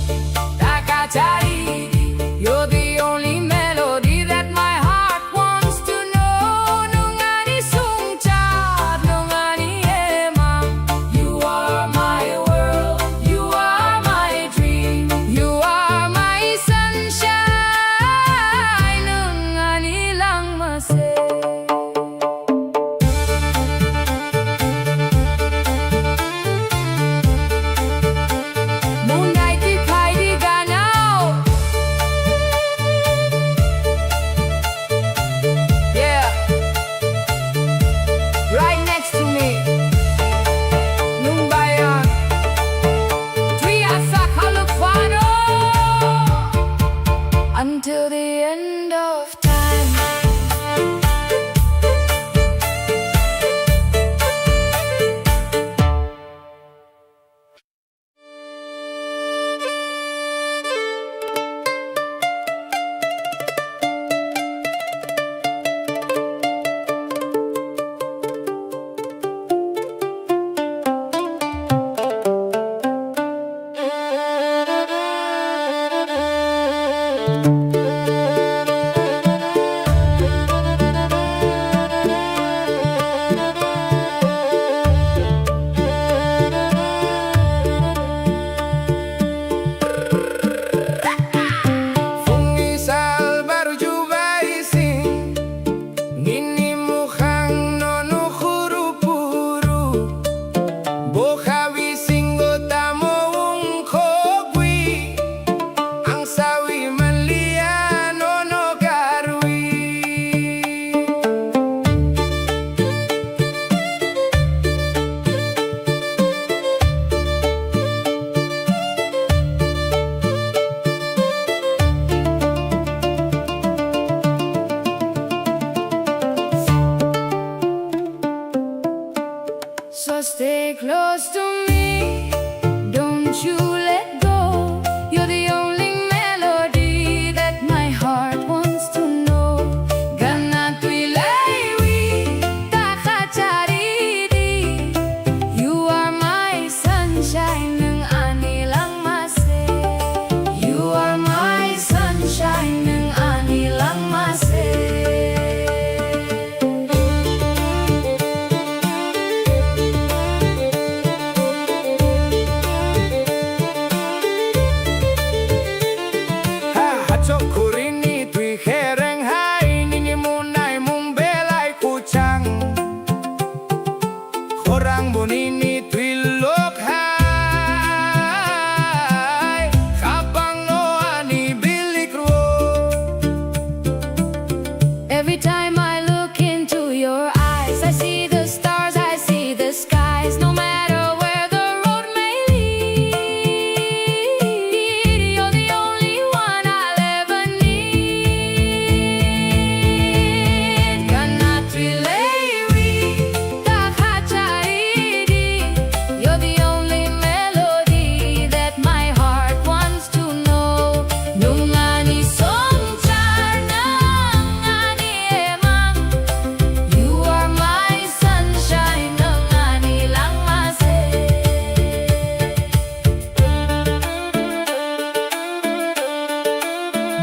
takacharidi. You're the only melody that my heart wants to know. Nwng ani sungchar, nwng ani ema. You are my world, you are my dream, you are my sunshine, nwng ani langma se. Munai ki phaidi ganao. Yeah. Right next to me. Nungbayang. Three asa khaluk fano. Until the end of time.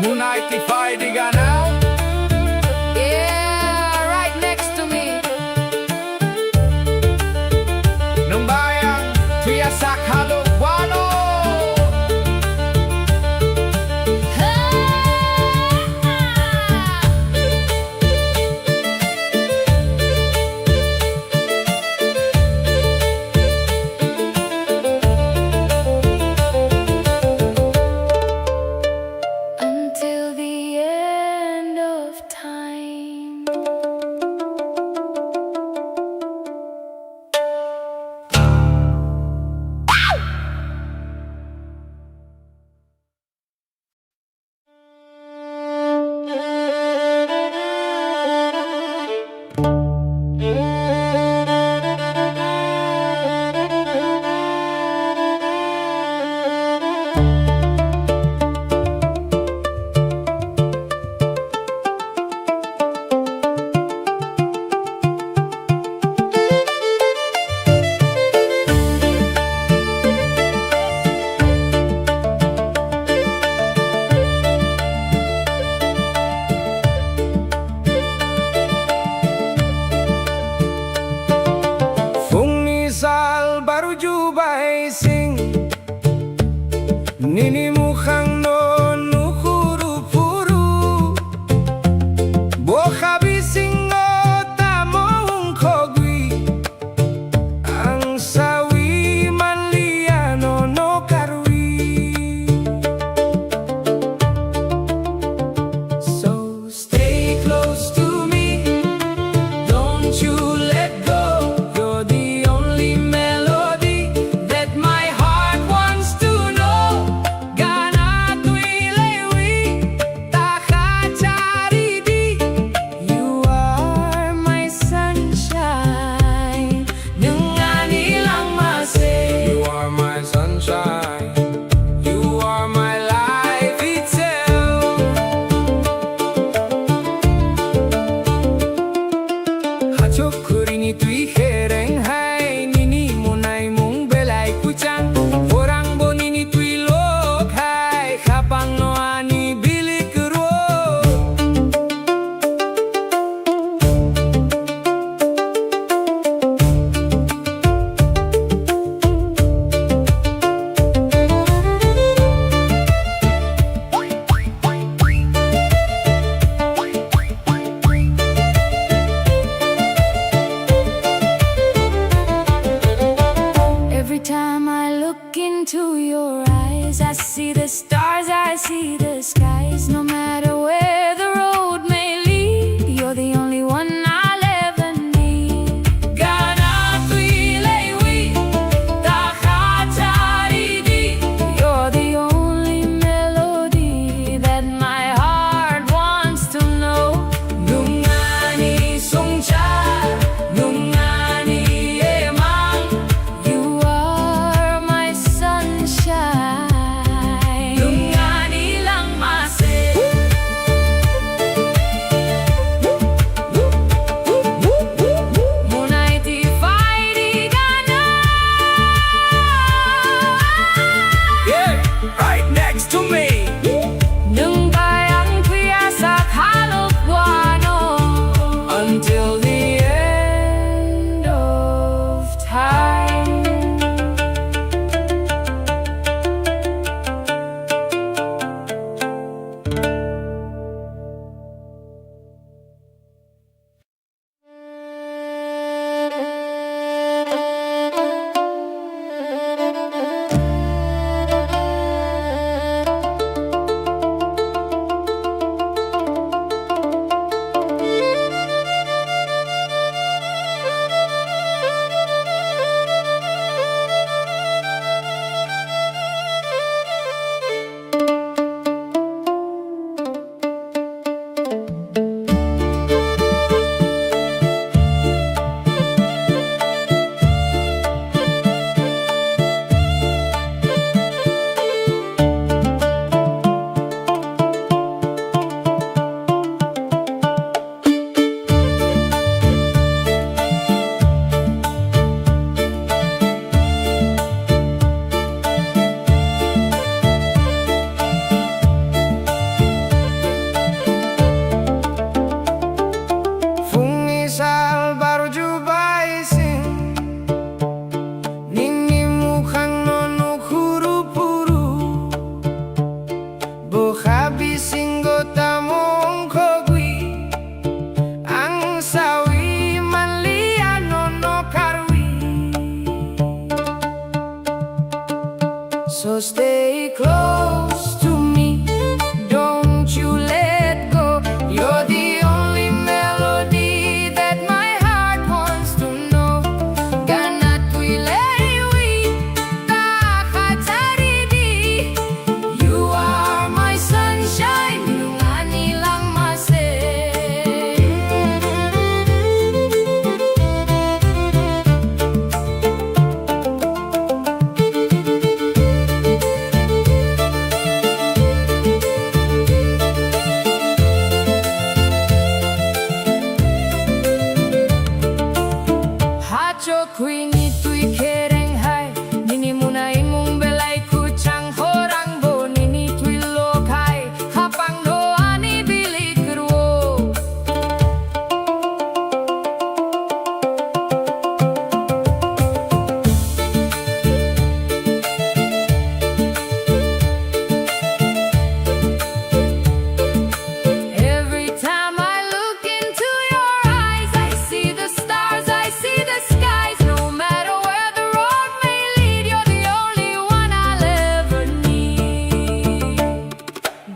Munai tipai di gana. Yeah, right next to me. Nwng bayang tuya sakha do wano. Until the end.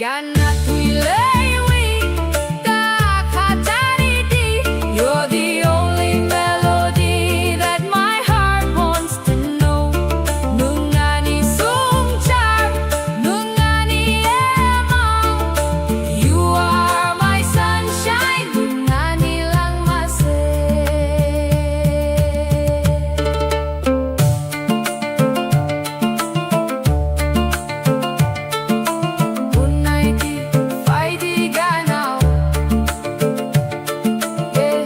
Gana twi lewi, ta khatari di. You're the only melody that my heart wants to know. Nwng ani songchar, nwng ani ema. You are my sunshine, nwng ani langma se. Unaidi, faidi ganao. Yeah.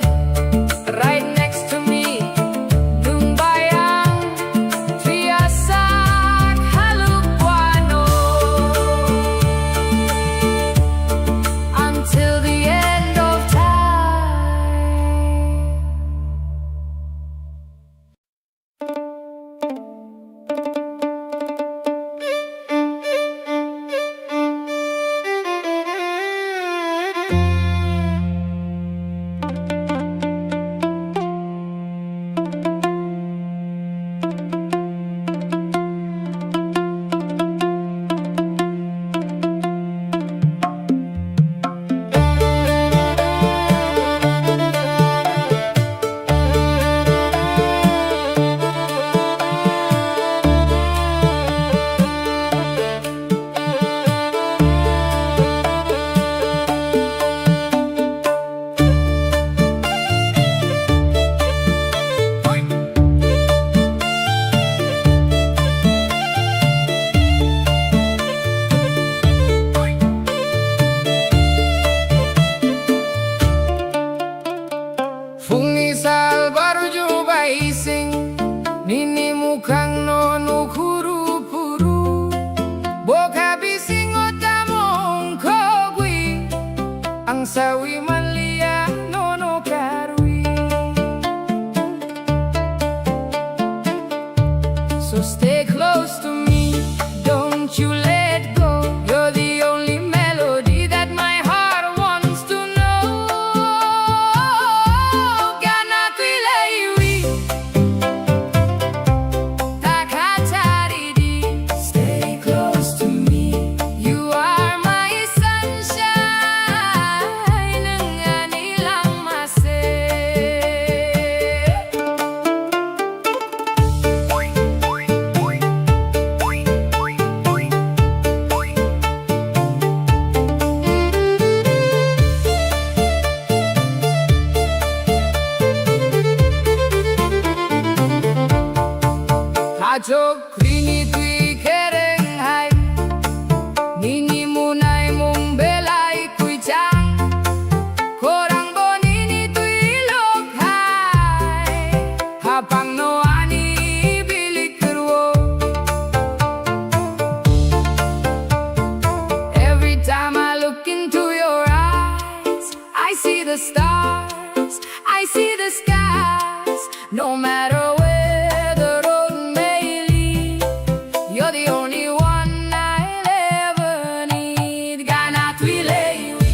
Right next to me, nwng bai ang twiasak haluk wano. Until the end of time. Phungni sal barju bai sing, nini mukhang no nukhuru phuru. Bokha bisingo tamo ongkhogwi, ang sawi manliya nono karwi. So stay close to me, don't you let go. You're the only melody that my heart wants to know. Gana twi lewi, ta khatari di. Stay close to me. You are my sunshine, nwng ani langma se. Achuk rini twi kereng hai, nini munai mung belai twi chang, khorang bo nini twi lok hai, hapang no ani bilik rwo. Every time I look into your eyes, I see the stars, I see the skies. No matter where the road may lead, you're the only one I'll ever need. Gana twi lewi,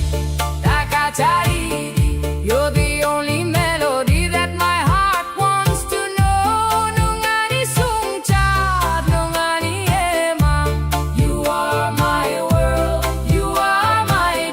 ta kachari di. You're the only melody that my heart wants to know. Nwng ani sungchar, nwng ani ema. You are my world, you are my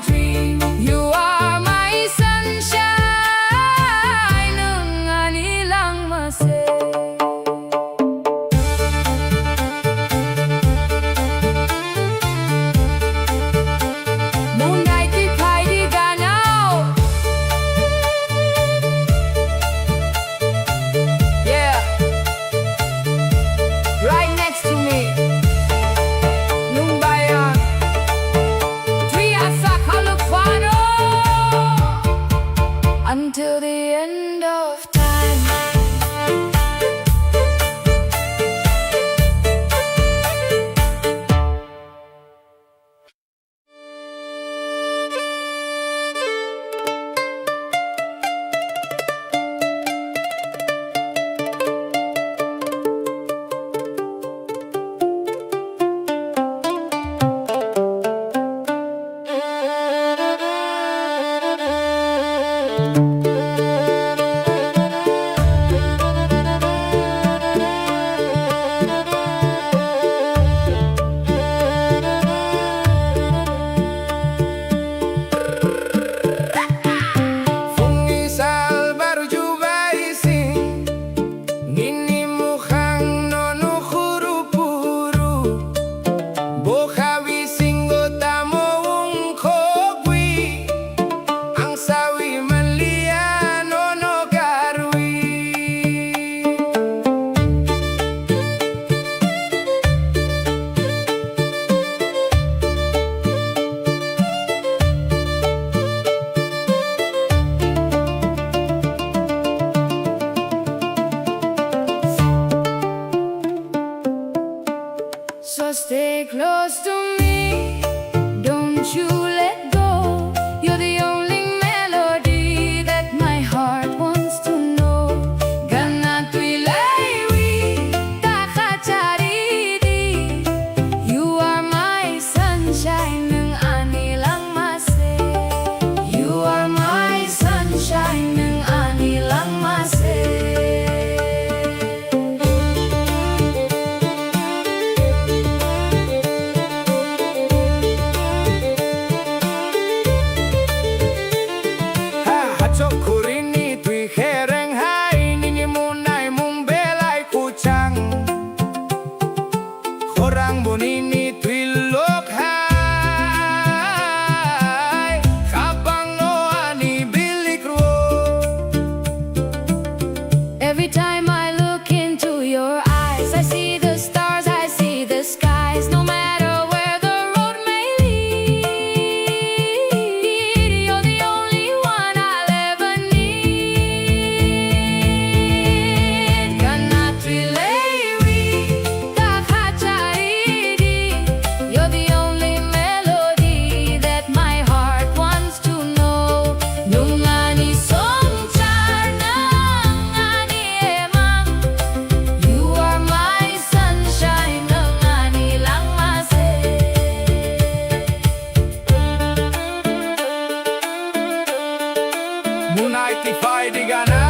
Munai tiphai di gana.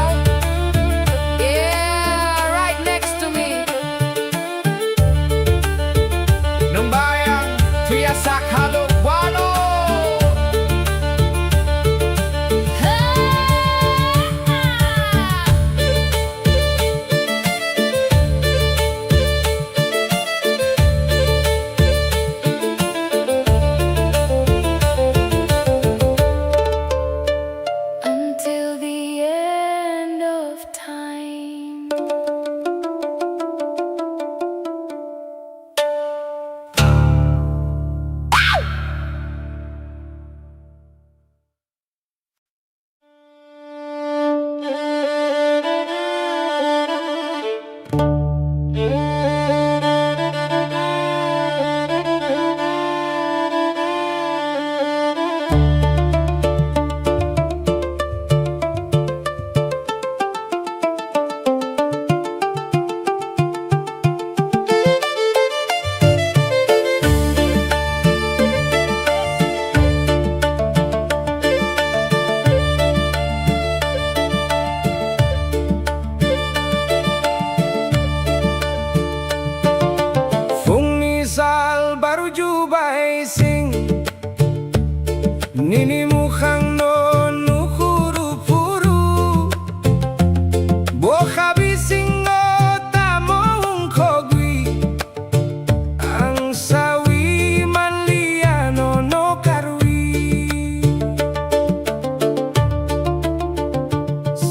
Yeah, right next to me. Nwng bai ang thwiya sakha lok walo. Until the end of time. Phungni sal baruju bai sing. Nini mukhangno nukhuru phuru, bokha bisingo tamo wngkhogwi, ang sawi manliya nono karwi.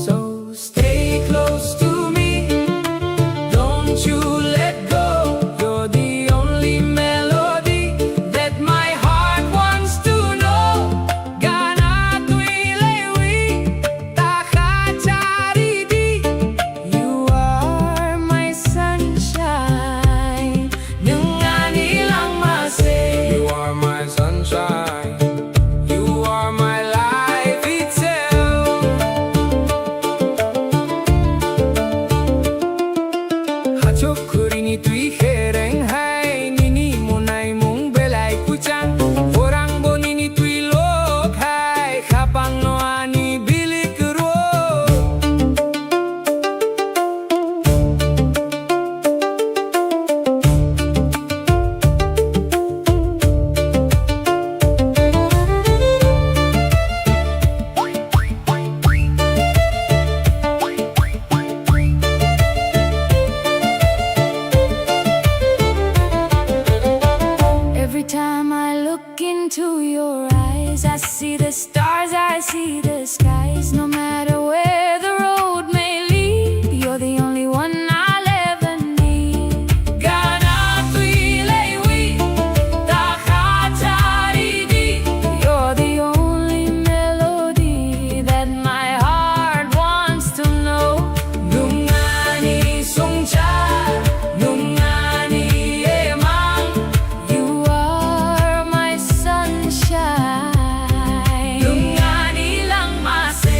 So stay close to me, don't you let go. You're the only melody that my heart wants to know. Gana twi lewi ta kha chari di. You are my sunshine. Nwng ani langma se. You are my sunshine. You are my life itself. Hachuk khurini twi khereng hai, nini munai mung belai kuchang. Borang bo nini twi lok hai, khapang no ani bilik ro. Every time I look into your eyes, I see the stars, I see the skies. No matter where the road may lead, you're the only one I'll ever need. Gana twi lewi ta kha chari di. You're the only melody that my heart wants to know. Nwng ani songchar, nwng ani emang. You are my sunshine. Nwng ani langma se.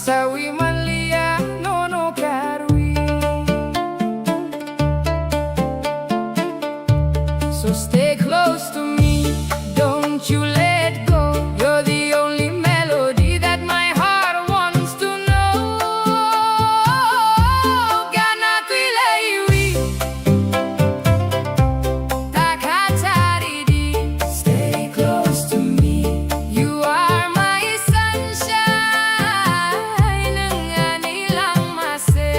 Sawi manliya nono karwi. So stay close to me, don't you let go. You're the only melody that my heart wants to know. Gana twi leiwi. Takachari di, stay close to me. You are my sunshine, nwng ani langma se.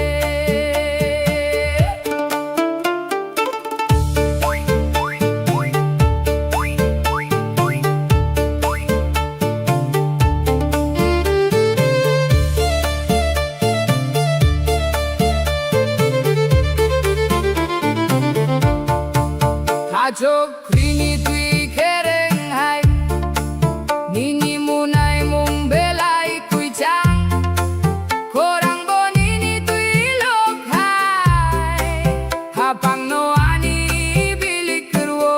Kachok rini twi kereng hai, nini munai mung belai kuichang, korang bo nini twi lok hai, hapang no ani bilik rwo.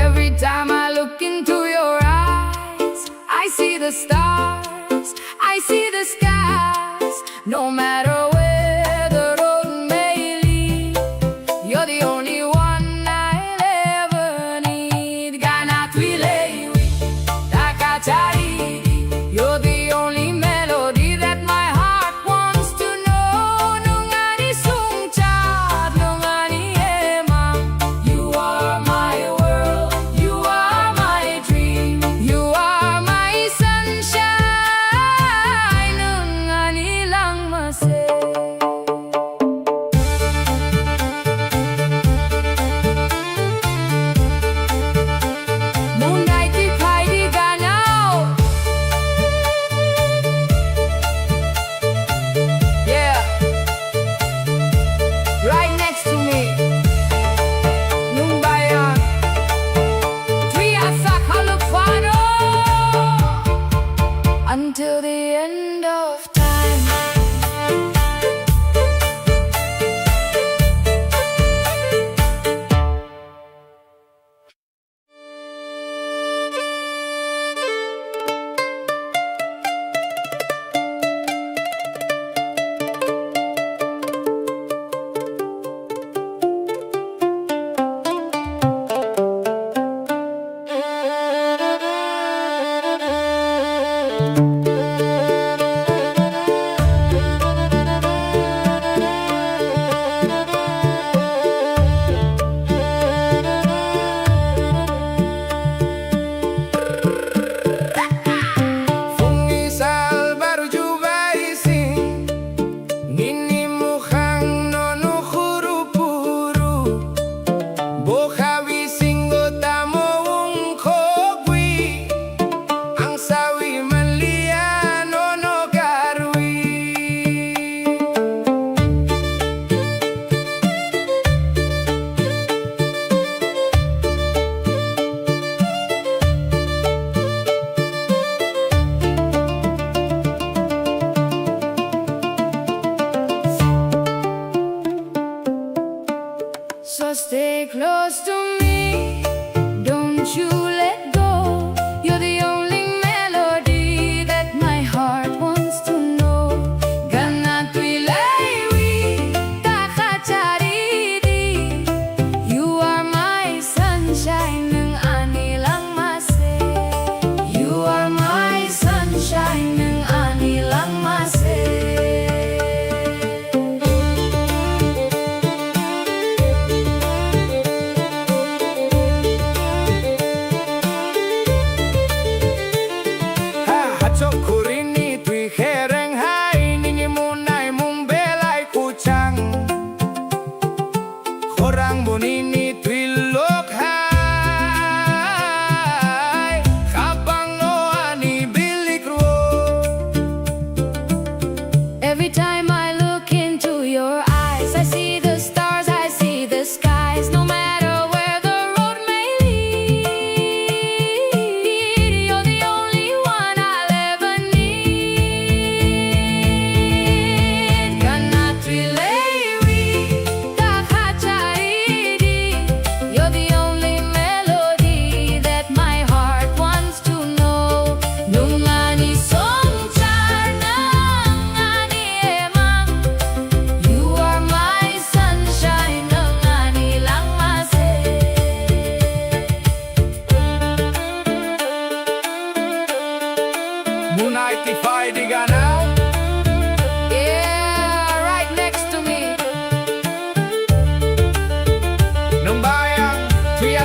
Every time I look into your eyes, I see the stars, I see the skies. No matter where the road may lead, you're the only one I'll ever need. Gana twi leiwi, takachari di. You're the only melody that my heart wants to know. Nwng ani sungchar, nwng ani ema. You are my world, you are my dream, you are my sunshine, nwng ani langma se.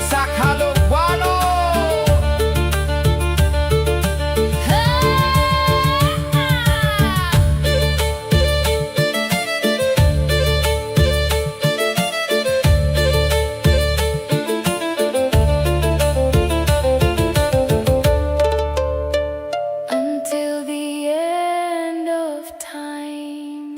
Sakalo walo. Until the end of time.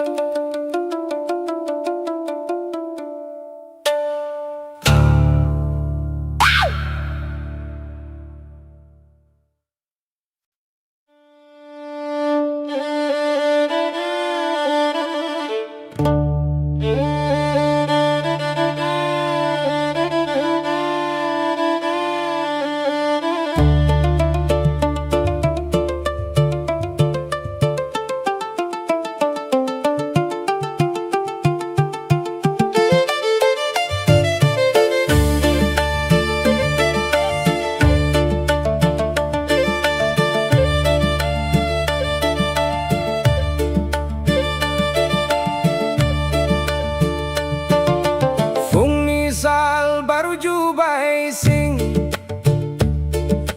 Phungni sal baruju bai sing.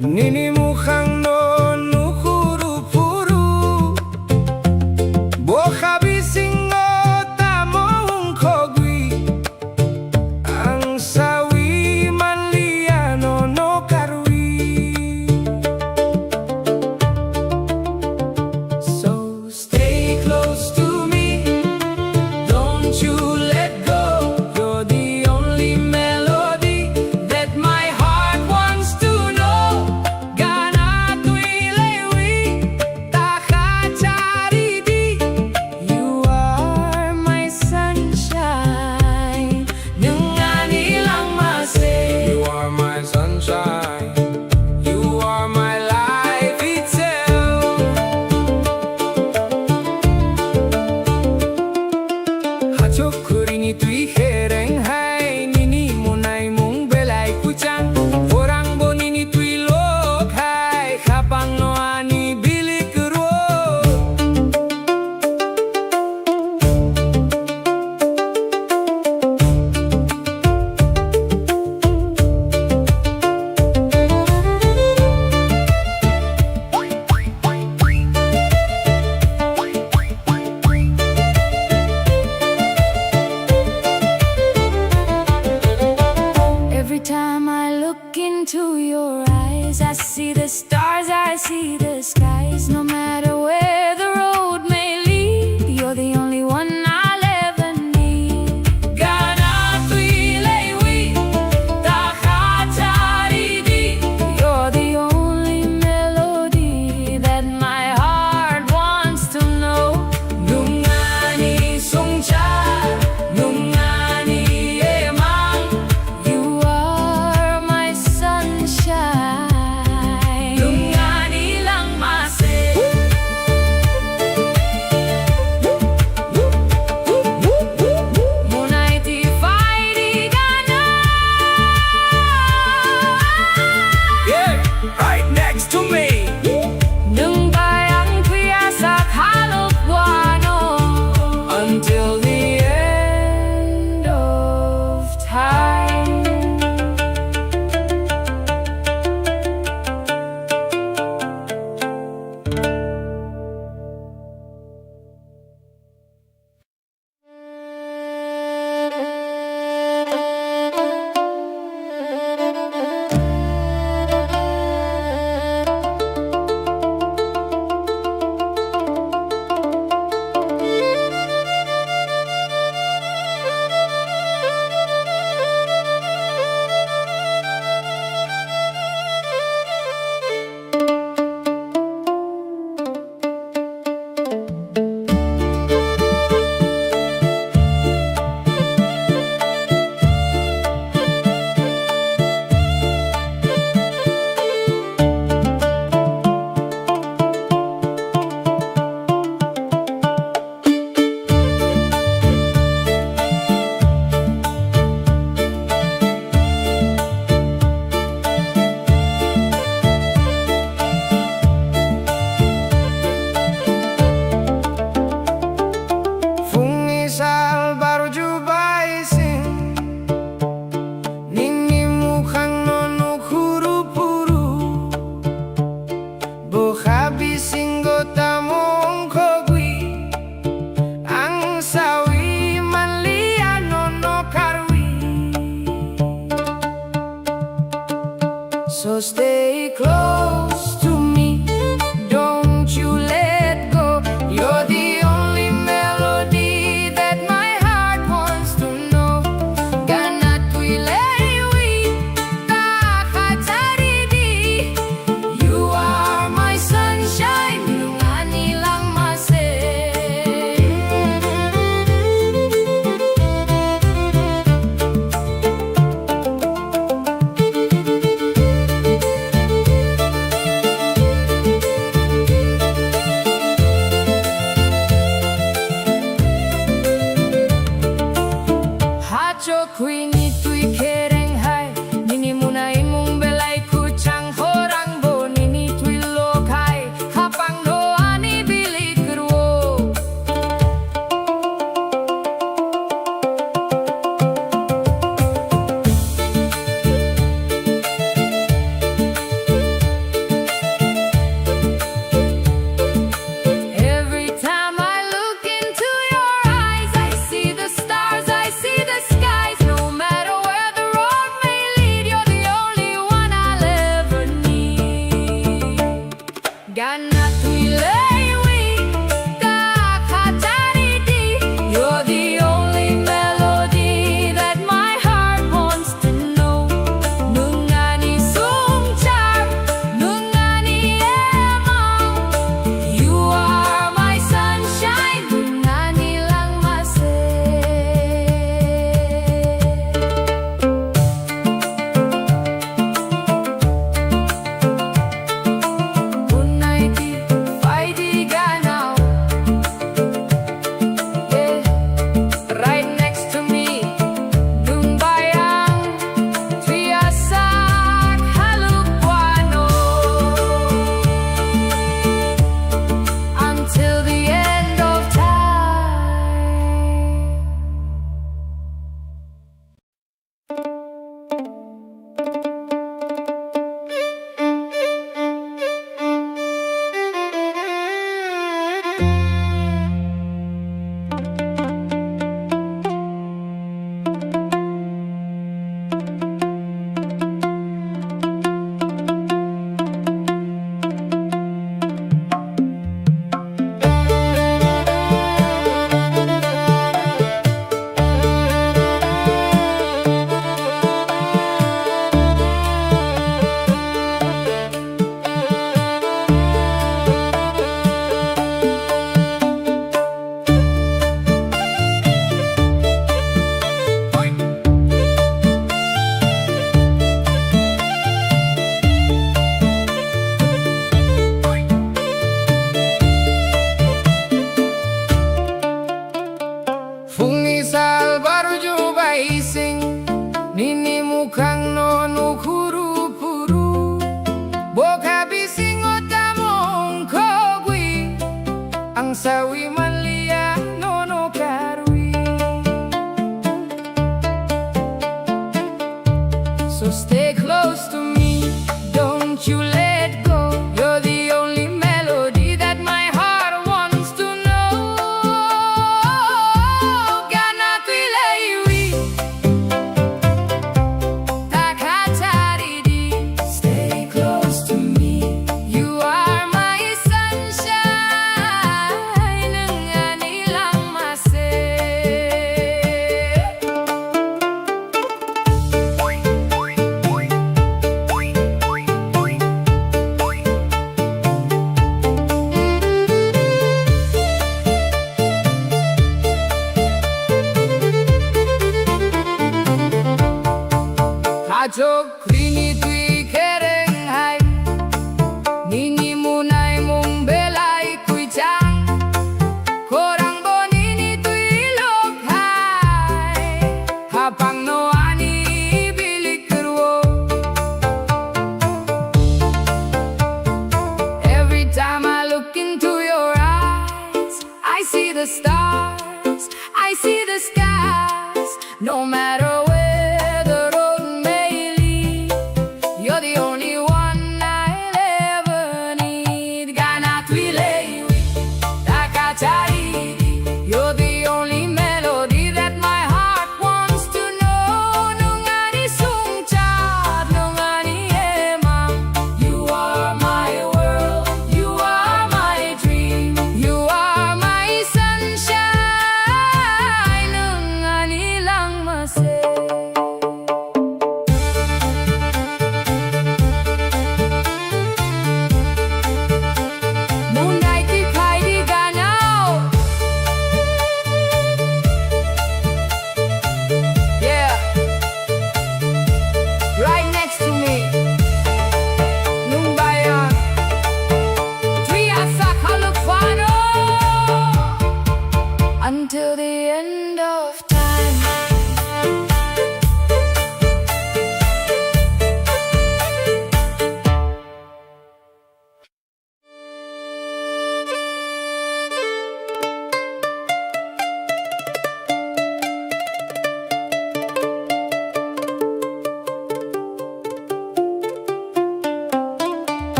Nini mukhangno nukhuru phuru, bokha bisingo tamo wngkhogwi, ang sawi manliya nono karwi. So stay close to me, don't you let go. You're the only melody that my heart wants to know. Gana twi lewi ta kha chari di. You are my sunshine. Nwng ani langma se. You are my sunshine. You are my life itself. Hachuk khurini twi khereng hai, nini munaimung belai kuchang. Khorangbo nini twi lok hai, khapangno ani bilik rwo. Every time I look into your eyes, I see the stars, I see the skies. No matter where the road may lead, you're the only one I'll ever need. Gana twi lewi ta kha chari di. You're the only melody that my heart wants to know. Nwng ani songchar, nwng ani emang. You are my sunshine. Nwng So stay close to me, don't you let go. You're the only melody that my heart wants to know. Gana twi laiwi ta khatari di. You are my sunshine, nwng ani langma se. Hachok hwini twi khereng hai, nini mwnai mung belai kwchang, khorang bo nini twi lok hai, khapang no ani bili kwrwo. Every time I look into your eyes, I see the stars, I see the skies. No matter where the road may lead, you're the only one I'll ever need. Gana twi laiwi ta khatari di. You're the only melody that my heart wants to know. Nwng ani songchar, nwng ani ema. You are my sunshine, nwng ani langma se. Unaiti faidi ganao. Yeah. Right next to me, nwng bai ang twiasak haluk wano. Until the end of time. Phungni sal barju bai sing, nini mukhang no nukhuru phuru. Bokha bisingo tamo ongkhogwi, ang sawi manliya nono karwi. So stay close to me, don't you let go. You're the only melody that my heart wants to know. Gana twi laiwi ta khatari di. Stay close to me. You are my sunshine. Nwng ani langma se. Achok rini twi khereng hai, nini munai mung belai kwchang, khorang bo nini twi lok hai, hapang no ani bilik rwo. Every time I look into your eyes, I see the stars, I see the skies. No matter where the road may lead,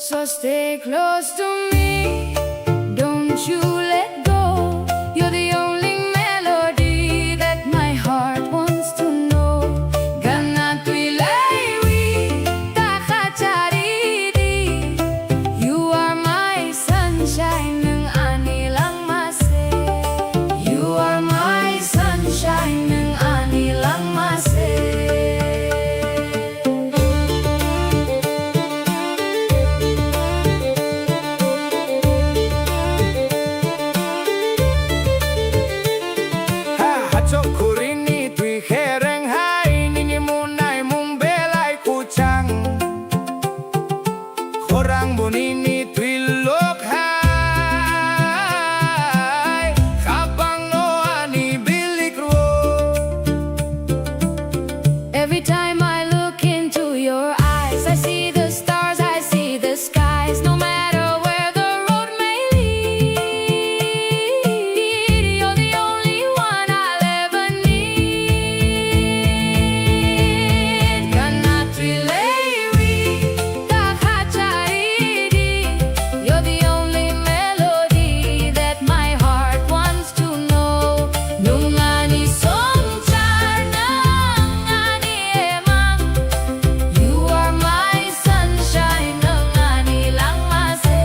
So stay close to me, don't you let go. You're the only melody that my heart wants to know. Gana twi laiwi ta kha chari di. You are my sunshine, nwng ani langma se. You are my sunshine, nwng ani langma se. Ha, hachok khurini twi khereng hai, nini munai mung belai kuchang. Khorang bo nini twi lok hai, khapang no ani bilik ro. Every time I look into your eyes, I see the stars, I see the skies. No matter where the road may lead, you're the only one I'll ever need. Gana twi laiwi ta kha chari di. You're the only melody that my heart wants to know. Nwng ani songchar, nwng ani emang. You are my sunshine, nwng ani langma se.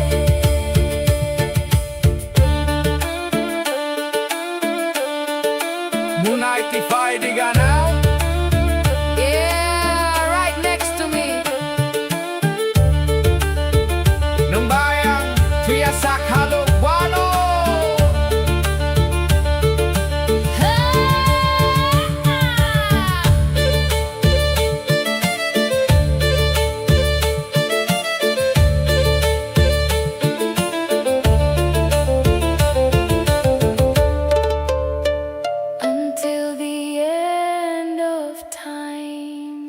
Munai tiphai di gana. Yeah, right next to me. Nwng bayang twi ya sakha lok wano. Until the end of time.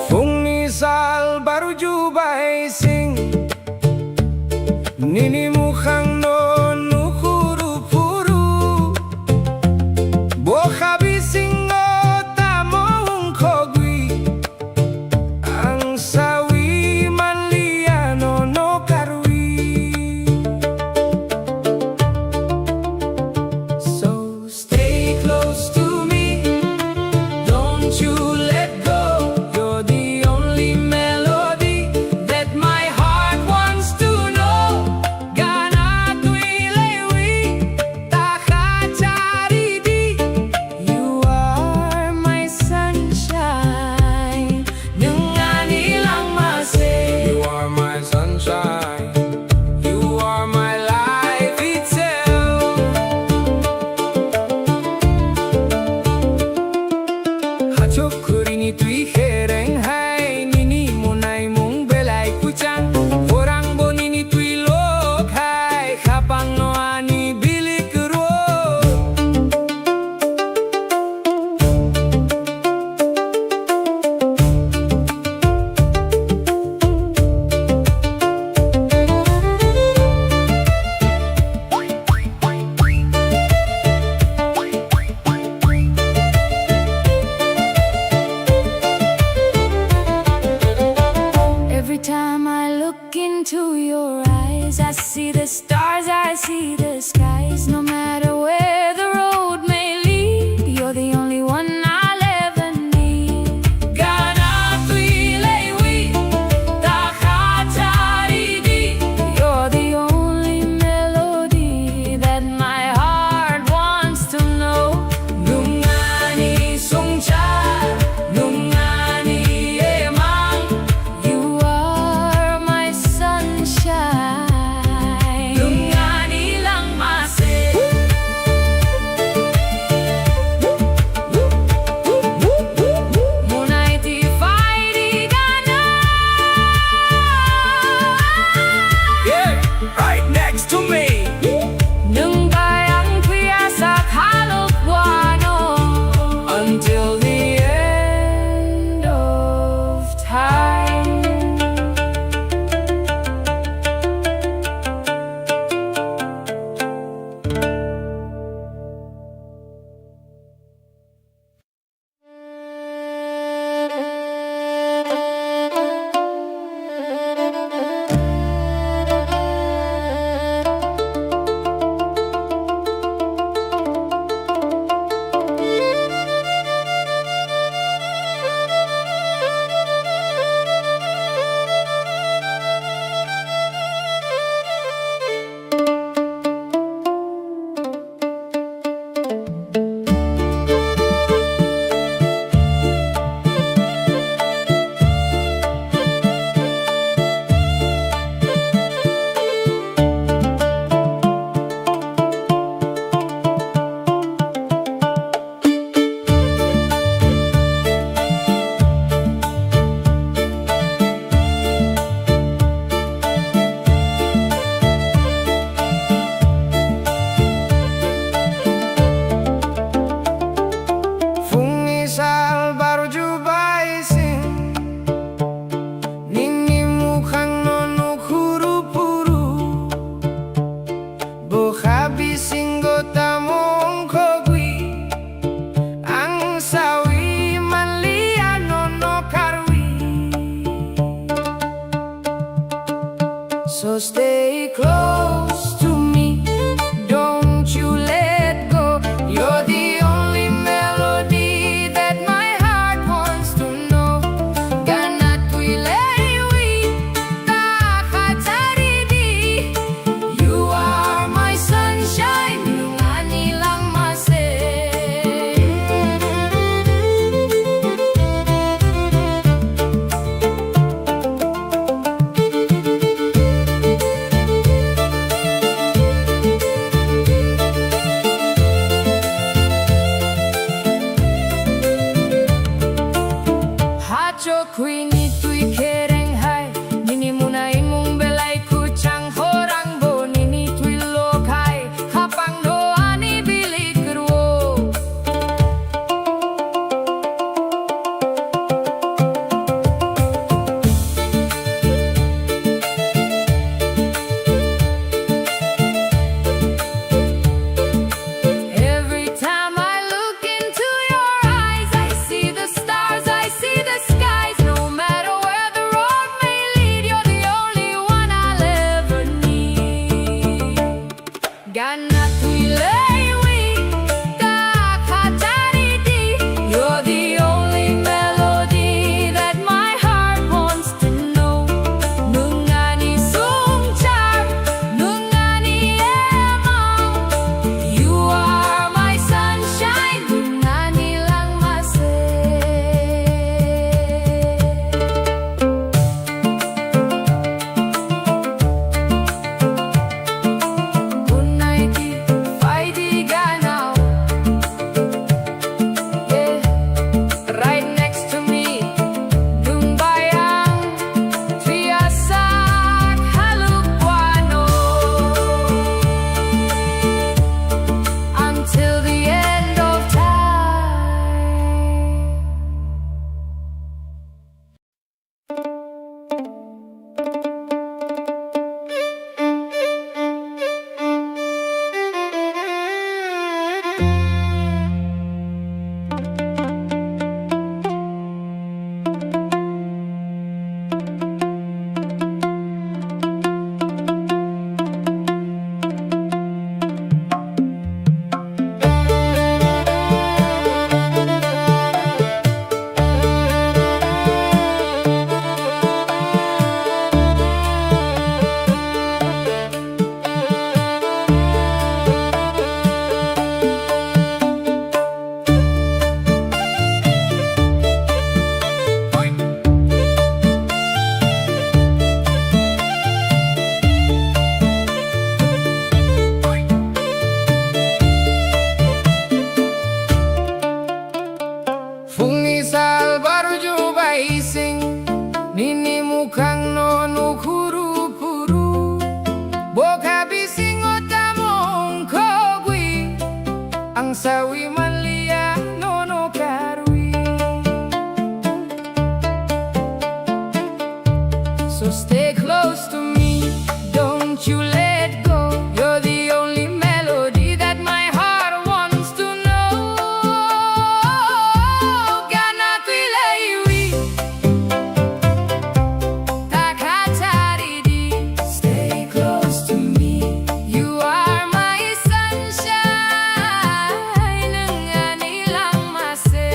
Phungni sal baruju bai sing. Nini mukhang no nukhuru phuru, bokha bisingo tamo wngkhogwi, ang sawi manliya nono karwi. So stay close to me, don't you let go. You're the only melody that my heart wants to know. Gana twi laiwi ta kha chari di. You are my sunshine, nwng ani langma se. You are my sunshine. You are my life itself. Hachuk khurini twi khereng hai, nini munai mung belai kuchang. Khorang bo nini twi lok hai, khapang no ani bilik ro. Every time I look into your eyes, I see the stars, I see the skies. No matter where the road may lead, you're the only one I'll ever need. Gana twi laiwi ta kha chari di. You're the only melody that my heart wants to know. Nwng ani songchar, nwng ani emang. So stay close to me, don't you let go. You're the only melody that my heart wants to know. Gana twi lei wi ta kha chari di. You are my sunshine, nwng ani langma se. Hachok hwini twi khereng hai, nini muna imung belai kwchang, khorang bo nini twi lok hai, khapang no ani bilik rwo. Every time I look into your eyes, I see the stars, I see the skies. No matter where the road may lead, you're the only one I'll ever need. Gana twi lei wi ta kha chari di. You're the only melody that my heart wants to know. Nwng ani sungchar, nwng ani ema. You are my sunshine, nwng ani langma se. Tonight, if I dig now, yeah, right next to me, nwng bai ang twiasak haluk wano until the end of time. Phungni sal barju bai sing, nini mukhang no nukhuru phuru. Bokha bisingo tamo wngkhogwi, ang sawi manliya nono karwi. So stay close to me, don't you let go. You're the only melody that my heart wants to know. Gana twi lei wi ta kha chari di. Stay close to me. You are my sunshine. Nwng ani langma se.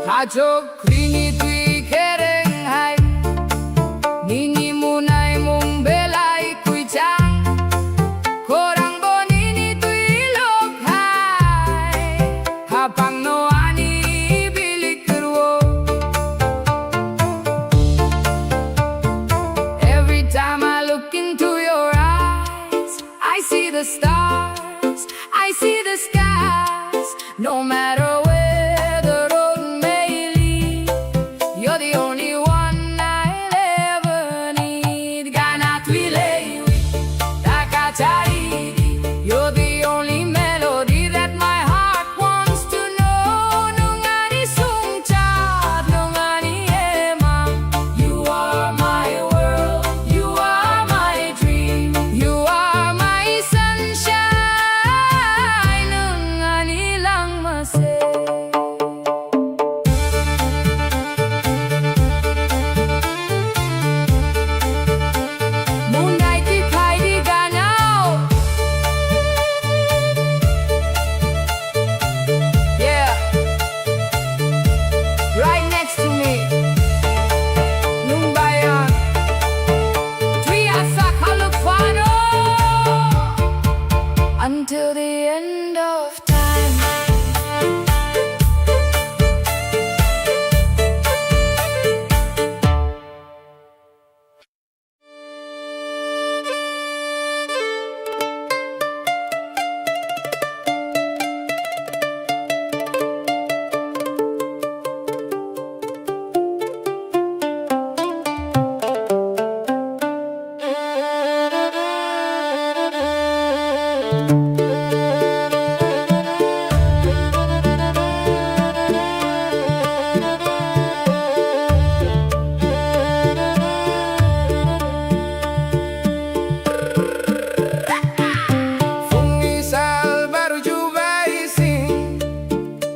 Hachok khwini twi khereng hai, nini munai mung belai kwichang. Khorang bo nini twi lok hai, hapang no ani bilik rwo. Every time I look into your eyes, I see the stars, I see the skies. No matter where the road may lead,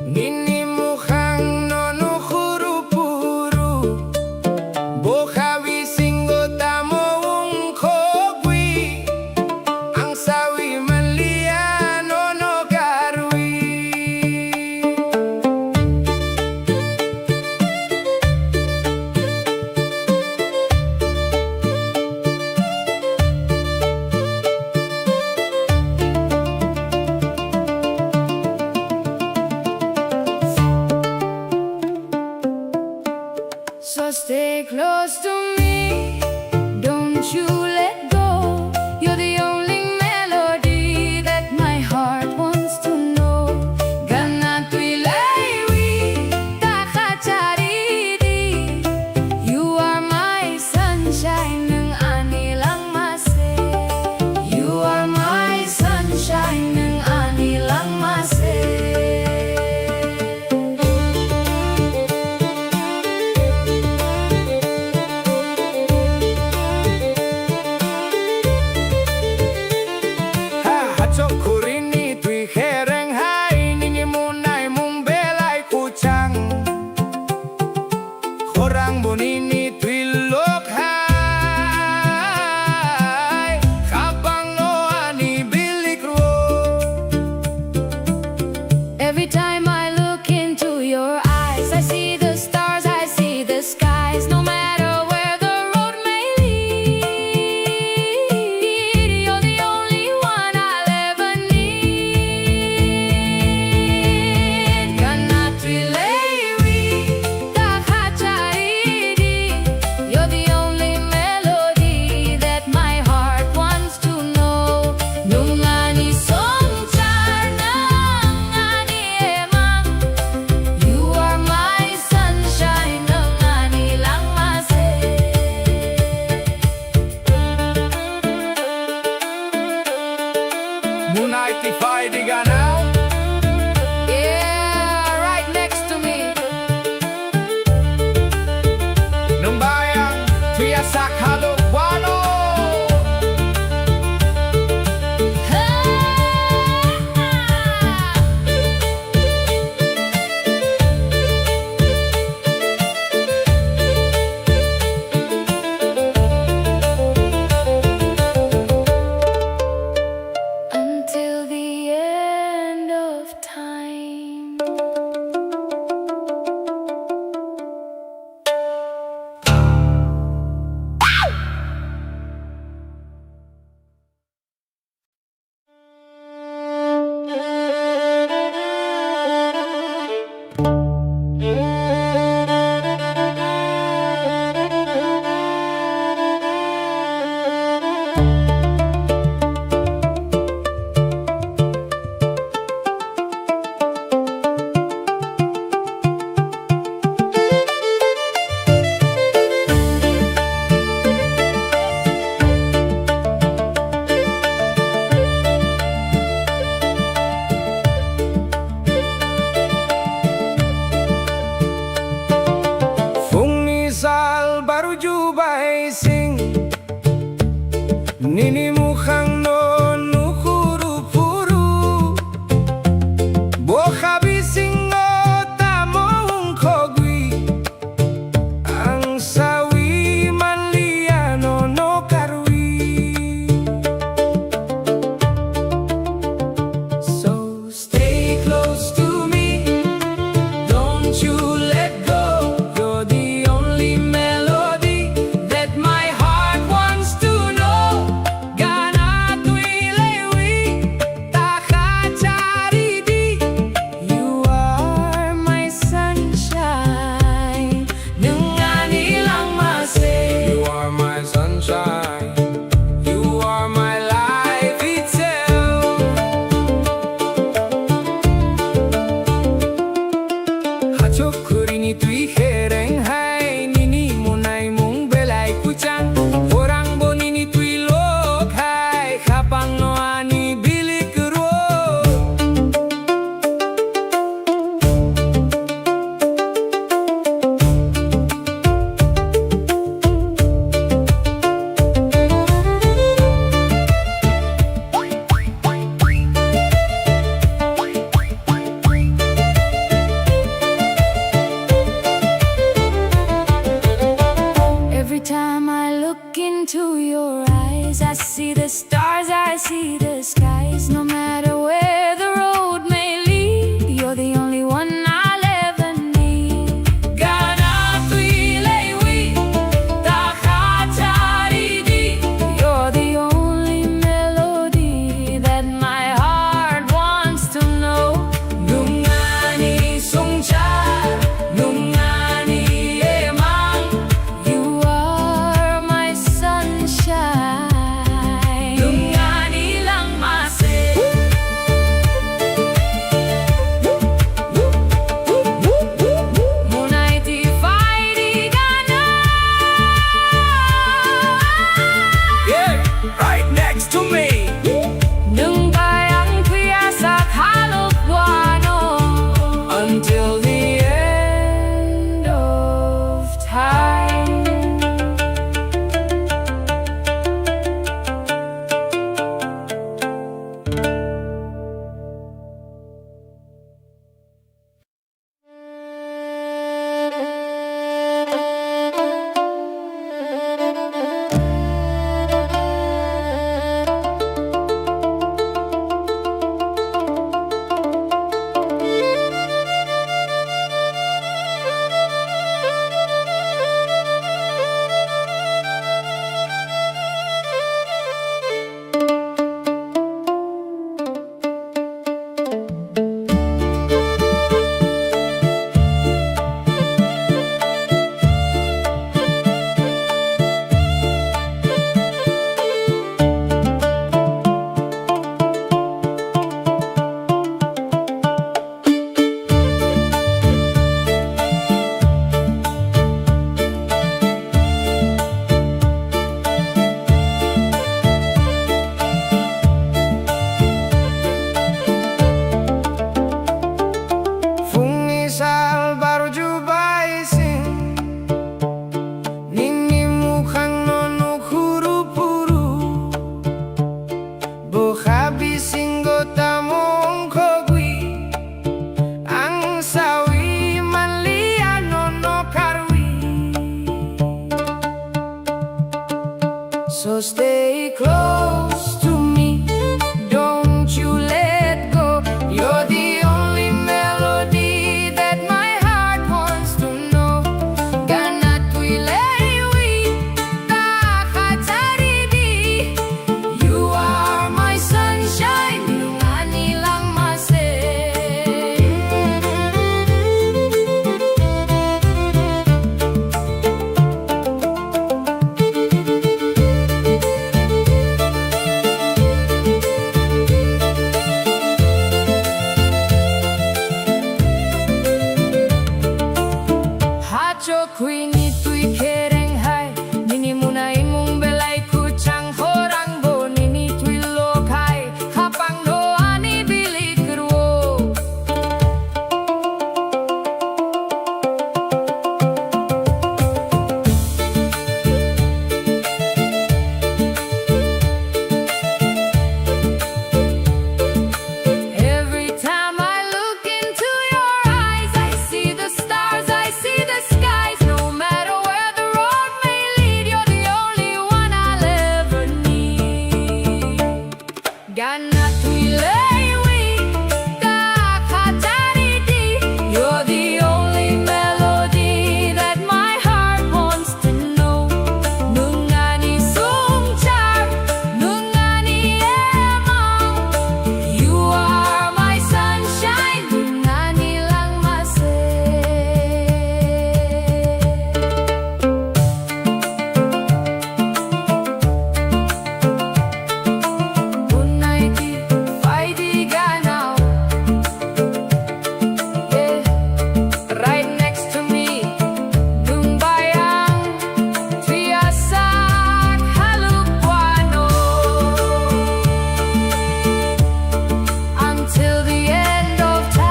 Nini mukhang no nukhuru phuru, bokha bisingo tamo wngkhogwi, ang sawi manliya nono karwi. So stay close to me, don't you let go. You're the only melody that my heart wants to know. Gana twi laiwi ta kha charidi. You are my sunshine, nwng ani langma se. You are my sunshine, nwng ani langma se. Ha, hachok khurini twi khereng hai, nini munai mung belai kuchang. Khorang bo nini twi lok hai, khapang no ani bilik ro. Every time I look into your eyes, I see the stars, I see the skies. No matter where the road may lead, you're the only one I'll ever need. Gana twi laiwi ta kha charidi. You're the only melody that my heart wants to know. Nwng ani songchar, nwng ani emang. You are my sunshine, nwng ani langma se. Munai tiphai di gana. Yeah, right next to me. Nwng bai ang twi ya sakha do wano. Until the end of time. Phungni sal baruju bai sing. Nini mukhang no nukhuru phuru, bokha bisingo tamo wngkhogwi, ang sawi manliya nono karwi. So stay close to me, don't you let go. You're the only melody that my heart wants to know. Gana twi laiwi ta kha charidi. You are my sunshine. Nwng ani langma se. You are my sunshine. You are my life itself. Hachuk khurini twi khereng hai, nini munai mung belai kuchang. Khorang bo nini twi lok hai, khapang no ani bilik ro. Sal barju bai sing, nini mukhang no nukhuru puru. Bokha bisingo tamo ongkhogwi, ang sawi manliya nono karwi. So stay close to me, don't you let go. You're the only melody that my heart wants to know. Gana twi leiwi ta khatari di. You are my sunshine, nung ani langma se. Hachok hwini twi khereng hai, nini muna imung belai kwchang, khorang bo nini twi lok hai, khapang no ani bilik rwo. Every time I look into your eyes, I see the stars, I see the skies. No matter where the road may lead, you're the only one I'll ever need. Gana twi leiwi ta khatari di. You're the only melody that my heart wants to know. Nung ani sungchar, nung ani ema. You are my sunshine, nung ani langma se. Unaiti faidi ganao. Yeah. Right next to me, nung bayang triasak haluk wano. Until the end of time.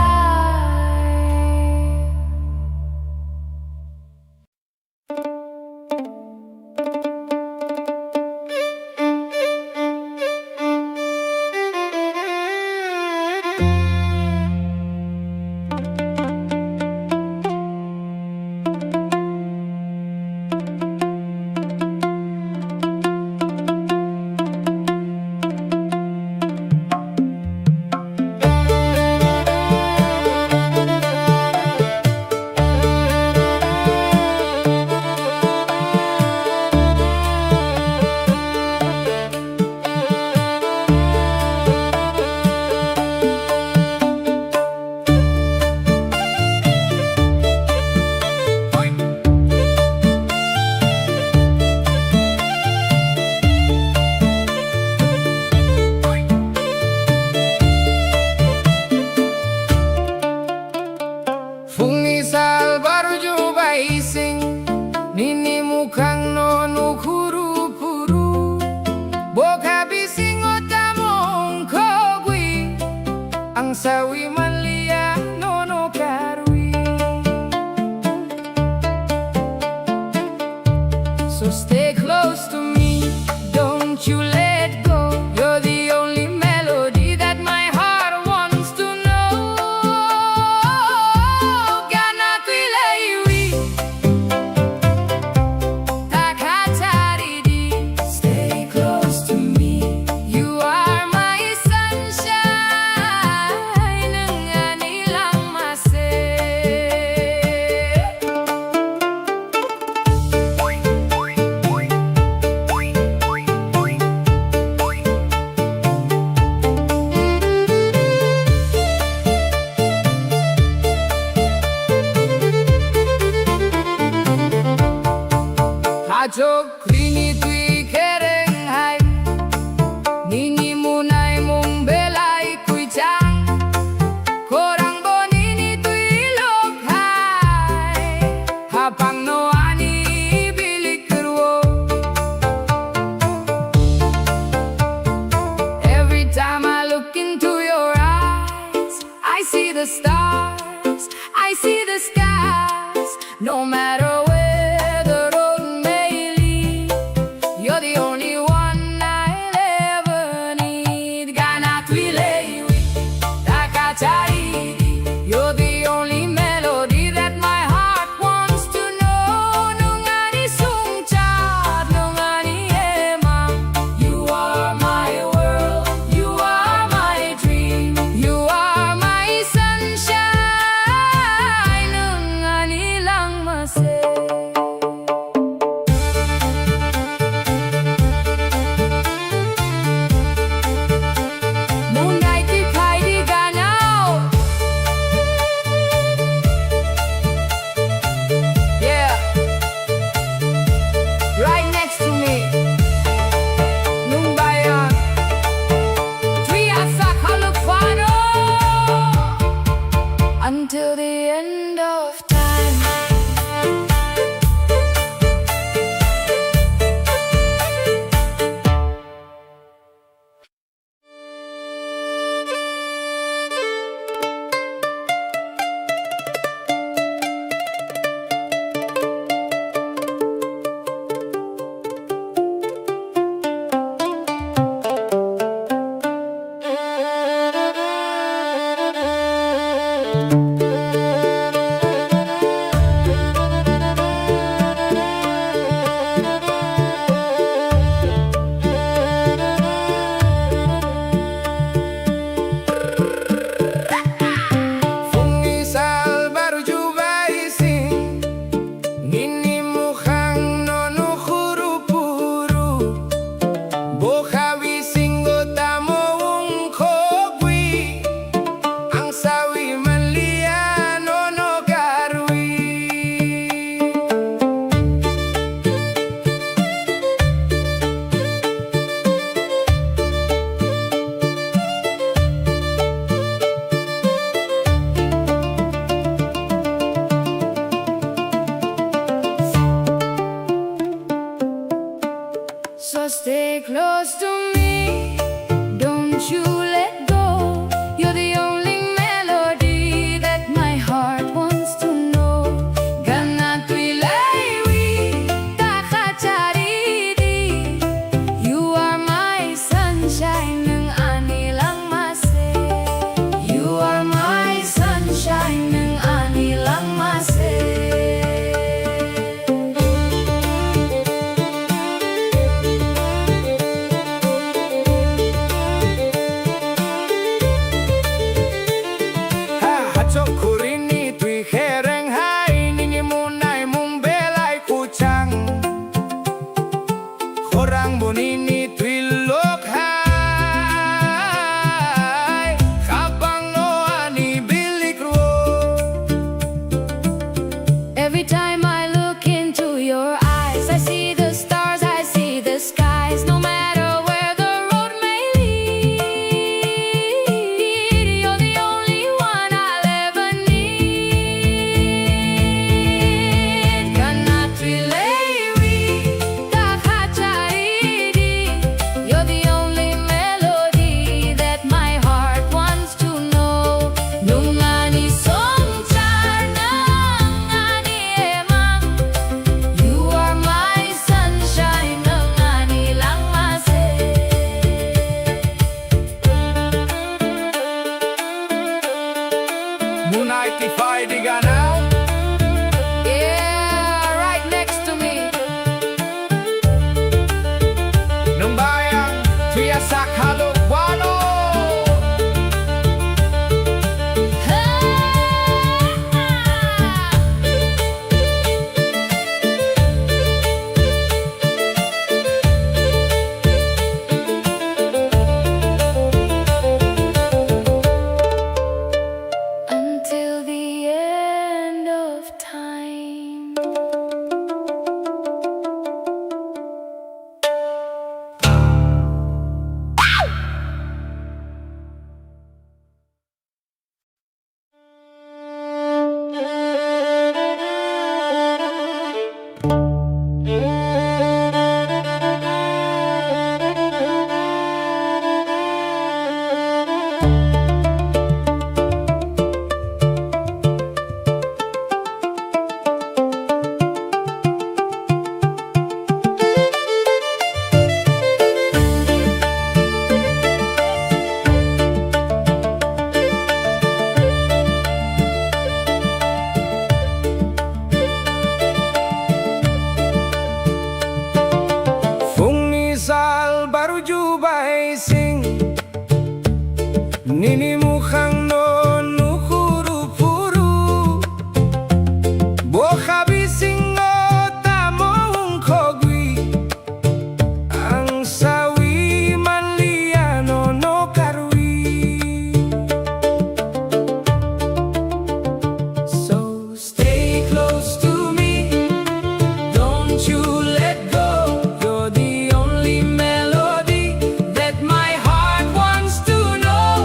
Phungni sal barju bai sing, nini mukhang no nukhuru phuru. Bokha bisingo tamo ongkhogwi, ang sawi manliya nono karwi. So stay close to me, don't you let go. You're the only melody that my heart wants to know. Gana twi leiwi ta khatari di. Stay close to me. You are my sunshine, nung ani langma se. Achuk rini twi khereng hai, nini munai mung belai kwichang, khorang bo nini twi lok hai, hapang no ani bilik rwo. Every time I look into your eyes, I see the stars, I see the skies, no matter where the road may lead. You're the only one I'll ever need. Gana twi lewi, taka charidi. You're the only melody that my heart wants to know. Nung ani sungchar, nung ani ema. You are my world, you are my dream, you are my sunshine. Nung ani langma se. Munai ki phai di ganao. Yeah. Right next to me. Nung bayang. Twi asa khaluk phano. Until the end of time. Phungni sal barju bai sing, nini mukhang no nukhuru puru. Bo khawi singo tamo wngkhogwi, ang sawi manliya nono karwi. So stay close to me, don't you let go. You're the only melody that my heart wants to know. Gana twi laiwi, taka charidi. You are my sunshine, nwng ani langma se. You are my sunshine, nwng ani langma se. Ha, hachok khurini twi khereng hai, nini munai mung belai kuchang. Khorang bo nini twi lok hai, khabang no ani bilik rwo. Every time I look into your eyes, I see the stars, I see the skies. No matter where the road may lead, you're the only one I'll ever need. Gana twi laiwi, taka charidi. You're the only melody that my heart wants to know. Nwng ani songchar, nwng ani ema. You are my sunshine, nwng ani langma se. Munai ti phai di gana. Yeah, right next to me. Nwng bayang twi asa khaluk wano. Until the end of time. Nini mukhang no nukhuru phuru, bokha bisingo tamo wngkhogwi, ang sawi manliya nono karwi. So stay close to me, don't you let go. You're the only melody that my heart wants to know.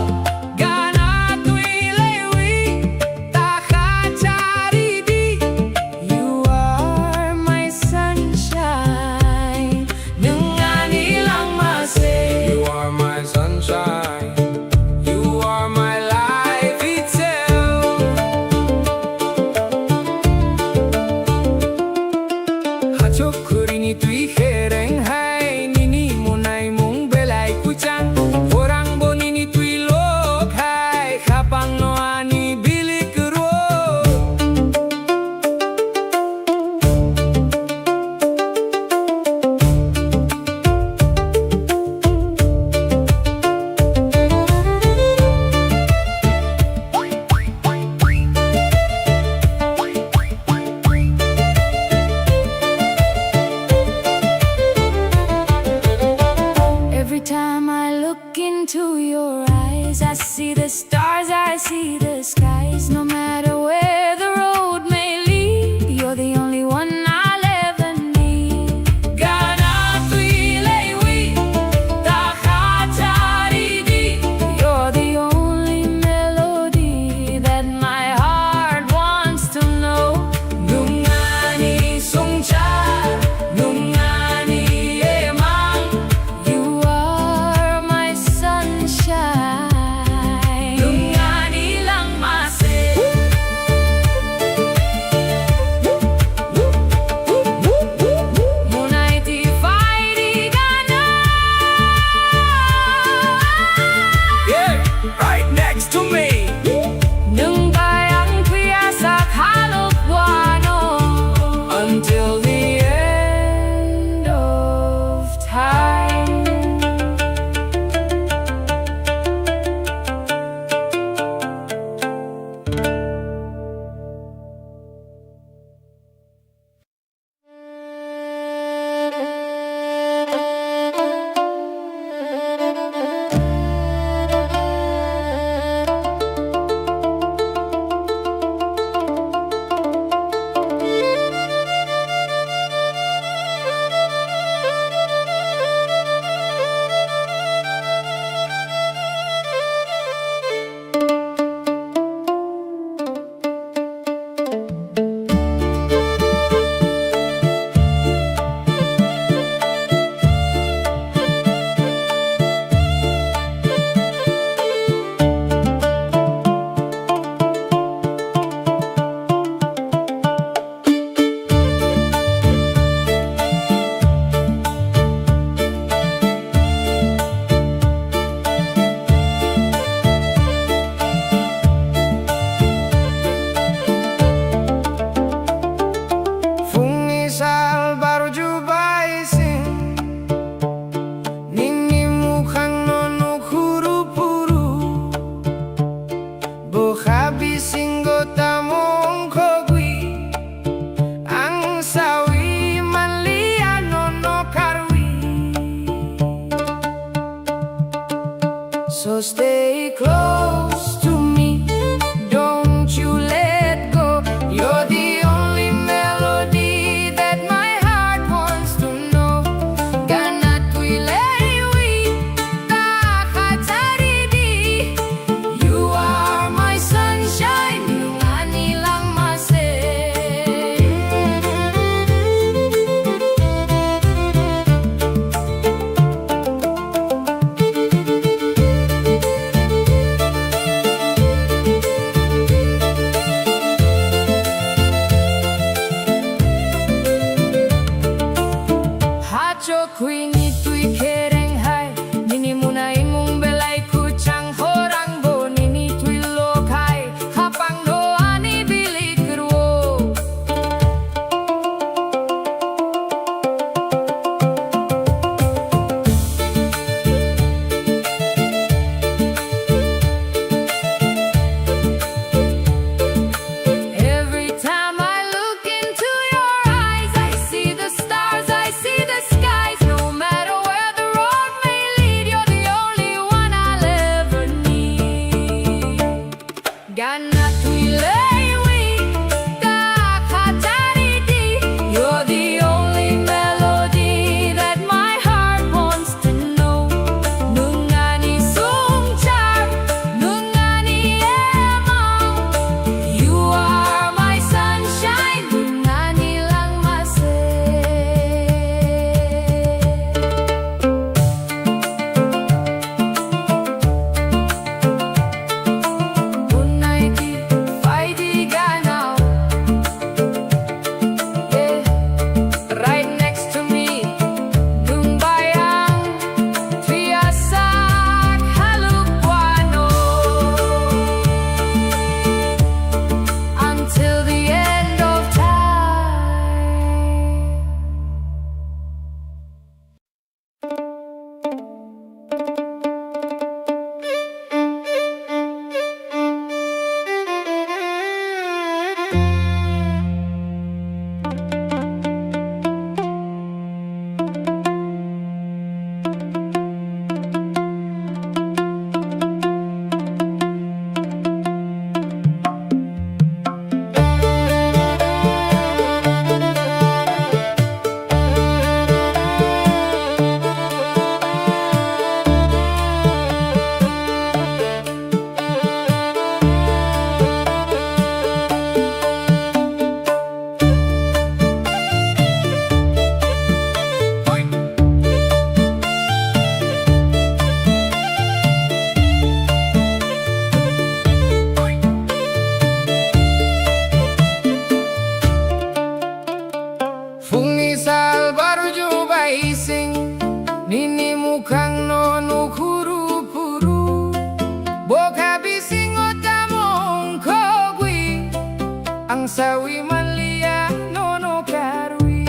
Wi manliya nono karwi.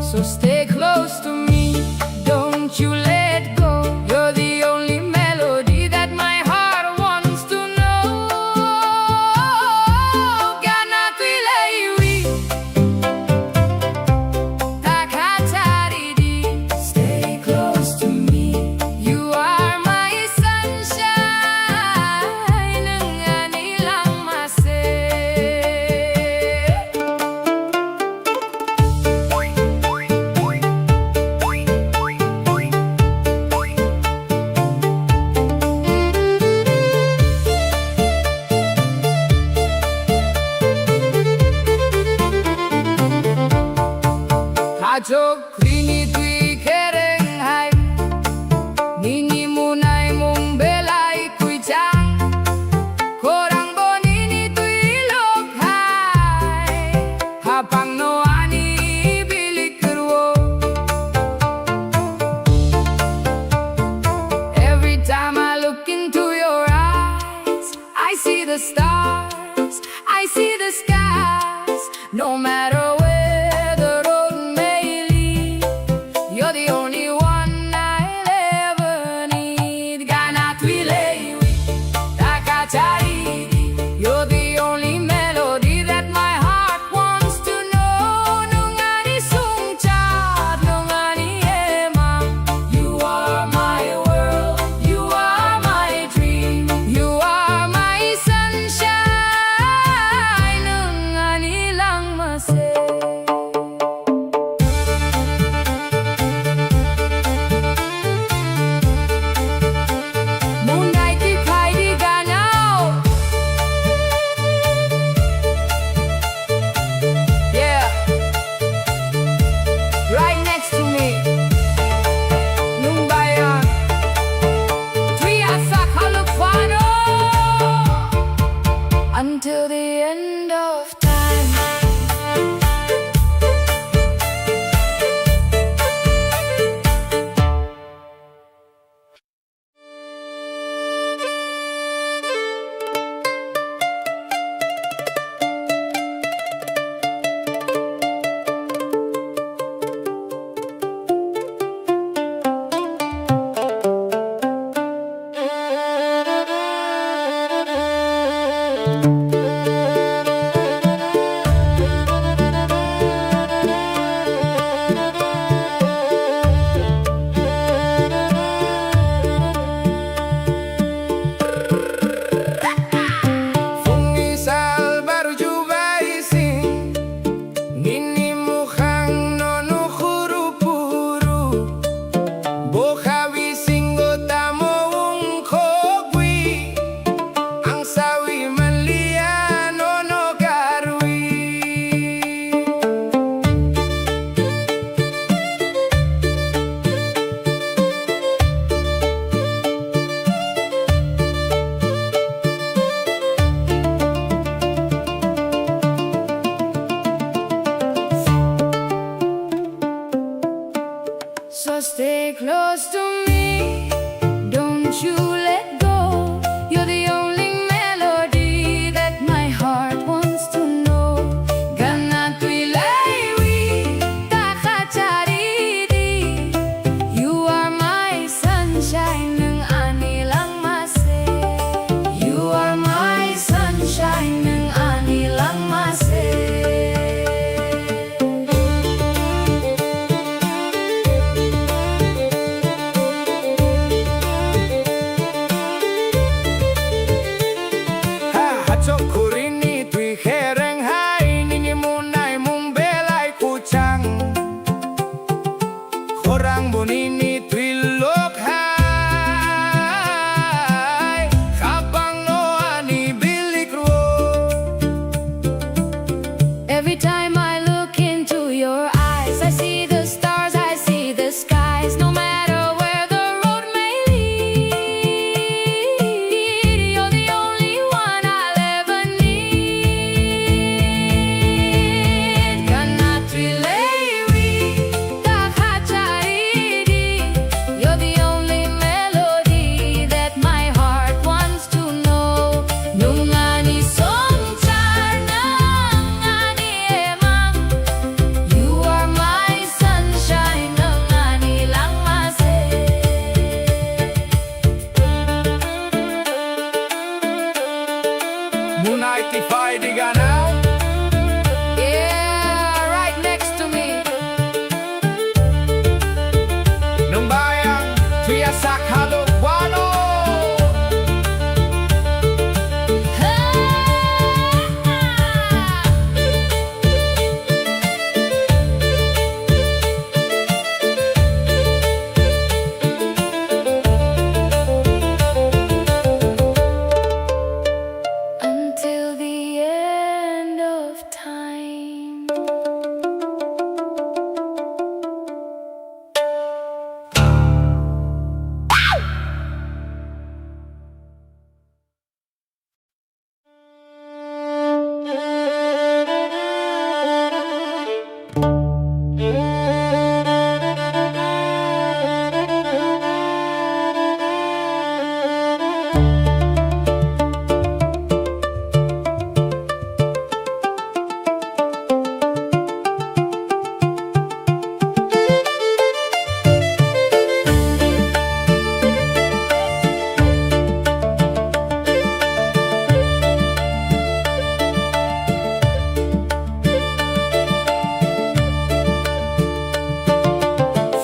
So stay close to me, don't you let go. You're the only melody that my heart wants to know. Gana twi laiwi. Stay close to me. You are my sunshine. Nwng ani langma se. Achuk nini twi khereng hai, nini munai mung belai kuichang, khorang bo nini twi lok hai, hapang no ani bilik rwo. Every time I look into your eyes, I see the stars, I see the skies. No matter where the road may lead, you're the only one I'll ever need. Gana twi laiwi, taka chari di. You're the only melody that my heart wants to know. Nwng ani sungchar, nwng ani ema. You are my world, you are my dream, you are my sunshine. Nwng ani langma se. Munai twi phai di ganao. Yeah. Right next to me. Nwng bai ang twi asa khaluk phano. Until the end of time. Phungni sal barju bai sing, nini mukhang no nukhuru puru. Bo kha bisingo tamo wngkhogwi, ang sawi manliya nono karwi. So stay close to me, don't you let go. You're the only melody that my heart wants to know. Gana twi laiwi, taka chari di. You are my sunshine, nwng ani langma se. You are my sunshine, nwng ani langma se. Ha, hachok khurini twi khereng hai, nini munai mung belai kuchang. Khorang bo nini twi lok hai, khapang no ani bilik rwo. Every time I look into your eyes, I see the stars, I see the skies. No matter where the road may lead, you're the only one I'll ever Munai tipai di gana. Yeah, right next to me. Nwng bayang tuya sak haluk wano. Until the end of time.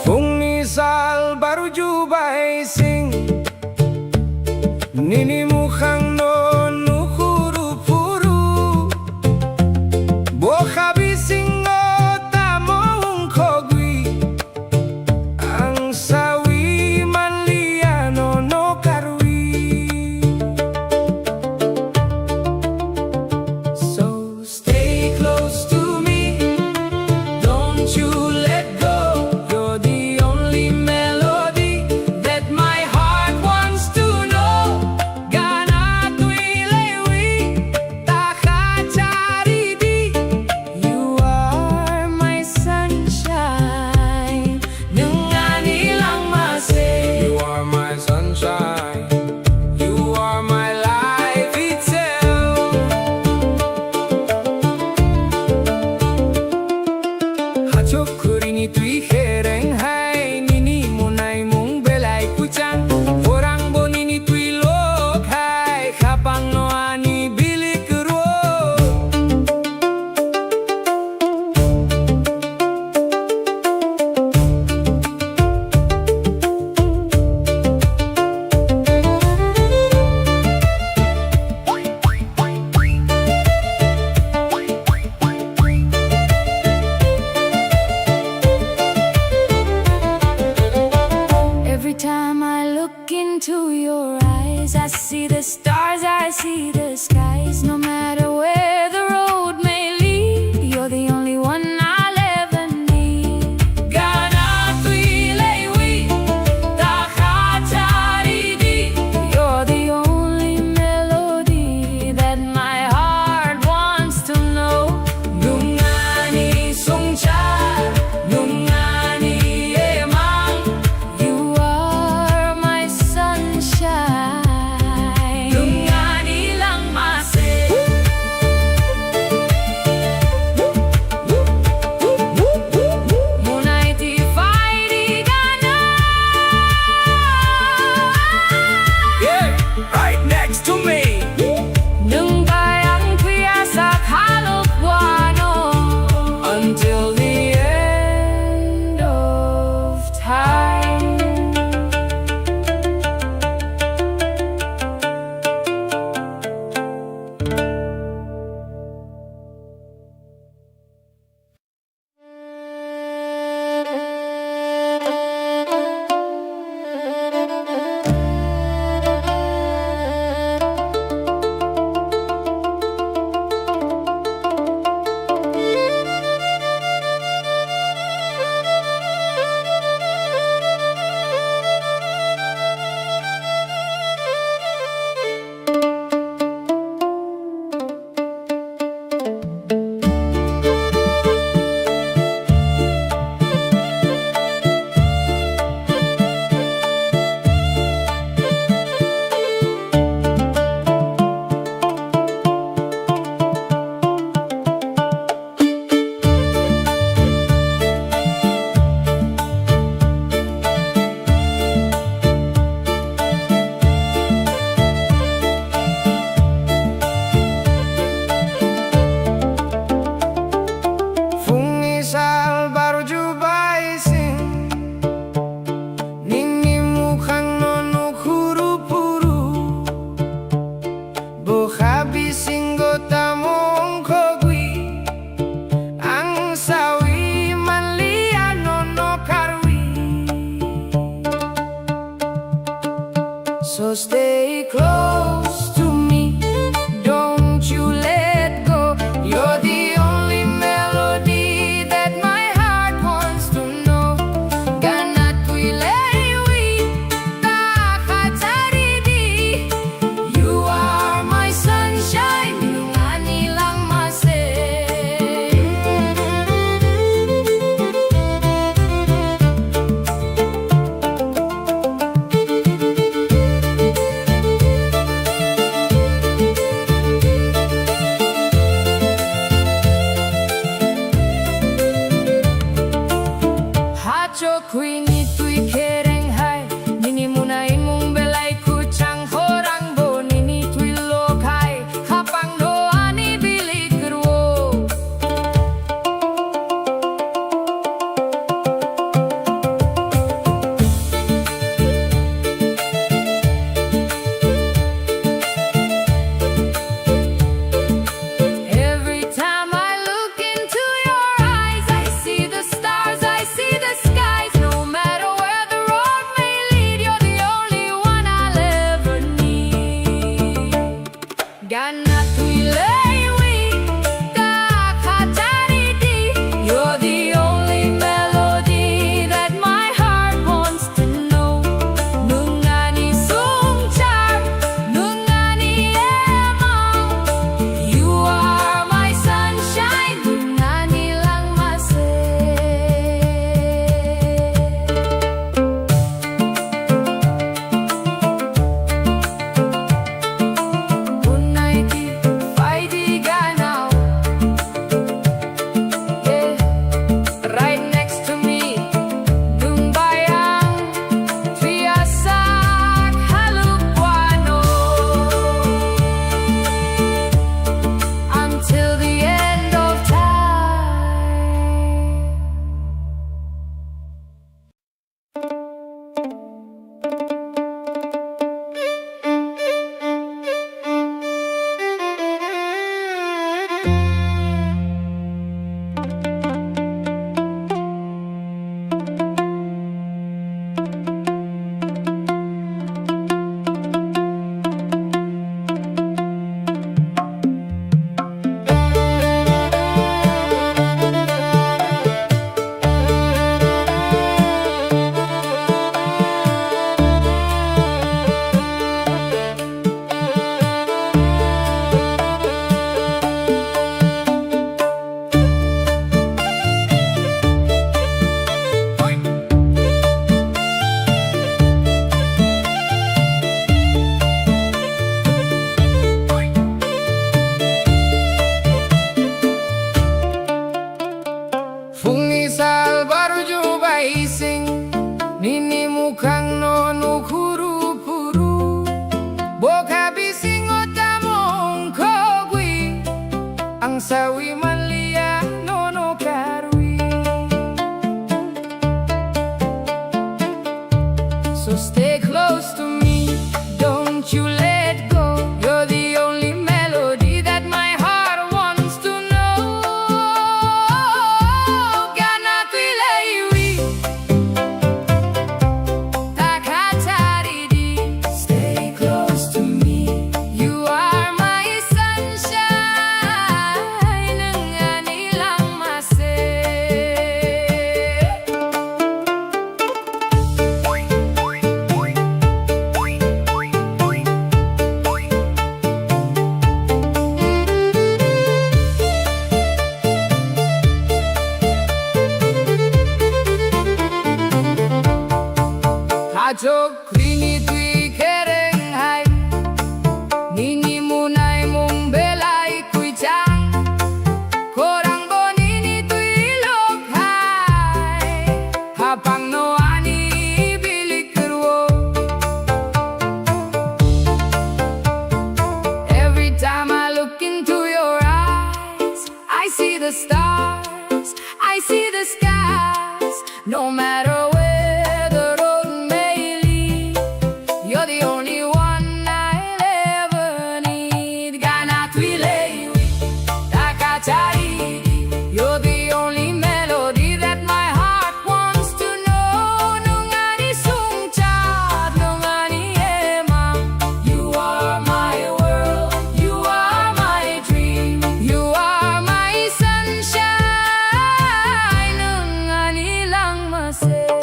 Phungni sal baruju bai sing. Nini mukhangno nukhuru phuru, bokha bisingo tamo wngkhogwi, ang sawi manliya nono karwi. So stay close to me, don't you let go. You're the only melody that my heart wants to know. Gana twi lewi ta kha chari di. You are my sunshine. Nwng ani langma se. You are my sunshine. You are my life itself. Hachuk khurini twi khereng hai, nini munai mung belai kuchang. Khorang bo nini twi lok hai, khapang no ani bilik ro. Every time I look into your eyes, I see the stars, I see the skies. No matter where the road may lead, you're the only one I'll ever need. Gana twi lewi ta kha chari di. You're the only melody that my heart wants to know. Nwng ani songchar, nwng ani emang. You are my sunshine. Nwng ani langma Gana twi lewi, ta khatari di. You're the only melody that my heart wants to know. Nwng ani songchar, nwng ani ema. You are my sunshine, nwng ani langma se. Unai di, pai di ganao. Yeah, right next to me. Nwng bai ang phiya sak haluk wano. Until the end of time. Phungni sal barju bai sing, nini mukhang no nukhuru phuru. Bokha bisingo tamo ongkhogwi, ang sawi manliya nono karwi. So stay close to me, don't you let go. You're the only melody that my heart wants to know. Gana twi lewi, ta khatari di. Stay close to me. You are my sunshine, nwng ani langma se. Hachok rini twi khereng hai, nini munai mung belai kwichang, khorang bo nini twi lok hai. Hapang no ani bilik rwo. Every time I look into your eyes, I see the stars, I see the skies. No matter where the road may lead, you're the only one I'll ever need. Gana twi lewi, ta kachari di. You're the only melody that my heart wants to know. Nwng ani songchar, nwng ani ema. You are my world, you are my dream, you are my sunshine. Nwng ani langma se.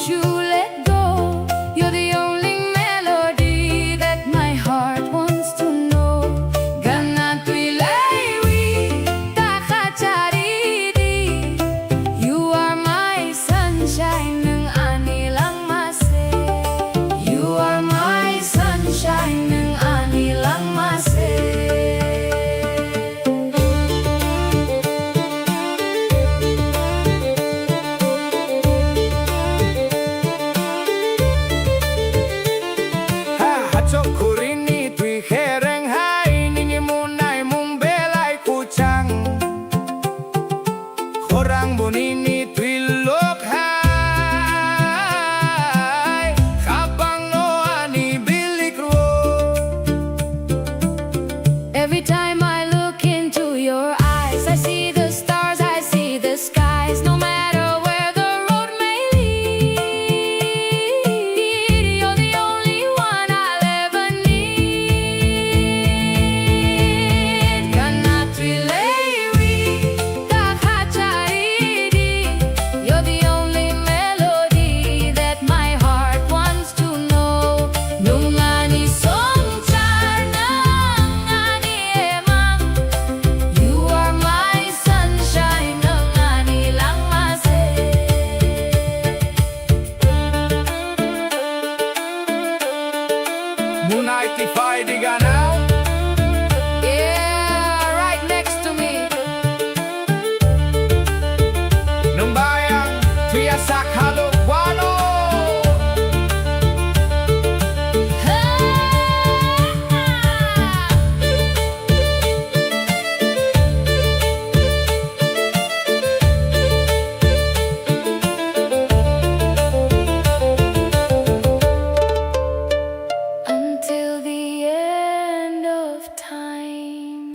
you let go. You're the only melody that my heart wants to know. Gana twi laiwi ta kha chari di. You are my sunshine, nwng ani langma se. You are my sunshine, nwng ani langma se. Ha, hachok khurini twi khereng hai, nini mung naimung belai kuchang. Khorang bo nini twi lok hai, khapang no ani bilik ro. Every time I look into your eyes, I see the stars, I see the skies. No matter where the road may lead, you're the only one I'll ever need. Gana twi laiwi ta kha chari di. You're the only melody that my heart wants to know. Nwng ani songchar, nwng ani emang. You are my sunshine, nwng ani langma se. Munai tifai di gana. Yeah, right next to me. Nwng bayang twi ya sak halok wano. Until the end of time.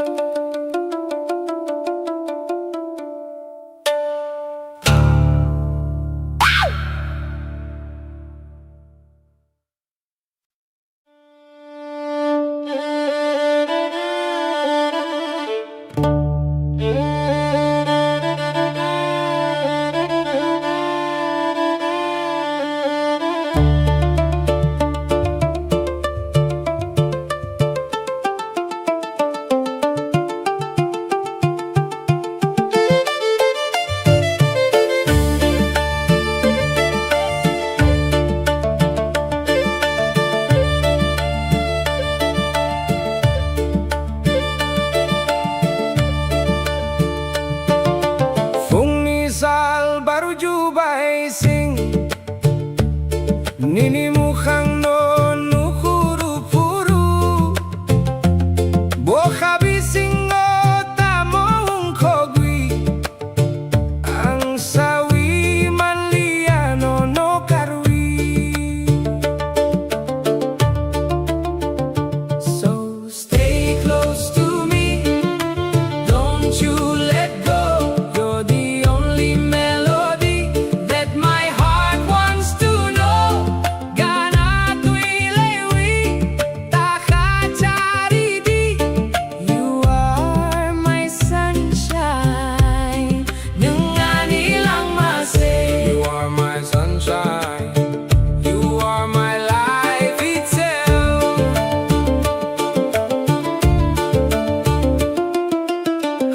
Phungni sal baruju bai sing, nini mukhang no nukhuru phuru, bokha bisingo tamo wngkhogwi, ang sawi manliya nono karwi. So stay close to me, don't you let go. You're the only melody that my heart wants to know. Gana twi laiwi ta kha chari di. You are my sunshine, nwng ani langma se. You are my sunshine. You are my life itself.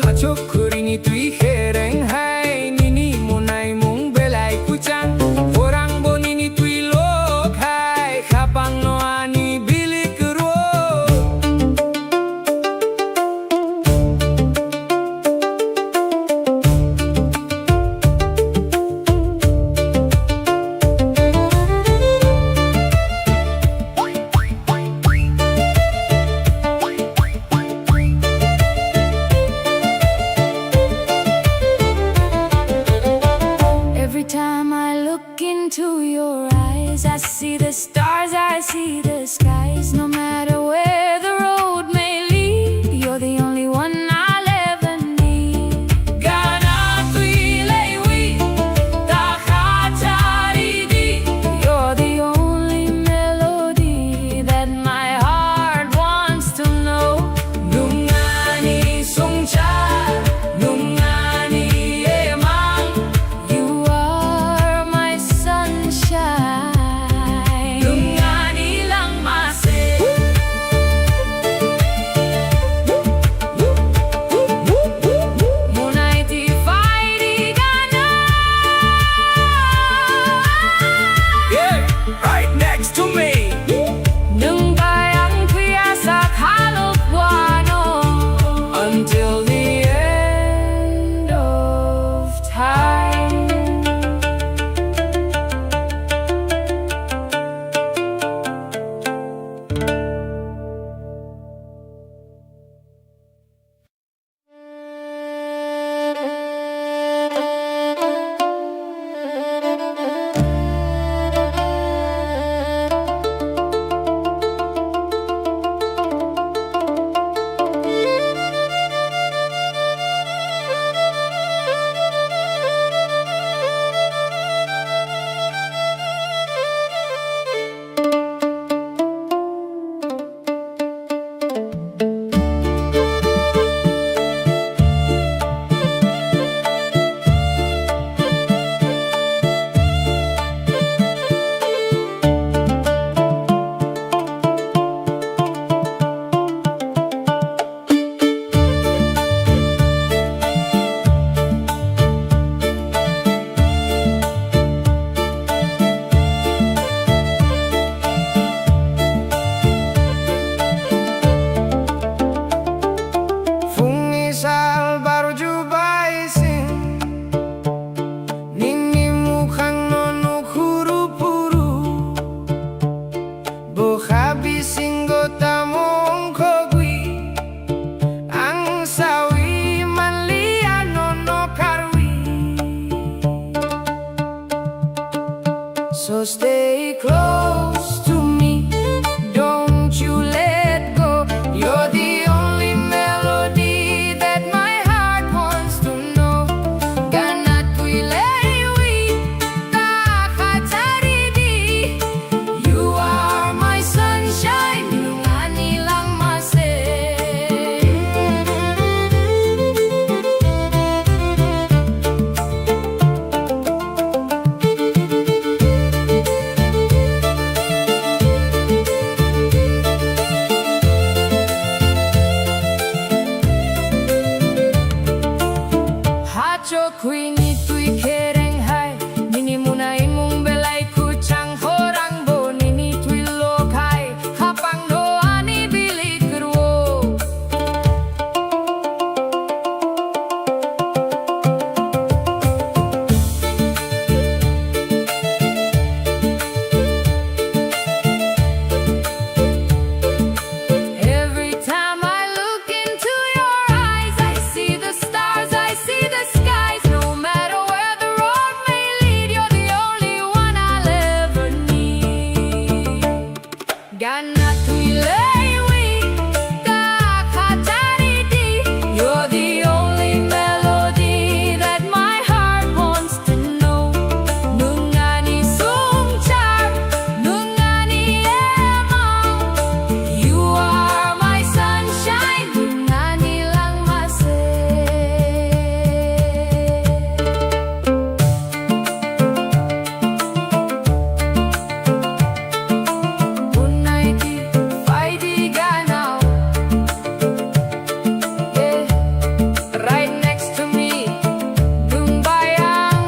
Hachok khurini twi khereng hai, nini mung naimung belai kuchang. Khorang bo nini twi lok hai, khapang no ani bilik ro. Every time I look into your eyes, I see the stars, I see the skies. No matter where the road may lead, you're the only one I'll ever need. Gana twi laiwi ta kha chari di. You're the only melody that my heart wants to know. Nwng ani songchar, nwng ani emang. You are my sunshine. So stay close to me, don't you let go. You're the only melody that my heart wants to know. Gana twi lei wi ta kha chari di. You are my sunshine, nwng ani langma se. Hachok hwini twi khereng hai, nini muna imung belai kwchang, khorang bo nini twi lok hai, khapang no ani bilik rwo. Every time I look into your eyes, I see the stars, I see the skies. No matter where the road may lead, you're the only one I'll ever need. Gana twi lei wi ta kha chari di. You're the only melody that my heart wants to know. Nwng ani sungchar, nwng ani ema. You are my sunshine, nwng ani langma se. Unai di, pai di ganao. Yeah. Right next to me, nwng bai ang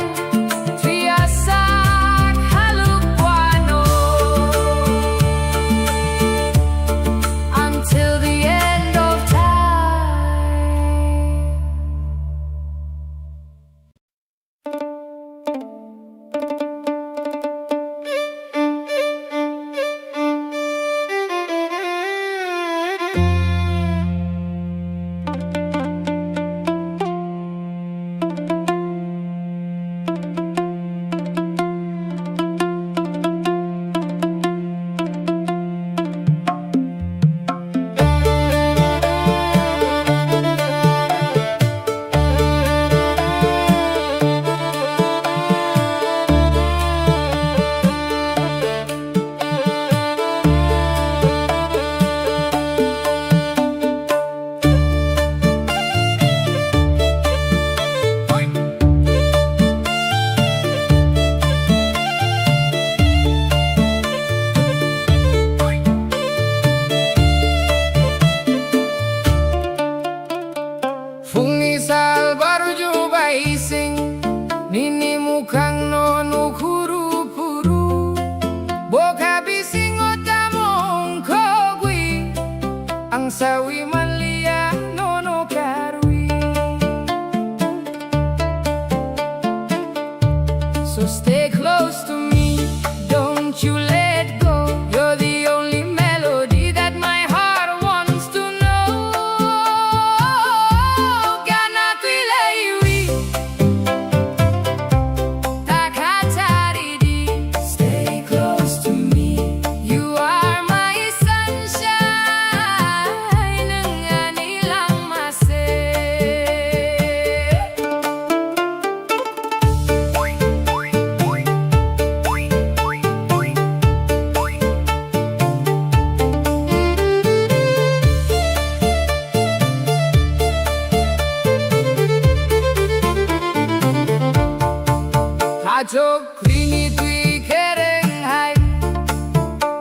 twi asak haluk wano. Until the end of time. Phungni sal barju bai sing, nini mukhang no nukhuru phuru. Bokha bisingo tamo wngkhogwi, ang sawi manliya nono karwi. So stay close to me, don't you let go. You're the only melody that my heart wants to know. Gana twi lei wi ta kha chari di. Stay close to me. You are my sunshine. Nwng ani langma se. Hachok hwini twi khereng hai,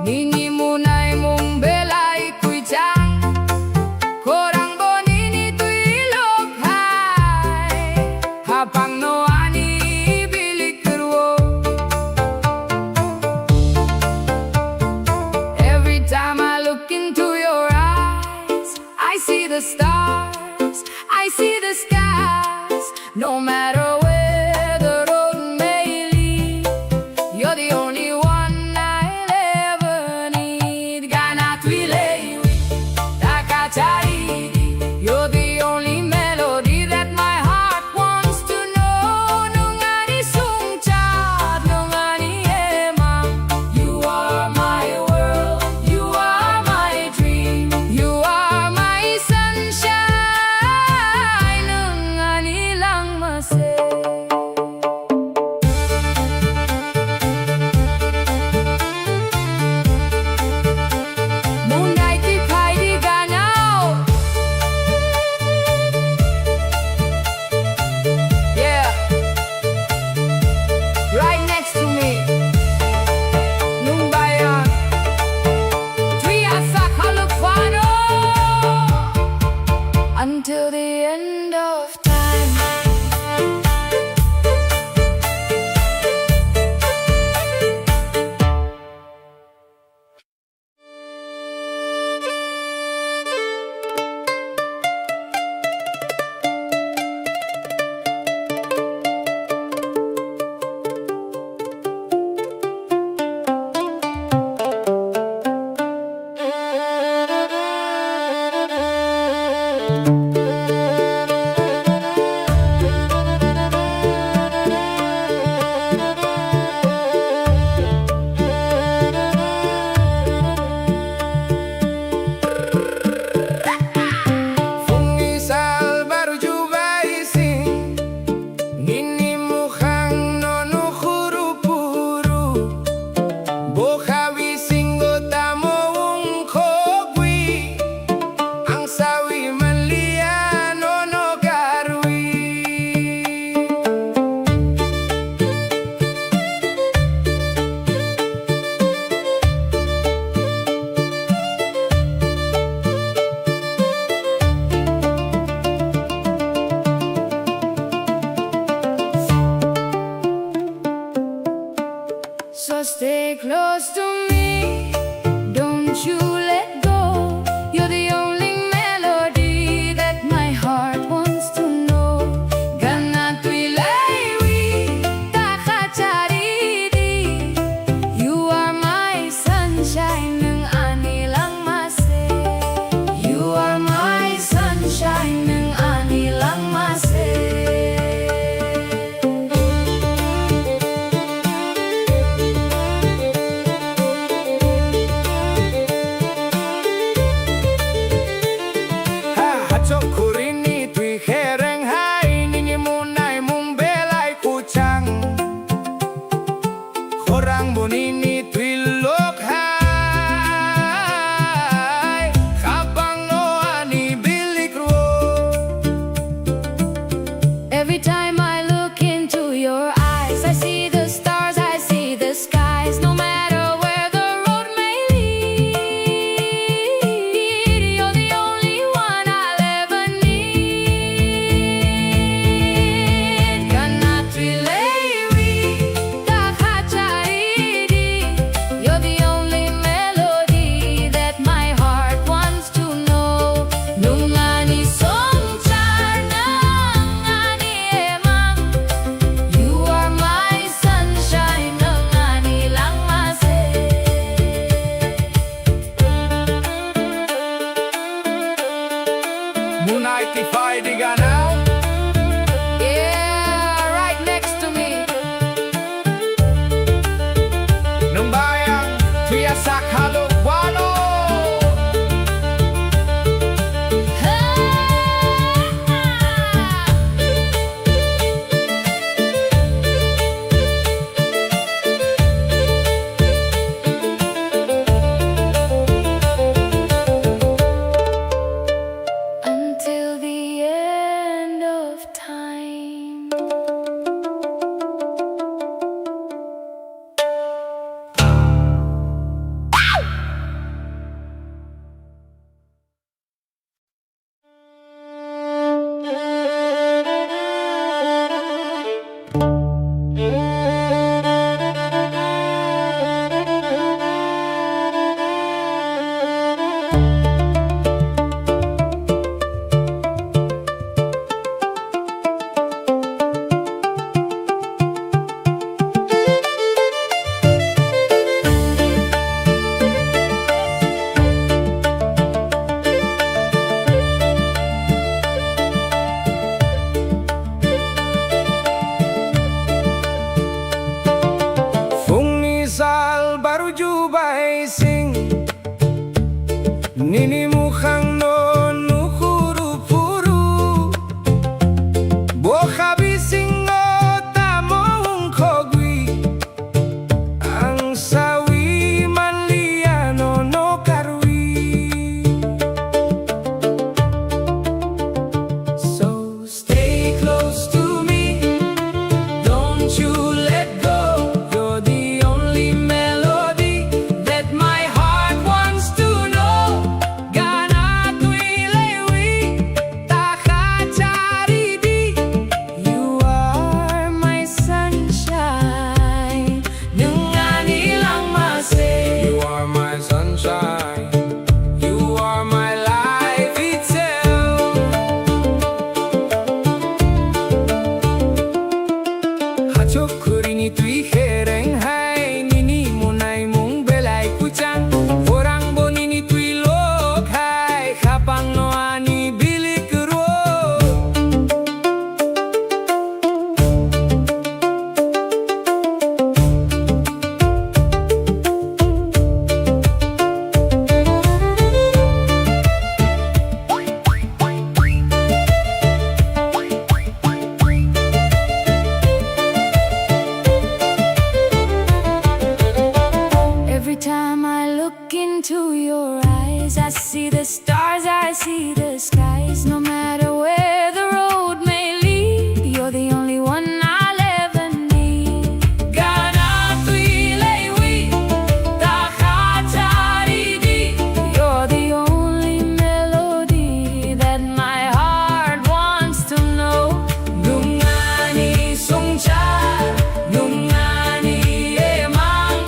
nini munai mung belai kwchang. Khorang bo nini twi lok hai, hapang no ani bilik rwo. Every time I look into your eyes, I see the stars, I see the skies. No matter where the road may lead, you're the only one I'll ever need. Gana twi lei wi ta kha chari di. You're the only melody that my heart wants to know. Nwng ani sungchar, nwng ani ema. Stay close to me, don't you let go. You're the only melody that my heart wants to know. Gana twi laiwi ta kha chari di. You are my sunshine, nwng ani langma se. You are my sunshine, nwng ani langma se. Ha, hachok khurini twi khereng hai, nini munai mung belai kuchang. Khorang bo nini twi lok hai, khapang no ani bilik ro. Every time I look into your eyes, I see the stars, I see the skies. No matter where the road may lead, you're the only one I'll ever need. Gana twi laiwi ta kha chari di. You're the only melody that my heart wants to know. Nwng ani songchar, nwng ani emang. You are my sunshine, nwng ani langma se. Munai tiphai di gana. Yeah, right next to me. Nwng bai ang twi ya sak halok wano. Until the end of time. Phungni sal baruju bai sing. Nini mukhang no nukhuru phuru, bokha bisingo tamo wngkhogwi, ang sawi manliya nono karwi. So stay close to me, don't you let go. You're the only melody that my heart wants to know. Gana twi laiwi ta kha chari di. You are my sunshine, nwng ani langma se. You are my sunshine. You are my life itself. Hachuk khurini twi khereng hai, nini munai mung belai kuchang. Khorang bo nini twi lok hai, khapang no ani bilik ro. Every time I look into your eyes, I see the stars, I see the skies. No matter where the road may lead, you're the only one I'll ever need. Gana twi laiwi ta kha chari di. You're the only melody that my heart wants to know. Nwng ani songchar, nwng ani emang.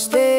Stay